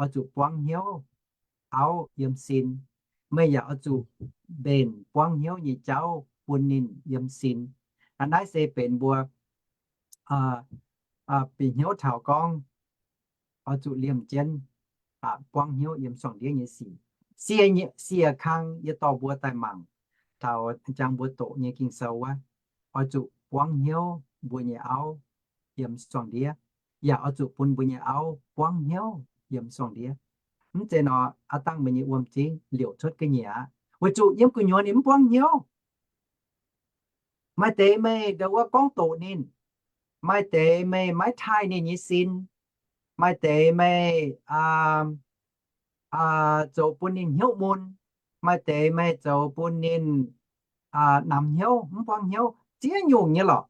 oix zuqc buangv hnyouv auv yiem sin. Meih yaac oix zuqc mbenc buangv hnyouv nyei jauv bun ninh yiem sin. Aa, naaiv se benx mbuo bieqc hnyouv taux gorngv oix zuqc liemh jienv buangv hnyouv yiem suangx ndiev nyei sic. Sie, sie kang yie dorh mbuo daaih mangc taux jangx mbuo doqc nyei Ging-Sou wuov, oix zuqc buangv hnyouv mbuo nyei auv yiem suangx ndiev, yaac oix zuqc bun mbuo nyei auv buangv hnyouv yiem suangx ndiev. Mv zeiz nor, aav dangh meih nyei wuom-zingv liouc cuotv ga'nyiec aqv, weic zuqc yiem gu'nyuoz ninh mv buangv hnyouv. Maaih deix meih ndau wuov gorngv doqc ninh, maaih deix meih maiv taaih ninh nyei sin, maaih deix meih zoux bun ninh hnyouv mun, maaih deix meih zoux bun ninh namx hnyouv, mv buangv hnyouv, ziex nyungc nyei lorqc.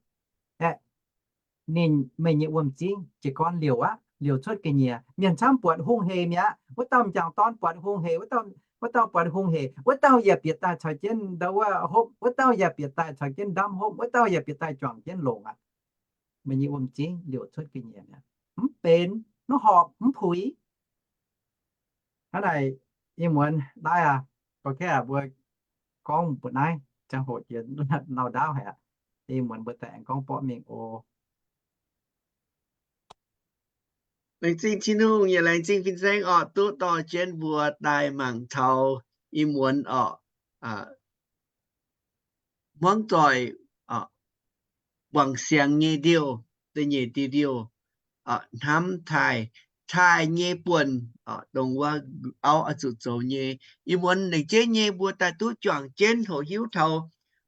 Aeqv, ninh, meih nyei wuom-zingv jiez gorn liouc aqv, liouc cuotv ga'nyiec. Mienh camv buatc hungh hec mi'aqv. Wuov dauh m'jangc dorn buatc hungh hec, wuov dauh, wuov dauh buatc hungh hec, wuov dauh yaac bieqc daaih caux jienv ndau wuov hopv, wuov dauh yaac bieqc daaih caux jienv ndamv hopv, wuov dauh yaac bieqc daaih juangc jienv longc aqv. Meih nyei wuom-zingv liouc cuotv ga'nyiec mi'aqv. Mv benx, mv horpc, mv puix. Hnangv naaic, ih muonz naaiv aqv, gorqv-kaeqv mbuo gorngv mbu'naaiv ziangh hoc jiex lauh ndaauv haic aqv. Ih muonz mbuo daaih aengx gorngv borqv mingh oc. Laengz zingh Tin-Hungh yaac laengz zingh fin-saeng orqc, duqv dorh jienv mbuo daaih mangc taux ih muonz orqc, hmuangv doic wangc siangx nyei ndiouh, da'nyeic diuh ndiouh, hnamv taaih, taaih nyei buonc, dongh wuov auv oix zuqc zoux nyei. Ih muonz lengc jeiv nyei mbuo daaih duqv juangc jienv hoqc hiuv taux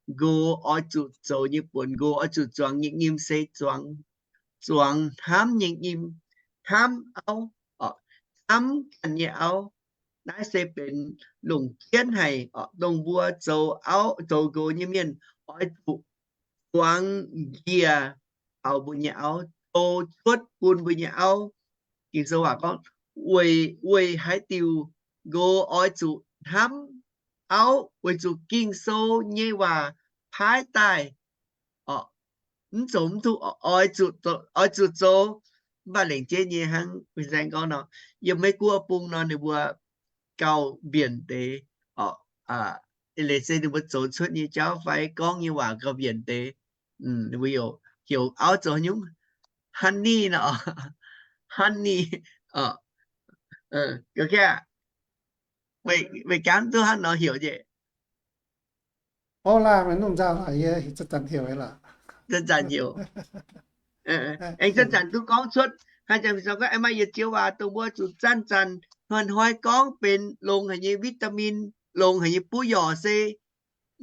nqox oix zuqc zoux nyei buonc, nqox oix zuqc zuangx nyei nyim se zuangx, zuangx hnamv nyei nyim, hnamv auv, hnamv ganh nyei auv. Naaiv se benx longc jienv haic, dongh mbuo zoux auv zoux nqox nyei mienh oix zuqc zuangx njiec taux mbuo nyei auv, zoux cuotv bun mbuo nyei auv. Ging-Sou waac gorngv, weic, weic haaix diuc nqox oix zuqc hnamv auv weic zuqc Ging-Sou nyei waac paaiv daaih, mv zoux mv duqv, oix zuqc zoux. Mv baac lengc jeiv nyei hnangv fin-saeng gorngv nor, yiem Meiv Guoqv bung nor ninh mbuo gauh mbienc deix, leiz se ninh mbuo zoux cuotv nyei jauv fai gorngv nyei waac gauh mbienc deix. Ninh mbuo heuc auv zoux haaix nyungc, honey nor, honey. Meih gaamv duqv hnangv nor heuc nyei. Zanc-zanc heuc, aengx zanc-zanc duqv gorngv cuotv. Haaix zanc mingh gorngv, aengx maaih yietc joux waac dongh mbuo zuqc zanc-zanc hnoi-hnoi gorngv benx longx haic nyei vitamin, longx haic nyei buov yorc se,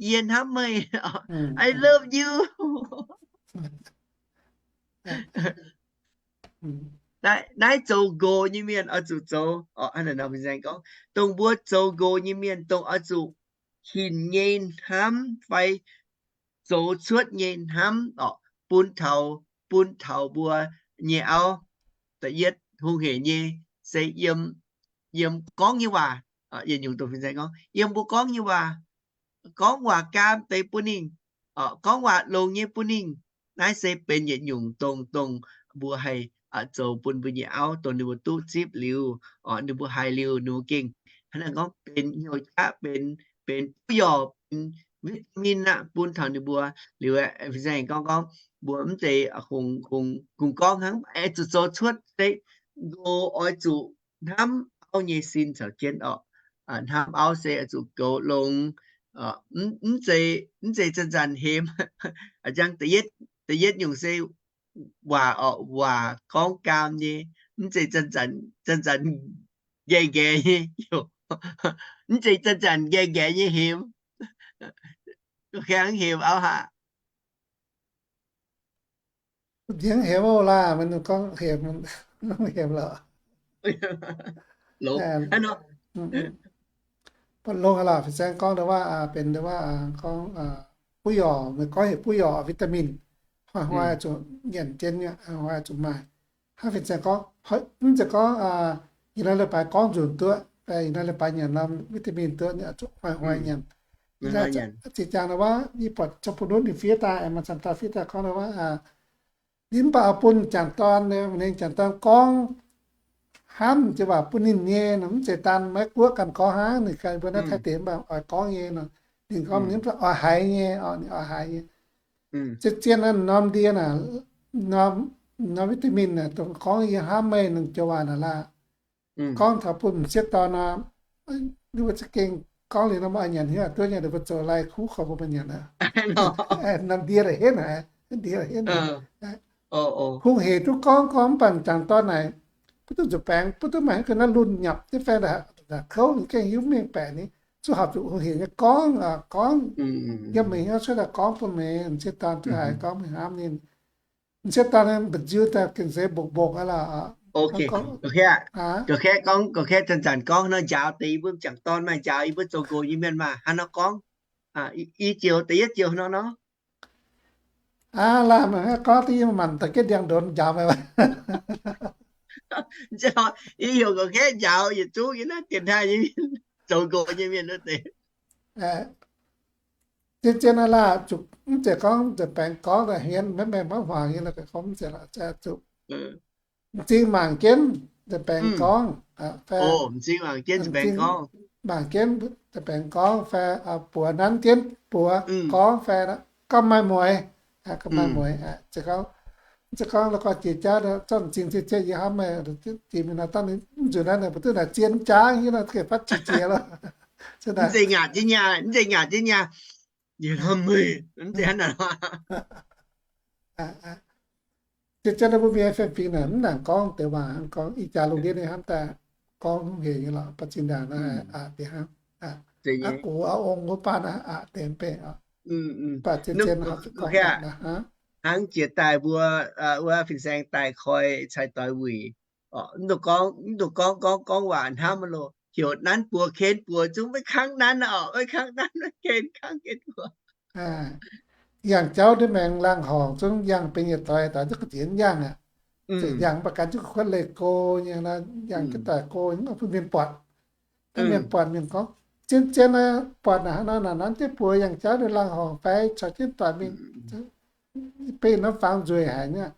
yie hnamv meih, I love you. Naaiv zoux nqox nyei mienh oix zuqc zoux. Fin-saeng gorngv dongh mbuo zoux nqox nyei mienh dongh oix zuqc hinc nyei hnamv fai zoux cuotv nyei hnamv oc, bun taux, bun taux mbuo nyei auv. Da'yietv hungh hec nyei se yiem, yiem gorngv nyei waac, yietc nyungc dongh fin-saeng gorngv, yiem mbuo gorngv nyei waac, gorngv waac gaam deix bun ninh, gorngv waac longx nyei bun ninh. Naaiv se benx yietc nyungc dongh, dongh mbuo haih zoux bun mbuo nyei auv, dongh ninh mbuo duqv zipv liuz, ninh mbuo haiz liuz ninh mbuo gengh hnangv naaiv gorngv benx hnyouv qaqv, benx, benx buov yorc, benx vitamin aqv bun taux ninh mbuo. Liuz fin-saeng gorngv, gorngv mbuo mv zeiz kungx, kungx gorngv hnangv, mv baac zuqc zoux cuotv se nqox oix zuqc hnamv auv nyei sin caux jienv oc. Hnamv auv se oix zuqc goux longx, mv zeiz, mv zeiz zanc-zanc hemx. Da'yietv, da'yietv nyungc se waac oc, waac gorngv gaam nyei, mv zeiz zanc-zanc, zanc-zanc nqaeqv nqaeqv nyei, mv zeiz zanc-zanc nqaeqv nqaeqv nyei hemx. Hemx auv haic. Hemx oc laah, maiv gorngv hemx, hemx lorqc. Longx aqv, fin-saeng gorngv deix waac benx deix waac gorngv buov yorc, meih gorngv heuc buov yorc, vitamin, hnoi-hnoi zuqc nyanc jienv, hnoi-hnoi zuqc maaih. Hnangv fin-saeng gorngv, mv zeiz gorngv ih hnoi leiz-baaix gorngv nzunc duqv, ih hnoi leiz-baaix nyanc norm vitamin duqv, hnoi-hnoi nyanc. Zinh jangx deix waac yie buatc Zoux Bun Nunv ninh fiev daaih, maaih camv dauh fiev daaih gorngv deix waac, ninh mv baac oix bun jangc dorn, ninh jangc dorn gorngv hnamv jiex waac bun ninh nyei, mv zeiz daan Meiv Guoqv ganh gorngv hnangv, ninh ganh mbuo naaiv Taiv deix mv baac oix gorngv nyei nor. Ninh gorngv ninh mv baac oix haiz nyei, ninh oix haiz nyei. Zien-zien naaiv norm ndie naaic, norm vitamin naaic, dongh gorngv yie hnamv meih naaiv joux waac naaic laah. Gorngv taux bun m'sieqv dorn nor, ninh mbuo za'gengh gorngv liuz nor mbuo oix nyanc haaix duqv nyei, ninh mbuo zoux lai kuv korv mbuo maiv nyanc aqv. Norm ndie naaic henv naaic, ndie naaic henv naaic. Hungh hec duqv gorngv gorngv mv baac jangc dorn naaic, mv duqv nzuih baengx, mv duqv maaih haaix ga'naaiv lunh nyapc jienv fai kouv, ninh gengh hiuv mengh baeqc ni, zuqc horpc zuqc hungh hec nyei gorngv, gorngv yiem meih hnyouv cuotv daaih gorngv bun meih m'sieqv dorn duqv haiz gorngv meih hnamv ninh. M'sieqv dorn mba'nziu daaih gengh se mbokc mbokc aqv lorqc. Gorngv, gorngv, gorngv zanc-zanc gorngv nor njaaux deix yie mbuo jangc dorn maaih njaaux yie mbuo zoux nqox nyei mienh maah, hnangv nor gorngv, i joux da'yietv joux nor nor. Aav, laah, meih gorngv duqv yie manc daaih jienv ndiangx-ndonx njaaux meih. Yie heuc gorqv-kaeqv njaaux yietc zungv yiem naaiv dienx taaih nyei mienh, zoux nqox nyei mienh wuov deix. Zien-zien aqv laah, zuqc mv zeiz gorngv nza'baengx gorngv daaih hmien maiv maengh maiv hmuangx nyei, gorngv mv zeiz lorqc, zuqc m'zing mangc jienv nza'baengx gorngv, m'zing mangc jienv nza'baengx gorngv, mangc jienv nza'baengx gorngv fai buoz nanv jienv buoz gorngv fai gauh maaih mueiz, gauh maaih mueiz. Zeiz gorngv, zeiz gorngv la'guaih jiex jauv zorqv m'zing ziec-ziec yie hnamv meih, jiex mingh nor dangh mv nzunc naaiv mbuo duqv naaic zien jaav hiuv nor, gengh fatv qiex jiez loh. Mv zeiz ngaatc jienv nyaah, mv zeiz ngaatc jienv nyaah, yie hnamv meih, mv zeiz hnangv naaic. Zien-zien mbuo mienh fiem-fingx naaic mv nangc gorngv deix waac, gorngv ih jaax lungh ndiev nyei hnamv daaih gorngv hungh hec nyei lorqc, baac zinh ndaangc naaiv aqc deix hnangv. Aqc gox aqc ong wuov baac naaiv aqc deix mv bei. Baac zien-zien hnangv jiex daaih mbuo wuov fin-saeng daaih koi cai doix wuic, mv dungx gorngv, mv dungx gorngv gorngv gorngv waac hnamv loh, heuc nanv buoz ken buoz zungv maiv kangv nanv oc, maiv kangv nanv, ken kangv ken buoz. Yangh jauv ndiev maengx laangh horngc zungv yangh benx yietc doix, doix duqv ga'nziex yangh aqv. Yangh mv baac gan jienv kuotv leih go nyei, yangh jienv daaih go nyei, bun mienh buatc. Mienh buatc mienh gorngv, zien-zien nor, buatc naaic hnangv nor naaic, nanv jienv buoz yangh jauv, ninh laangh horngc fai caux jienv doic mingh, beiv norm fangx nzueic haic nyei,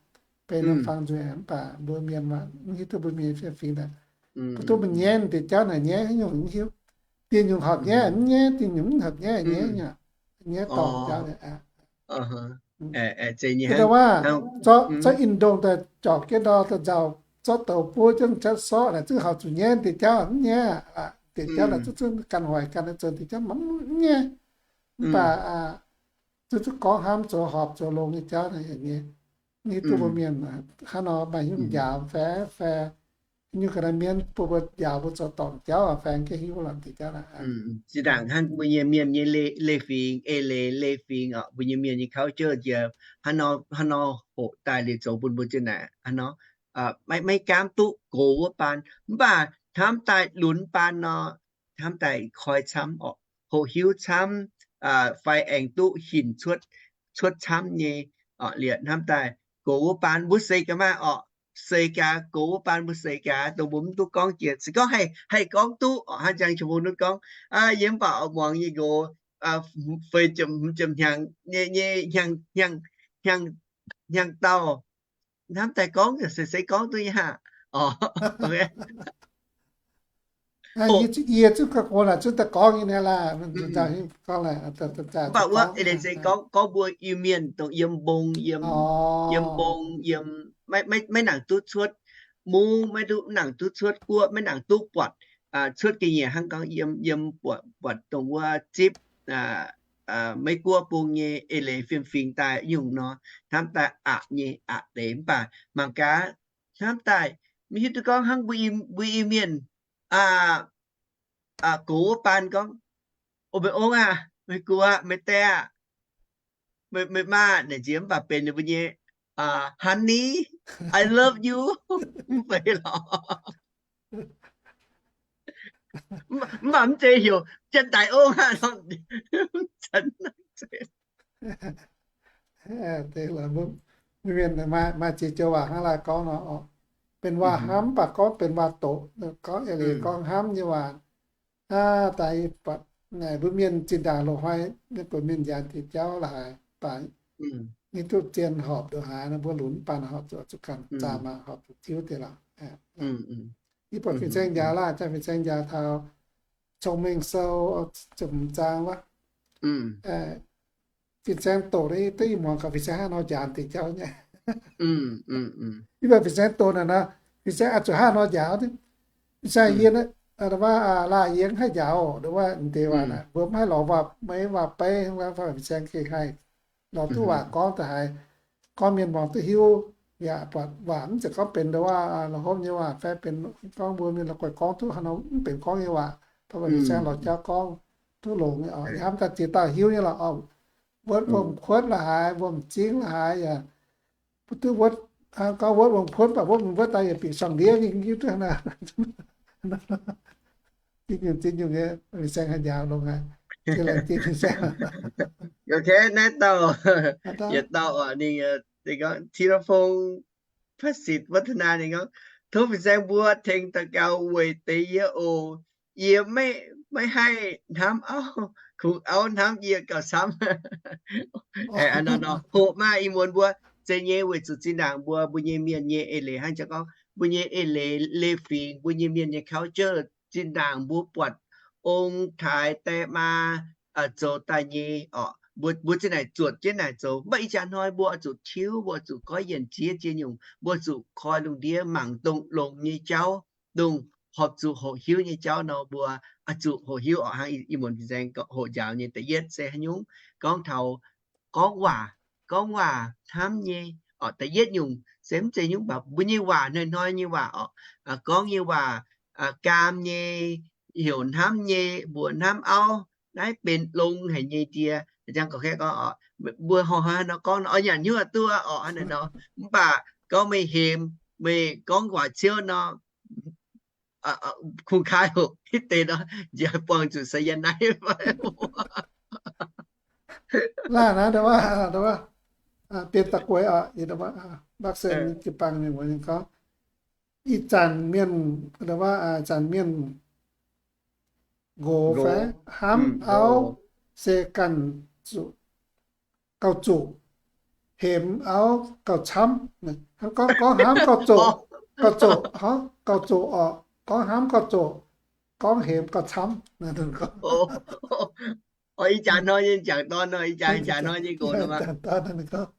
beiv norm fangx nzueic haic. Mv baac mbuo mienh mv hiuv duqv mbuo mienh fingx daaih, mbuo duqv mingh nyaiv deix jauv naaic nyaiv haaix nyungc mv hiuv. Dieh nyungc horpc nyaiv mv nyaiv, dieh nyungc mv horpc nyaiv nyaiv, nyaiv dorngc jauv. Ih hnoi waac, zorqv in ndongh daaih jorc jienv ndau daaih nzauh, zorqv douz buov jienv, zorqv sorqv naaic zungv horpc zuqc nyaiv deix jauv mv nyaiv. Deix jauv naaic zungv zungv ganh hoic ganh zoux deix jauv mv nyaiv. Mv baac zungv zungv gorngv hnamv zoux horpc zoux longx nyei jauv naaic nyaiv. Mv hiuv duqv mbuo mienh hnangv nor maaih hnyouv njaaux fai, fai nyungc ga'naaiv mienv bun mbuo njaaux mbuo zoux dorngc jauv fai gengh hiuv lorqc deix jauv naaic. Zinh ndaangc hnangv mbuo nyei mienh nyei leiz-fingx, eix leiz leiz-fingx oc, mbuo nyei mienh nyei culture jiex hnangv nor, hnangv nor hoqc daaih liuz zoux bun mbuo zinh naaic hnangv nor, maiv, maiv gaamv duqv gox wuov baan, mv baac hnamv daaih lunx baan nor, hnamv daaih koi camv oc, hoqc hiuv camv, fai aengx duqv hinc cuotv, cuotv camv nyei oc. Liuz hnamv daaih gox wuov baan mbuo seix gaax maah oc, seix gaax gox wuov baan mbuo seix gaax, dongh mbuo mv duqv gorngv jiex. Se gorngv haih, haih gorngv duqv oc, hnangv jang jiex mbuo nutv gorngv, yie mv baac oix muangx nyei nqox feix ziepc hnyangx nyei, nyei hnyangx, hnyangx, hnyangx dauh, hnamv daaih gorngv se, se gorngv duqv nyei aqv. Yie zungv ga'gox naaic zungv daaih gorngv nyei naaic laah. Mv baac wuov eix leiz se gorngv, gorngv mbuo Iu-Mienh dongh yiem mbong, yiem, yiem mbong, yiem, maiv, maiv nangc duqv cuotv mungv, maiv duqv, nangc duqv cuotv guoqv, maiv nangc duqv buatc cuotv ga'nyiec hnangv gorngv yiem, yiem buatc, buatc dongh wuov zipv Meiv Guoqv bung nyei eix leiz fiem-fingx daaih nyungc nor, hnamv daaih aqc nyei aqc deix. Mv baac mangc gaax, hnamv daaih maiv hiuv duqv gorngv hnangv mbuo, mbuo Iu-Mienh gox wuov baan gorngv, O meih ong aah, meih guoqv, meih die aah, meih, meih maa, naaic nziex mv baac benx ninh mbuo nyei Honey, I love you, mv feix lorqc. Mv baac mv zeiz heuc janx-daic ong aqv. Mienh maaih ziex joux waac hnangv laanh gorngv nor, benx waac hnamv mv baac gorngv benx waac doqc, gorngv eix leiz gorngv hnamv nyei waac. Daaih buatc naaic mbuo mienh zinh ndaangc loz-hnoi mienh buatc mienh njaaux deix jauv la'haaix, daaih maiv duqv zien horpc ndongc haaix nor, mbuo lunx mv baac horpc zuqc, zuqc ganh zaah maah, horpc zuqc tiuv deix lorqc. Yie buatc fin-saeng njaaux laanh, jangx fin-saeng njaaux taux Cong-Mengh Sou ziepc hmz zaang wuov, fin-saeng doqc duqv, yie muangx gaax fin-saeng hnangv nor njaaux deix jauv nyei. Yie buatc fin-saeng doqc naaic nor, fin-saeng oix zuqc hnangv nor njaaux. Fin-saeng yie, laanh yie mv haih njaaux, ndongc wuov deix waac naaic mbuo mv haih lorz waac-meiv waac-beiv, fin-saeng gengh haih lorz duqv waac gorngv da'haiz, gorngv mienh muangx duqv hiuv. Yaac buatc waac mv zeiz gorngv benx ndongc wuov la'hopv nyei waac fai benx gorngv mbuo mienh la'guaih gorngv duqv haaix nor mv benx gorngv nyei waac, mv baac fin-saeng lorz jauv gorngv duqv longx nyei oc. Hnamv daaih ziex dauh hiuv nyei lorqc oc. Wuonv wuom-kuotv la'haaix, wuom-zingv la'haaix yaac mv duqv wuonv. Gorngv wuonv wuom-kuotv baac wuov, wuov daaih yaac bieqc suangx ndiev mingh hiuv duqv naaic. Zinh nyungc, zinh nyungc nyei, fin-saeng haih njaaux longx aqv. Zinh laengz zingh fin-saeng. Ok, naaiv dauh, yietc dauh oc, ninh, ninh gorngv ธีรพงษ์ พระสิทธิ์วัฒนา ninh gorngv, tov fin-saeng mbuo tengx daux gaux weic deix yie oc. Yie maiv haih hnamv auv, kungx auv hnamv yie gauh camv. Nor nor hoqc maah, ih muonz mbuo zeiz nyei weic zuqc zinh ndaangc mbuo, mbuo nyei mienh nyei eix leiz hnangv jangx gorngv mbuo nyei eix leiz leiz-fingx, mbuo nyei mienh nyei culture, zinh ndaangc mbuo buatc ong-taaix die maa zoux daaih nyei oc, mbuo, mbuo zinh naaic zuotc jienv naaic zoux. Mv baac ih jaax hnoi mbuo oix zuqc tiuv, mbuo oix zuqc goiv yienc ziex ziex nyungc, mbuo zuqc koi lungh ndiev mangc dongh longx nyei jauv, dongh horpc zuqc hoqc hiuv nyei jauv nor, mbuo oix zuqc hoqc hiuv oc. Hnangv ih muonz fin-saeng hoqc njaaux nyei da'yietv se haaix nyungc? Gorngv taux gorngv waac, gorngv waac hnamv nyei oc. Da'yietv nyungc se mv zeiz nyungc, mv baac mbuo nyei waac, hnoi-hnoi nyei waac oc, gorngv nyei waac, gaam nyei, heuc hnamv nyei, mbuox hnamv auv, naaiv benx longx haic nyei die. Jang gorngv, mbuo hnoi-hnoi nor gorngv nor, oix nyanc hnyouv duqv oc, hnangv naaiv nor. Mv baac gorngv meih hemx, meih gorngv waac ciouv nor, kungx kaaix hoc hitv deix nor, njiec buangh zuqc cyanide fai. Laanh naaiv, Bienh Da'gueix oc, Bắc Sơn jiu-baang mienh muoz ninh gorngv, ih zanc mienh, ih zanc mienh nqox fai hnamv auv se ganh gauh zoqc, hemx auv gauh camv. Hnangv gorngv, gorngv hnamv gauh zoqc, gauh zoqc, gauh zoqc orqc. Gorngv hnamv gauh zoqc, gorngv hemx gauh camv. Ih jaax hnoi nyei jangc dorn nor, ih jaax, ih jaax hnoi nyei nqox nor. Jangc dorn gorngv,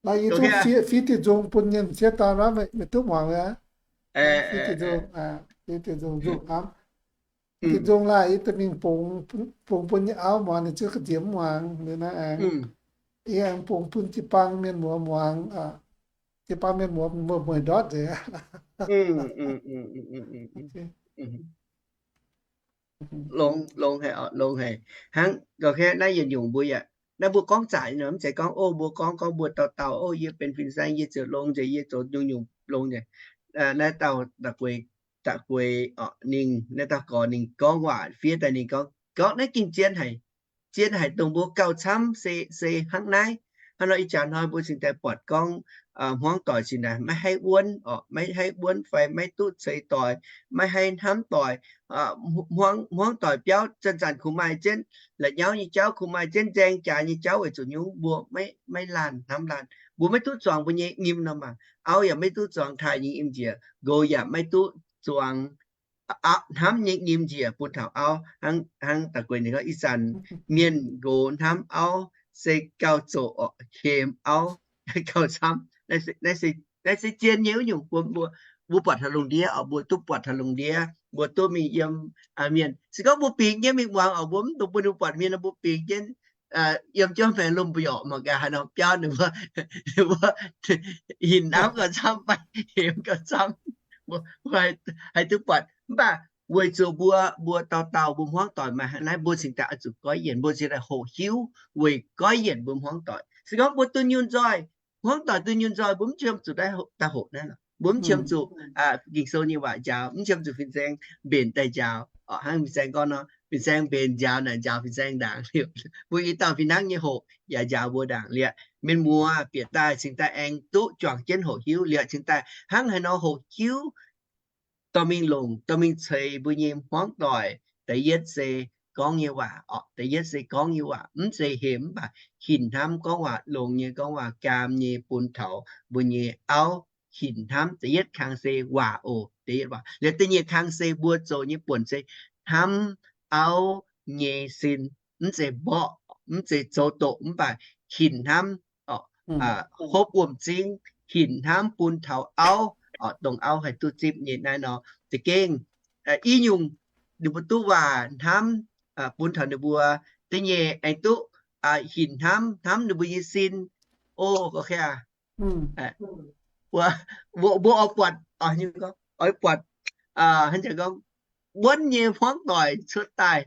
laaix yie tov fiev diuh nzung bun nyei m'sieqv dorn, meih duqv muangx aqv. Fiev diuh nzung, fiev diuh nzung, nzung hnamv. Diuh nzung laaic yie daaih mingh bungx, bungx bun nyei auv muangx, ninh ziouc ga'nziex mv muangx liuz naaiv aengx. Yie aengx bungx bun jiu-baang mienh muoz muangx. Jiu-baang mienh muoz, muoz mueiz ndortv nzengc. Longx, longx haic, longx haic. Hnangv ga'keh naaiv yietc nyungc mbuo yaac, naaiv mbuo gorngv zaqc nor, mv zeiz gorngv, o, mbuo gorngv, gorngv mbuo dauh dauh, o, yie benx fin-saeng, yie ziouc longx nzengc, yie zoux nyungc-nyungc longx nzengc. Naaiv dauh da'gueix, da'gueix orqc, ninh, naaiv dauh gorx ninh gorngv waac fiev daaih ninh gorngv, gorngv naaiv gengh zien haic. Zien haic dongh mbuo gauh camv se, se hnangv naaiv. Hnangv nor ih jaax hnoi mbuo cingx daaih buatc gorngv, hmuangv doic cingx daaih maiv haih wuonv orqc, maiv haih wuonv fai maiv duqv ceix doic, maiv haih hnamv doic. Hmuangv, hmuangv doic biauv zanc-zanc kungx maaih jienv la'nyauv nyei jauv, kungx maaih jienv nzaeng jaax nyei jauv, weic zuqc nyungc mbuo maiv, maiv laanh hnamv laanh. Mbuo maiv duqv zuangx mbuo nyei nyim nor maah. Auv yaac maiv duqv zuangx taaih nyei nyim njiec, nqox yaac maiv duqv zuangx hnamv nyei nyim njiec bun taux auv. Hnangv, hnangv da'gueix ninh gorngv ih zanc mienh nqox hnamv auv se gauh zoqc orqc, hemx auv gauh camv. Naaiv se, naaiv se zien nyei wuov nyungc bun mbuo, mbuo buatc taux lungh ndiev orqc, mbuo duqv buatc taux lungh ndiev, mbuo duqv mingh yiem mienh. Se gorngv mbuo bingx jienv mingh muangx orqc, mbuo mv dungx bun ninh buatc mienh nor, mbuo bingx jienv yiem jauv maengx lomh mbiorqc mangc gaax haaix nor biauv ninh mbuo, ninh mbuo hinc hnamv gauh camv fai hemx gauh camv, mbuo haih duqv buatc. Mv baac weic zuqc mbuo, mbuo dauh dauh mbuo hmuangv doic maaih hnangv naaiv, mbuo cingx daaih oix zuqc goiv yienc, mbuo cingx daaih hoqc hiuv weic goiv yienc mbuo hmuangv doic. Se gorngv mbuo dunh yunh nzoih, hmuangv doic dunh yunh nzoih, mbuo mv qiemx zuqc daaih hoqc naaiv lorqc. Mbuo mv qiemx zuqc Ging-Sou nyei waac njaaux, mv qiemx zuqc fin-saeng mbenc daaih njaaux. Orqc, hnangv fin-saeng gorngv nor, fin-saeng mbenc njaaux naaic njaaux fin-saeng ndaangc liuz, mbuo i dauh fih hnangv nyei hoqc yaac njaaux mbuo ndaangc liuz, mienh muoz bieqc daaih cingx daaih aengx duqv juangc jienv hoqc hiuv liuz, cingx daaih hnangv haaix nor hoqc hiuv dorh mingh longc, dorh mingh ceix mbuo nyei hmuangv doic. Da'yietv se gorngv nyei waac orqc, da'yietv se gorngv nyei waac, mv zeiz hemx mv baac hinc hnamv gorngv waac, longx nyei gorngv waac, gaam nyei bun taux mbuo nyei auv hinc hnamv. Da'yietv kang se waac oc, da'yietv waac. Liuz da'nyeic kang se mbuo zoux nyei buonc se hnamv auv nyei sin, mv zeiz mborqv, mv zeiz zoux doqc mv baac hinc hnamv, hopv wuom-zingv, hinc hnamv bun taux auv, dongh auv haih duqv zipv nyei naaiv nor. Za'gengh i nyungc ninh mbuo duqv waac hnamv bun taux ninh mbuo da'nyeic aengx duqv hinc hnamv, hnamv ninh mbuo nyei sin. O, mbuo, mbuo oix buatc, oix buatc, hnangv gorngv, wuonv nyei hmuangv doic cuotv daaih.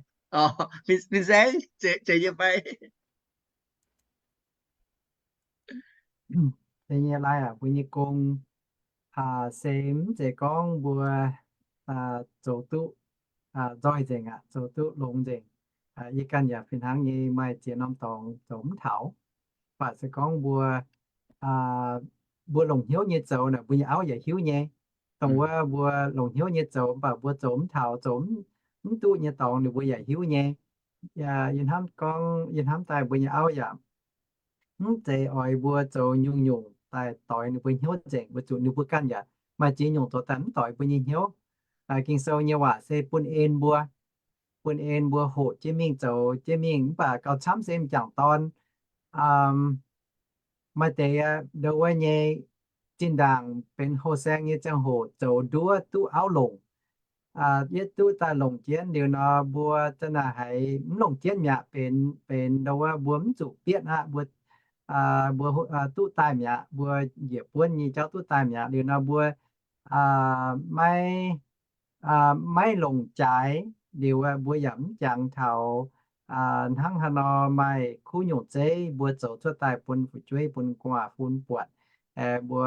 Fin-saeng zeiz nyei fai? Da'nyeic lai aac, mbuo nyei gong se mv zeiz gorngv mbuo zoux duqv nzoih nzengc aqv, zoux duqv longx nzengc. Yie ganh yaac fih hnangv nyei maaih ziex norm dorngx zoux mv taux. Mv baac se gorngv mbuo, mbuo longc hnyouv nyei zoux naaic, mbuo nyei auv yaac hiuv nyei. Dongh wuov mbuo longc hnyouv nyei zoux mv baac mbuo zoux mv taux, zoux mv duqv nyei dorngx ninh mbuo yaac hiuv nyei. Yie hnamv gorngv, yie hnamv daaih mbuo nyei auv yaac mv zeiz oix mbuo zoux nyungc-nyungc daaih doix ninh mbuo hnyouv nzengc, weic zuqc ninh mbuo ganh yaac maaih ziex nyungc zoux daaih mv doix mbuo nyei hnyouv. Ging-Sou nyei waac se bun en mbuo, bun en mbuo hoqc jienv mingh zoux jienv mingh. Mv baac gauh camv se m'jangc dorn maaih deix ndo wuov nyei zinh ndaangc benx houh saeng nyei ziangh hoc zoux nduov duqv auv longc. Yietv duqv daaih longc jienv liuz nor, mbuo za'naaic haiz mv longc jienv mi'aqv, benx, benx ndo wuov mbuo mv zuqc bietv aqv, mbuo, mbuo duqv daaih mi'aqv, mbuo njiec buonv nyei jauv duqv daaih mi'aqv liuz nor, mbuo maiv, maiv longc jaaix liuz, mbuo yaac mv jangx taux hnangv haaix nor maaih kuv nyungc zeiv mbuo zoux cuotv daaih bun fu'jueiv, bun gu'nguaaz fun buatc. Mbuo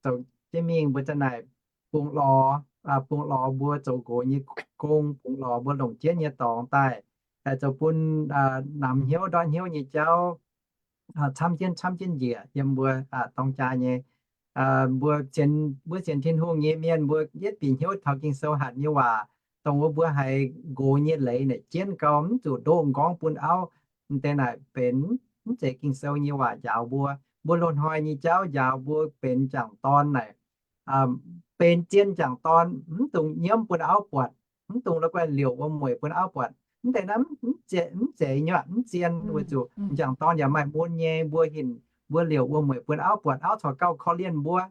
zoux jienv mingh mbuo za'naaic bungx lorz, bungx lorz mbuo zoux nqox nyei gong, bungx lorz mbuo longc jienv nyei dorngx daaih, zoux bun namx hnyouv ndortv hnyouv nyei jauv camv jienv camv jienv njiec yiem mbuo dorng jaa nyei Mbuo, mbuo sienx Tin-Hungh nyei mienh, mbuo yietv bieqc hnyouv taux Ging-Sou hatc nyei waac, dongh wuov mbuo haiz nqox nyei leiz naaic jienv gau, mv zuqc ndoqv m'nqorngv bun auv. M'deix naaic benx mv zeiz Ging-Sou nyei waac njaaux mbuo. Mbuo loz-hnoi nyei jauv njaaux mbuo benx m'jangc dorn naaic, benx zien m'jangc dorn, mv dungx nyiemv bun auv buatc, mv dungx la'guaih liouc wuom-mueic bun auv buatc. Mv deix naaiv mv zeiz nyei, mv zien, weic zuqc m'jangc dorn yaac maaih mun nyei. Mbuo hinc, mbuo liouc wuom-mueic bun auv buatc, auv corc gauh korv-lienh mbuo.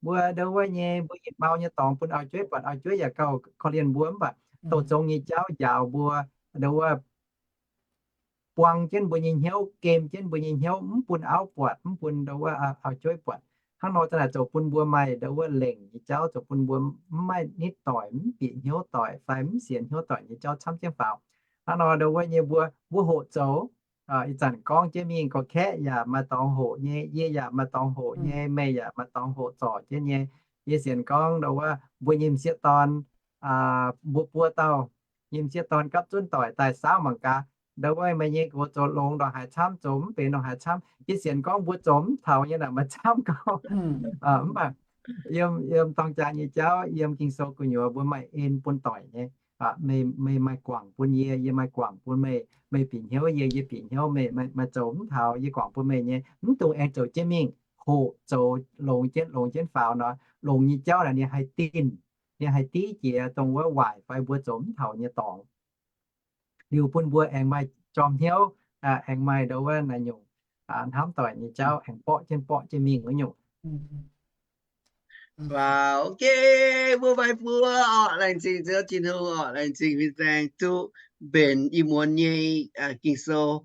Mbuo ndo wuov nyei, mbuo hinc mau nyei dorngx bun auv-jueiv buatc, auv-jueiv yaac gauh korv-lienh mbuo. Mv baac douz zong nyei jauv njaaux mbuo ndo wuov buang jienv mbuo nyei hnyouv, gem jienv mbuo nyei hnyouv, mv bun auv buatc, mv bun ndo wuov auv-jueiv buatc. Hnangv nor za'naaic ziouc bun mbuo maaih ndo wuov lengc nyei jauv, ziouc bun mbuo mv maaih nitv doic, mv bieqc hnyouv doic fai mv sienx hnyouv doic nyei jauv camv jienv faaux. Hnangv nor ndo wuov nyei mbuo, mbuo hoqc zoux. Ih zanc gorngv jienv mingh, gorqv-kaeqv yaac maaih dorngx hoqc nyei, yie yaac maaih dorngx hoqc nyei, meih yaac maaih dorngx hoqc zorc jienv nyei. Yie sienx gorngv ndo wuov mbuo nyei m'sieqv dorn, mbuo buo dauh nyei m'sieqv dorn gapv zunv doic daaih saauv mangc gaax, ndo wuov meih nyei nqox zoux longx ndongc haaix camv, zoux mv benx ndongc haaix camv. Yie sienx gorngv mbuo zoux mv taux nyei naaic maaih camv gau. Mv baac yiem, yiem dorng jaa nyei jauv, yiem Ging-Sou gu'nyuoz mbuo maaih en bun doic nyei. Meih, meih maaih guangc bun yie, yie maaih guangc bun meih. Meih bieqc hnyouv yie, yie bieqc hnyouv meih. Maaih zoux mv taux yie guangc bun meih nyei, mv dungx aengx zoux jienv mingh. Hoqc zoux longx jienv, longx jienv faaux nor, longx nyei jauv naaic ninh haih dinh, ninh haih div jiex dongh wuov waaic fai mbuo zoux mv taux nyei dorngx. Liuz bun mbuo aengx maaih jorm hnyouv, aengx maaih ndo wuov naaiv nyungc hnamv doic nyei jauv aengx borqv jienv, borqv jienv mingh wuov nyungc. Wow, ok, mbuo fai mbuo orqc, laengz zingh Ziouv Tin-Hungh orqc, laengz zingh fin-saeng duqv mbenc ih muonz nyei Ging-Sou.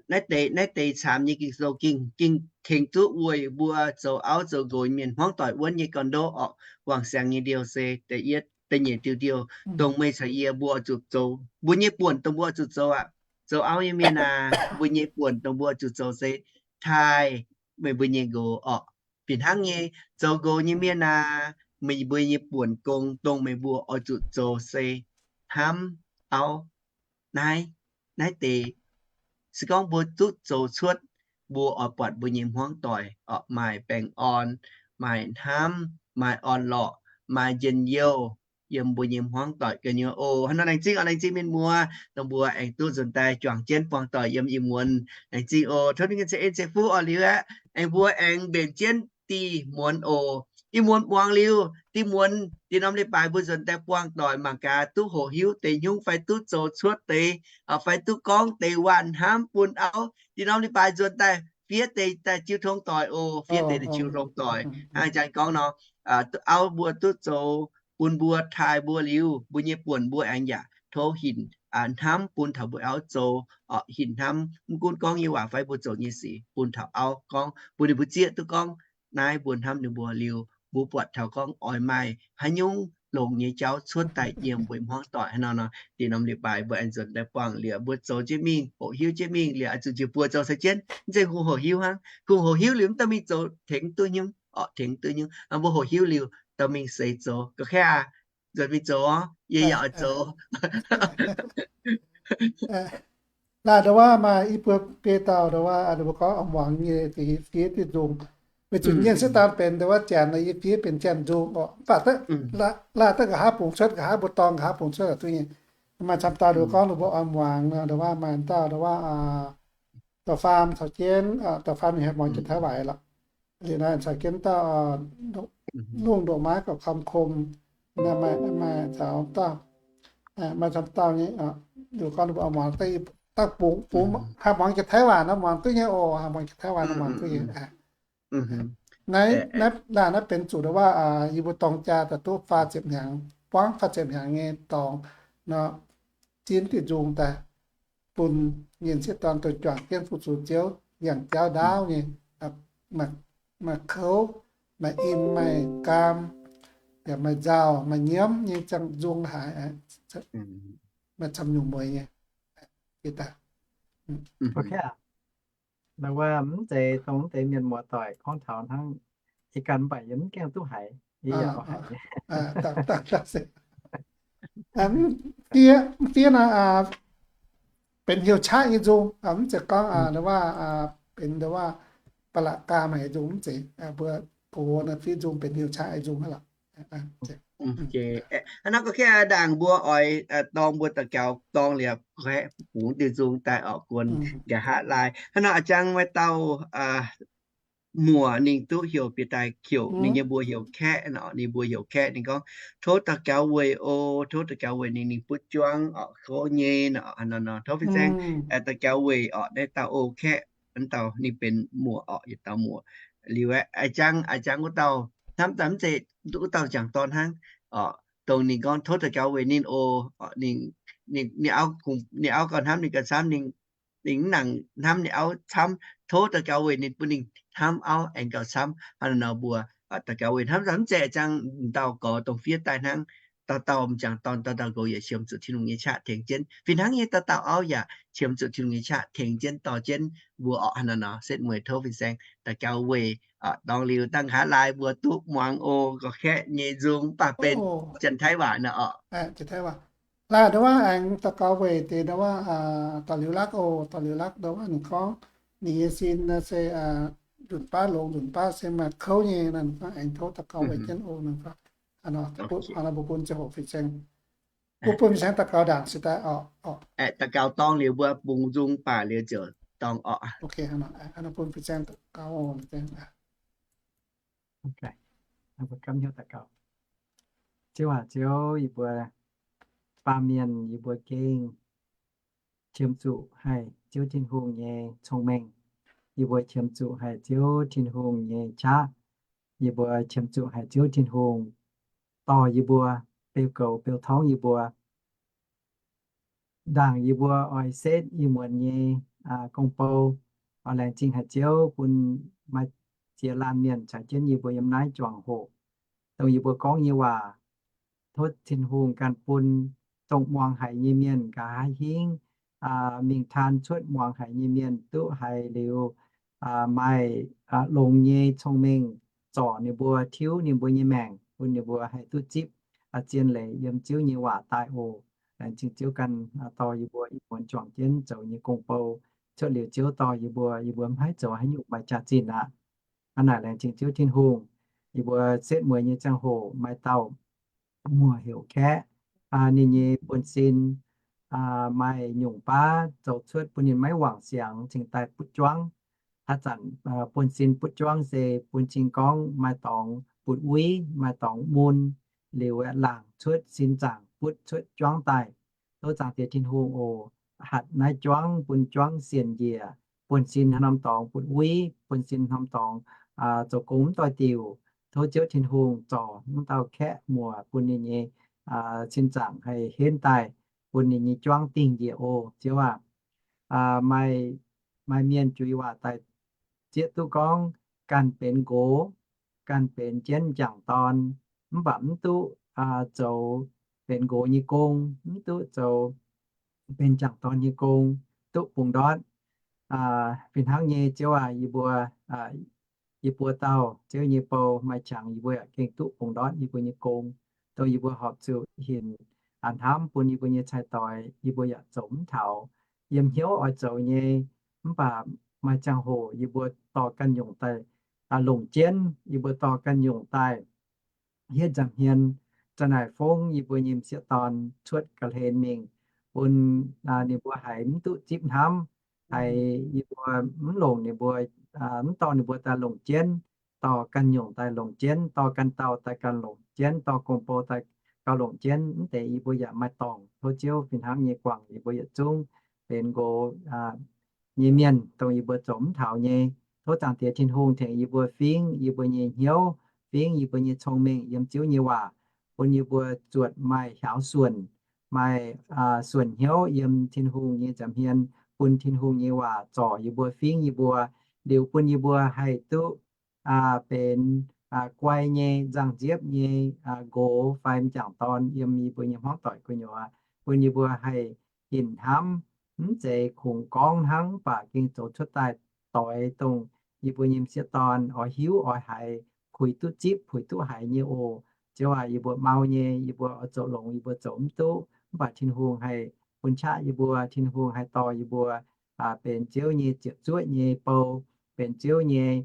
Naaiv deix, naaiv deix caamx nyei Ging-Sou ging, ging tengx duqv weic mbuo zoux auv zoux nqox mienh hmuangv doic wuonv nyei gorn-ndoqv orqc. Wangc siangx nyei ndiouh se da'yietv, da'nyeic diuh ndiouh, dongh meih caux yie mbuo oix zuqc zoux, mbuo nyei buonc dongh mbuo oix zuqc zoux aqv. Zoux auv nyei mienh aac, mbuo nyei buonc dongh mbuo oix zuqc zoux se taaih meih mbuo nyei nqox orqc. Fih hnangv nyei, zoux nqox nyei mienh aac, meih mbuo nyei buonc gong dongh meih mbuo oix zuqc zoux se hnamv auv. Naaiv, naaiv deix se gorngv mbuo duqv zoux cuotv, mbuo oix buatc mbuo nyei hmuangv doic orqc maaih baengh orn, maaih hnamv, maaih orn-lorqc, maaih njien-youh yiem mbuo nyei hmuangv doic gu'nyuoz oc. Hnangv nor laengz zingh orqc, laengz zingh mienh muoz, dongh mbuo aengx duqv nzuonx daaih juangc jienv buangh doic yiem ih muonz. Laengz zingh oc. Tov ninh nyei ceix en ceix fuqv orqc liuz aeqv, aengx mbuo aengx mbenc jienv dih muonz oc. Ih muonz muangx liuz, dih muonz, dih norm leiz-baaix mbuo nzuonx daaih buangh doic mangc gaax duqv hoqc hiuv deix nyungc fai duqv zoux cuotv deix, fai duqv gorngv deix waac hnamv bun auv. Dih norm leiz-baaix nzuonx daaih fiev deix daaih jiu tong doic oc. Fiev deix daaih jiu tong doic. Hnangv janx gorngv nor, auv mbuo duqv zoux bun mbuo, taaih mbuo liuz, mbuo nyei buonc mbuo aengx yaac tov hinc hnamv bun taux mbuo auv zoux, hinc hnamv mv gunv gorngv nyei waac fai mbuo zoux nyei sic bun taux auv gorngv, bun ninh mbuo zieqv duqv gorngv naaiv mbuo hnamv ninh mbuo liuz, mbuo buatc taux gorngv oix maaih haaix nyungc longx nyei jauv cuotv daaih yiem mbuo hmuangv doic. Hnangv nor nor, dih norm leiz-baaix mbuo aengx nzuonx daaih buangh liuz, mbuo zoux jienv mingh, hoqc hiuv jienv mingh liuz, oix zuqc njiec buoz zoux caux jienv. Mv zeiz kungx hoqc hiuv hnangv, kungx hoqc hiuv liuz mv dorh mingh zoux tengx duqv nyungc orqc, tengx duqv nyungc. Mbuo hoqc hiuv liuz dorh mingh seix zoux ga'kaiv aqv. Nzuonx mingh zoux orqc, yie yaac oix zoux. Laaih ndo wuov maaih i buo biei dauh ndo wuov, ninh mbuo gorngv oix muangx nyei fiev diuh nzung. Weic zuqc nyei se daan benx ndo wuov janx, yie fiev benx janx nzung orqc. Mv baac laaih daaih nqa'haav bungx cuotv, nqa'haav mbuo dorng nqa'haav bungx cuotv duqv nyei. Maaih camv dauh ndo gorngv ninh mbuo oix muangx ndo wuov maaih dauh ndo wuov da'faam caux jienv, da'faam ninh haih muangx jiex Taiv waac lorqc. Liuz naaiv caux jienv dauh lungh ndoqc maiv gauh kom kom, maaih caux dauh, maaih camv dauh nyei, ninh mbuo gorngv ninh mbuo oix muangx, dangh bungx, bungx haih muangx jiex Taiv waac nor muangx duqv nyei oc, haih muangx jiex Taiv waac nor muangx duqv nyei. Naaiv, naaiv, naaiv benx zuqc ndo wuov yie mbuo dorng jaa daaih duqv faah ziepc hnyangx, buangv faah ziepc hnyangx nyei dorngx nor, zipv diuh nzung daaih bun nyei m'sieqv dorn duqv juangc jienv fu-sux Ziouv, yangh jauv ndaauv nyei, maaih kouv, maaih im, maaih gaam, yaac maaih nzauh, maaih nyiemv nyei ziangh nzung haaix, maaih camv nyungc mueiz nyei. Ndo wuov mv zeiz dongh mv deix mienh muoz-doic gorngv taux hnangv, yie ganh mv baac yie mv gaengh duqv haiz, yie yaac oix haiz. Fiev, fiev nor, benx heuc qaqv nyei nzung, mv zeiz gorngv ndo wuov benx ndo wuov ba'laqc gaam haic nzung mv zeiz. Mbuo gox naaiv fiev nzung benx liuz qaqv nzung hnangv lorqc. Hnangv nor gorngv kaaeqv ndaangc mbuo oix dorng mbuo daux gaux dorng liuz kaeqv bungx diuh nzung daaih orqc, guon nqa'haav laai. Hnangv nor a'jang maaih dauh muoc ninh duqv heuc bieqc daaih heuc ninh nyei mbuox heuc kaeqv nor, ninh mbuox heuc kaeqv, ninh gorngv, Tov daux gaux weic oc, tov daux gaux weic ninh, ninh butv juangv orqc, kouv nyei nor, nor, nor, tov fin-saeng daux gaux weic orqc, naaiv dauh oc kaeqv, naaiv dauh ninh benx muoc orqc, yietc dauh muoc. Liuz aeqv, a'jang, a'jang wuov dauh hnamv daaih mv zeiz wuov dauh jangc dorn hnangv orqc, dongh ninh gorngv tov daux gaux weic ninh oc, ninh, ninh auv gauh hnamv ninh gauh camv, ninh, ninh mv nangc hnamv ninh auv camv, tov daux gaux weic ninh bun ninh hnamv auv aengx gauh camv. Hnangv naaiv nor mbuo daux gaux weic hnamv daaih mv zeiz a'jang m'dauh gorx dongh fiev daaih hnangv. Dauh dauh m'jangc dorn, dauh dauh nqox yaac qiemx zuqc Tin-Hungh nyei qaqv tengx jienv. Fih hnangv nyei dauh dauh auv yaac qiemx zuqc Tin-Hungh nyei qaqv tengx jienv dorh jienv mbuo orqc. Hnangv naaiv nor setv mueiz tov fin-saeng daux gaux weic, dorng liuz dangh haav laaix mbuo duqv muangx oc, gorqv-kaeqv nyei nzung mv baac benx Janx-Taiv waac nor orqc. Laaix ndau wuov aengx daux gaux weic deix ndau wuov da'liuz lakv oc, da'liuz lakv ndau wuov ninh gorngv ninh nyei sin se nzunc baav longx, nzunc baav se maaih kouv nyei nor, aengx tov daux gaux weic jienv oc. Mbuo bun ziangh hoc fin-saeng, mbuo bun fin-saeng daux gaux ndaangc se daaih orqc. Daux gaux dorng liuz mbuo bungx nzung baac liuz ziouc dorng orqc. Bun fin-saeng daux gaux. Ziouv aac, Ziouv, yie mbuo baamh mienh yie mbuo gengh qiemx zuqc haic Ziouv Tin-Hungh nyei cong-mengh. Yie mbuo qiemx zuqc haic Ziouv Tin-Hungh nyei qaqv. Yie mbuo qiemx zuqc haic Ziouv Tin-Hungh dorh yie mbuo, beu goux beu torngv yie mbuo, ndaangc yie mbuo oix setv ih muonz nyei gong-bou. Oix laengz zingh haic Ziouv bun maaih ziex laanh mienh caux jienv yie mbuo yiem naaiv juangc hoc, dongh yie mbuo gorngv nyei waac. Tov Tin-Hungh ganh bun dongh muangx haic nyei mienh nqa'haav hingv mingh taan cuotv muangx haic nyei mienh duqv haiz liuz maaih longx nyei cong-mengh zorc ninh mbuo, tiuv ninh mbuo nyei maengc, bun ninh mbuo haih duqv zipv zien leiz yiem Ziouv nyei waac daaih oc. Laengz zingh Ziouv ganh dorh yie mbuo ih muonz juangc jienv zoux nyei gong-bou. Cuotv liuz Ziouv dorh yie mbuo, yie mbuo mv haih zoux haaix nyungc maaih jaax-zinh aqv. Hnangv naaic laengz zingh Ziouv Tin-Hungh. Yie mbuo setv mueiz nyei ziangh hoc maaih dauh muoc heuc Kaeqv, ninh nyei buonv-sin maaih nyungc baav zoux cuotv bun ninh maiv wangc siangx cingx daaih butv juangv. Haaix zanc buonv-sin butv juangv se bun cing gorngv maaih dorngx butv uiv, maaih dorngx mun, liuz laangc cuotv sin zaangc butv cuotv juangv daaih. Tov Zaangc Diex Tin-Hungh oc, hatc naaiv juangv bun juangv sienx njiec, buonv-sin haaix norm dorngx butv uiv, buonv-sin haaix norm dorngx zoux gong mv doix-diuc. Tov Ziouv Tin-Hungh zorc mv dauh Kaeqv muoc bun ninh nyei sin zaangc haih henv daaih, bun ninh nyei juangv dingh njiec oc, Ziouv aac. Maaih, maaih mienh juiz waac daaih zieqv duqv gorngv ganh benx nqox, ganh benx jienv m'jangc dorn, mv baac mv duqv zoux benx nqox nyei gong, mv duqv zoux benx m'jangc dorn nyei gong, duqv bungx ndortv. Fih hnangv nyei, Ziouv aac, yie mbuo, yie mbuo dauh Ziouv nyei bou maaih qangx yie mbuo yaac gengh duqv bungx ndortv yie mbuo nyei gong, dongh yie mbuo horpc zuqc hinc hnamv bun yie mbuo nyei cai-doix, yie mbuo yaac zoux mv taux. Yiem hnyouv oix zoux nyei, mv baac maaih ziangh hoc yie mbuo dorh ganh nyungc daaih longc jienv, yie mbuo dorh ganh nyungc daaih hietv nza'hmien. Za'naaic fongv yie mbuo nyei m'sieqv dorn cuotv ga'hlen mingh, bun ninh mbuo haiz mv duqv zipv hnamv, haiz yie mbuo mv longc ninh mbuo, mv dorh ninh mbuo daaih longc jienv, dorh ganh nyungc daaih longc jienv, dorh ganh dauh daaih ganh longc jienv, dorh gong-bou daaih gauh longc jienv, mv deix yie mbuo yaac maaih dorngc. Tov Ziouv fih hnangv nyei guangc yie mbuo yietc zungv benx nqox nyei mienh, dongh yie mbuo zoux mv taux nyei. Tov Zaangc Diex Tin-Hungh tengx yie mbuo fingv yie mbuo nyei hnyouv, fingv yie mbuo nyei cong-mengh yiem Ziouv nyei waac, bun yie mbuo zuotc maaih hiaaux suonc, maaih suonc hnyouv yiem Tin-Hungh nyei nza'hmien, bun Tin-Hungh nyei waac zorc yie mbuo, fingv yie mbuo, liuz bun yie mbuo haih duqv benx guai nyei, nzangc-nziepv nyei nqox fai m'jangc dorn yiem yie mbuo nyei hmuangv doic gu'nyuoz, bun yie mbuo haih hinc hnamv, mv zeiz kungx gorngv hnangv, mv baac gengh zoux cuotv daaih doix dongh yie mbuo nyei m'sieqv dorn oix hiuv oix haiz, puix duqv zipv puix duqv haiz nyei oc. Ziouv aac, yie mbuo mau nyei, yie mbuo oix zoux longx yie mbuo zoux mv duqv, mv baac Tin-Hungh haih bun qaqv yie mbuo, Tin-Hungh haih dorh yie mbuo benx Ziouv nyei ziepc zuoqv nyei bou, benx Ziouv nyei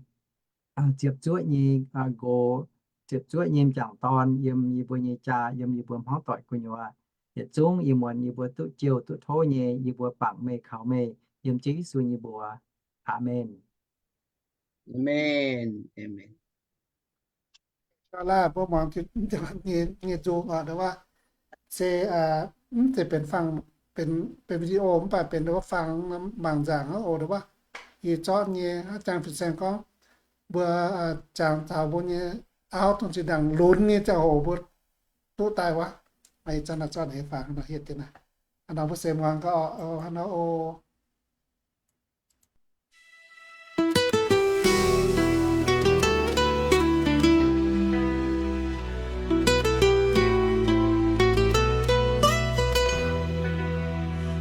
ziepc zuoqv nyei nqox, ziepc zuoqv nyei m'jangc dorn yiem yie mbuo nyei jaa, yiem yie mbuo hmuangv doic gu'nyuoz. Yietc zungv ih muonz yie mbuo duqv jouh duqv tov nyei, yie mbuo bangc meih kaux meih, yiem Ziouv Yesu nyei mbuox. Aamen. Aamen. Aamen. Gauh laaih mbuo muangx nyei nzung oc, se mv zeiz benx fangx, benx video mv baac benx wuov fangx mangc nzaangc oc, yie zorqv nyei hnangv jangx fin-saeng gorngv, mbuo jangx taux mbuo nyei auv dongh zinh ndaangc lunx nyei ziangh hoc mbuo duqv daaih wuov. Ih zanc naaiv zorqv nyei fangx nor hietv jienv naaiv. Hnangv nor mbuo se muangx gauh oc, hnangv nor oc.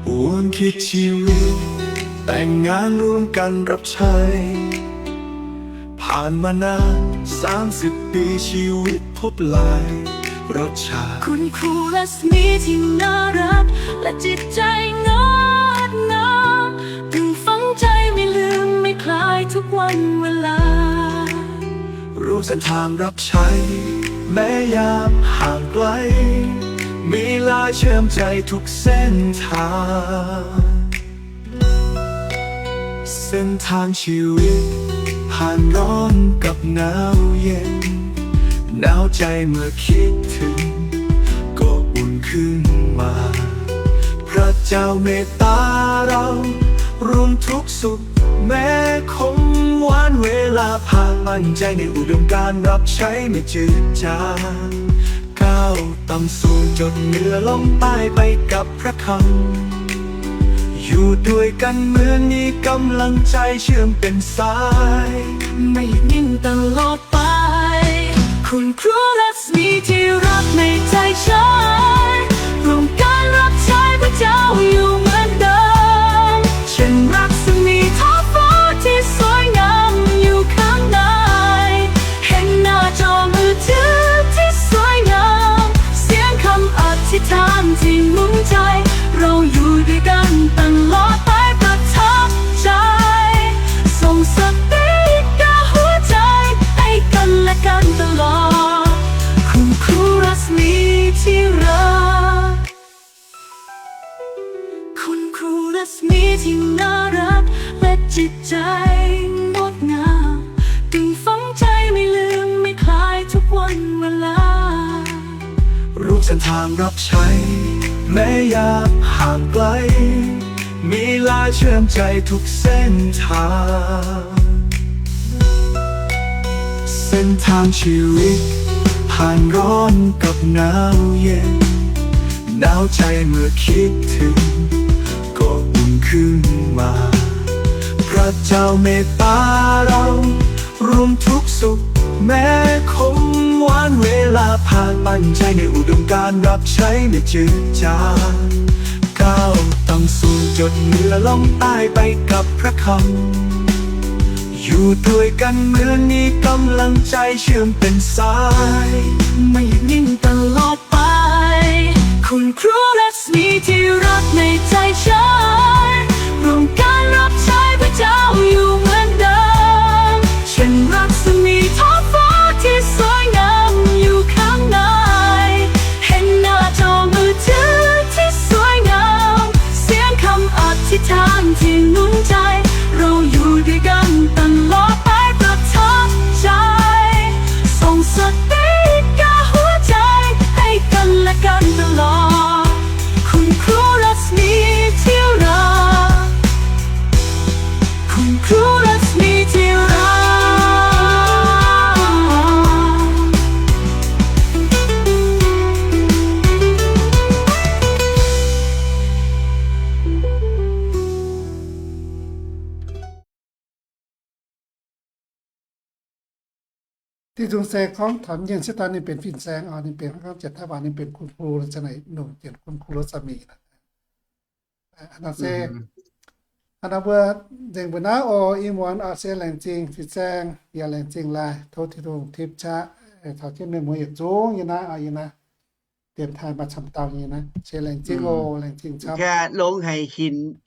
Wuonh kix ชีวิต แต่งงานร่วมกันรับใช้ ผ่านมานาน สามสิบ ปี ชีวิตพบหลายรสชาติ คุณครูรัศมีที่น่ารัก และจิตใจงดงาม ยังฝังใจไม่ลืมไม่คลายทุกวันเวลา ร่วมเส้นทางรับใช้ แม้ยามห่างไกล มีลายเชื่อมใจทุกเส้นทาง เส้นทางชีวิต ผ่านร้อนกับหนาวเย็น หนาวใจเมื่อคิดถึง ก็อุ่นขึ้นมา พระเจ้าเมตตาเรา ร่วมทุกข์สุข แม้คงหวานเวลาผ่าน มั่นใจในอุดมการณ์รับใช้ไม่จืดจาง ก้าวต่ำสูงจดเหนือล่องใต้ไปกับพระคำ อยู่ด้วยกันเหมือนมีกำลังใจเชื่อมเป็นสาย ไม่หยุดนิ่งตลอดไป คุณครูรัศมีที่รักในใจใช้ ร่วมกันรับใช้พระเจ้าอยู่เหมือนเดิม เช่นรัศมีท้องฟ้าที่สวยงามอยู่ข้างใน เห็นหน้าจอมือถือที่สวยงาม เสียงคำอธิษฐานที่หนุนใจ เราอยู่ด้วยกันตลอดไปประทับใจ ส่งสติกับหัวใจ ให้กันและกันตลอด คุณครูรัศมีที่รัก คุณครูรัศมีที่น่ารัก และจิตใจงดงาม ตึงฝังใจไม่ลืมไม่คลายทุกวันเวลา ร่วมเส้นทางรับใช้ แม้ยามห่างไกล มีลายเชื่อมใจทุกเส้นทาง เส้นทางชีวิต ผ่านร้อนกับหนาวเย็น หนาวใจเมื่อคิดถึง ก็อุ่นขึ้นมา พระเจ้าเมตตาเรา ร่วมทุกข์สุข แม้คงหวานเวลาผ่าน มั่นใจในอุดมการณ์รับใช้ไม่จืดจาง ก้าวต่ำสูงจดเหนือล่องใต้ไปกับพระคำ อยู่ด้วยกันเหมือนมีกำลังใจเชื่อมเป็นสาย ไม่หยุดนิ่งตลอดไป คุณครูรัศมีที่รักในใจใช้ ร่วมกันรับใช้พระเจ้าอยู่เหมือนเดิม เช่นรัศมีท้องฟ้าที่สวยงามอยู่ข้างใน เห็นหน้าจอมือถือที่สวยงาม เสียงคำอธิษฐานที่หนุนใจ เราอยู่ด้วยกันตลอดไปประทับใจ ส่งสติกับหัวใจ ให้กันและกันตลอด คุณครูรัศมีที่รัก คุณครูรัศมีที่รัก Diuh nzung se gorngv taux yienh sieqv daaih ninh benx fin-saeng oc, ninh benx gorngv janx-taiv waac ninh benx คุณครู la'zanc naaic nongc jienc คุณครูรัศมี naaic. Hnangv naaic se, hnangv naaiv mbuo nzengc mbuo naaiv oc, ih muonz oc se laengz zingh fin-saeng yaac laengz zingh laaih tov Tin-Hungh tipv qaqv caux jienv mienh muoz yietc zungv yie naaiv oc, yie naaiv dienx taaih maaih camv dauh nyei naaiv se laengz zingh oc, laengz zingh camv. Longx haic,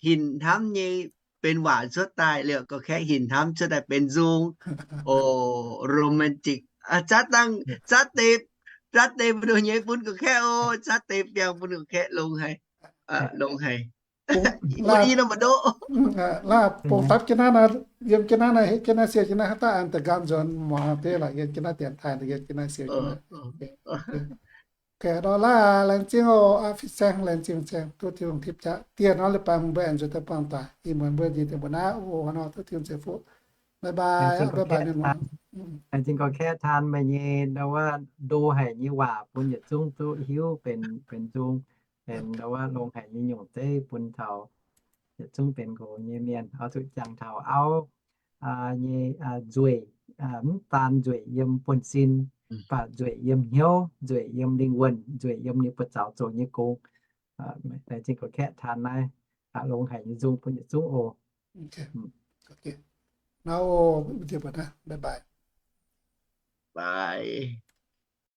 hinc hnamv nyei. benx waac cuotv daaih liuz, gorqv-kaeqv hinc hnamv cuotv daaih benx nzung. O, romantic. Zaav dangh, zaav deix, zaav deix mbu'ndongx nyei bun gorqv-kaeqv o, zaav deix biangh bun gorqv-kaeqv longx haic. Longx haic. Bun i norm mbu'ndoqv. Laaih bungx dapv jienv naaiv nor, yiem jienv naaiv nor, hietv jienv naaiv, siou jienv naaiv, haaix dauh an deix ganh nzuonx muangx deix lorqc, yiem jienv naaiv dienx taaih, yiem jienv naaiv siou jienv naaiv. Nor laaih laengz zingh oc, aa, fin-saeng laengz zingh, fin-saeng duqv Tin-Hungh tipv jaax dieh nor, leiz-baaix mbuo aengx nzuonx daaih buangh doic. Ih muonz mbuo njiec deix mbuo naaiv oc, nor duqv Tin-Hungh ceix fuqv. Bye bye, bye bye mienh muoz. Laengz zingh gorqv-kaeqv taan meih nyei ndau wuov ndo haic nyei waac bun yietc zungv duqv hiuv benx, benx nzung, benx ndau wuov longx haic nyei nyungc zeiv bun taux yietc zungv benx nqox nyei mienh. Oix zuqc jangx taux auv nyei nzueic, mv daan nzueic yiem buonv-sin, mv baac nzueic yiem hnyouv, nzueic yiem lingh wuonh, nzueic yiem ninh buoz-zaux zoux nyei gong. Laengz zingh gorqv-kaeqv taan naaiv longx haic nyei nzung bun yietc zungv oc. Bye.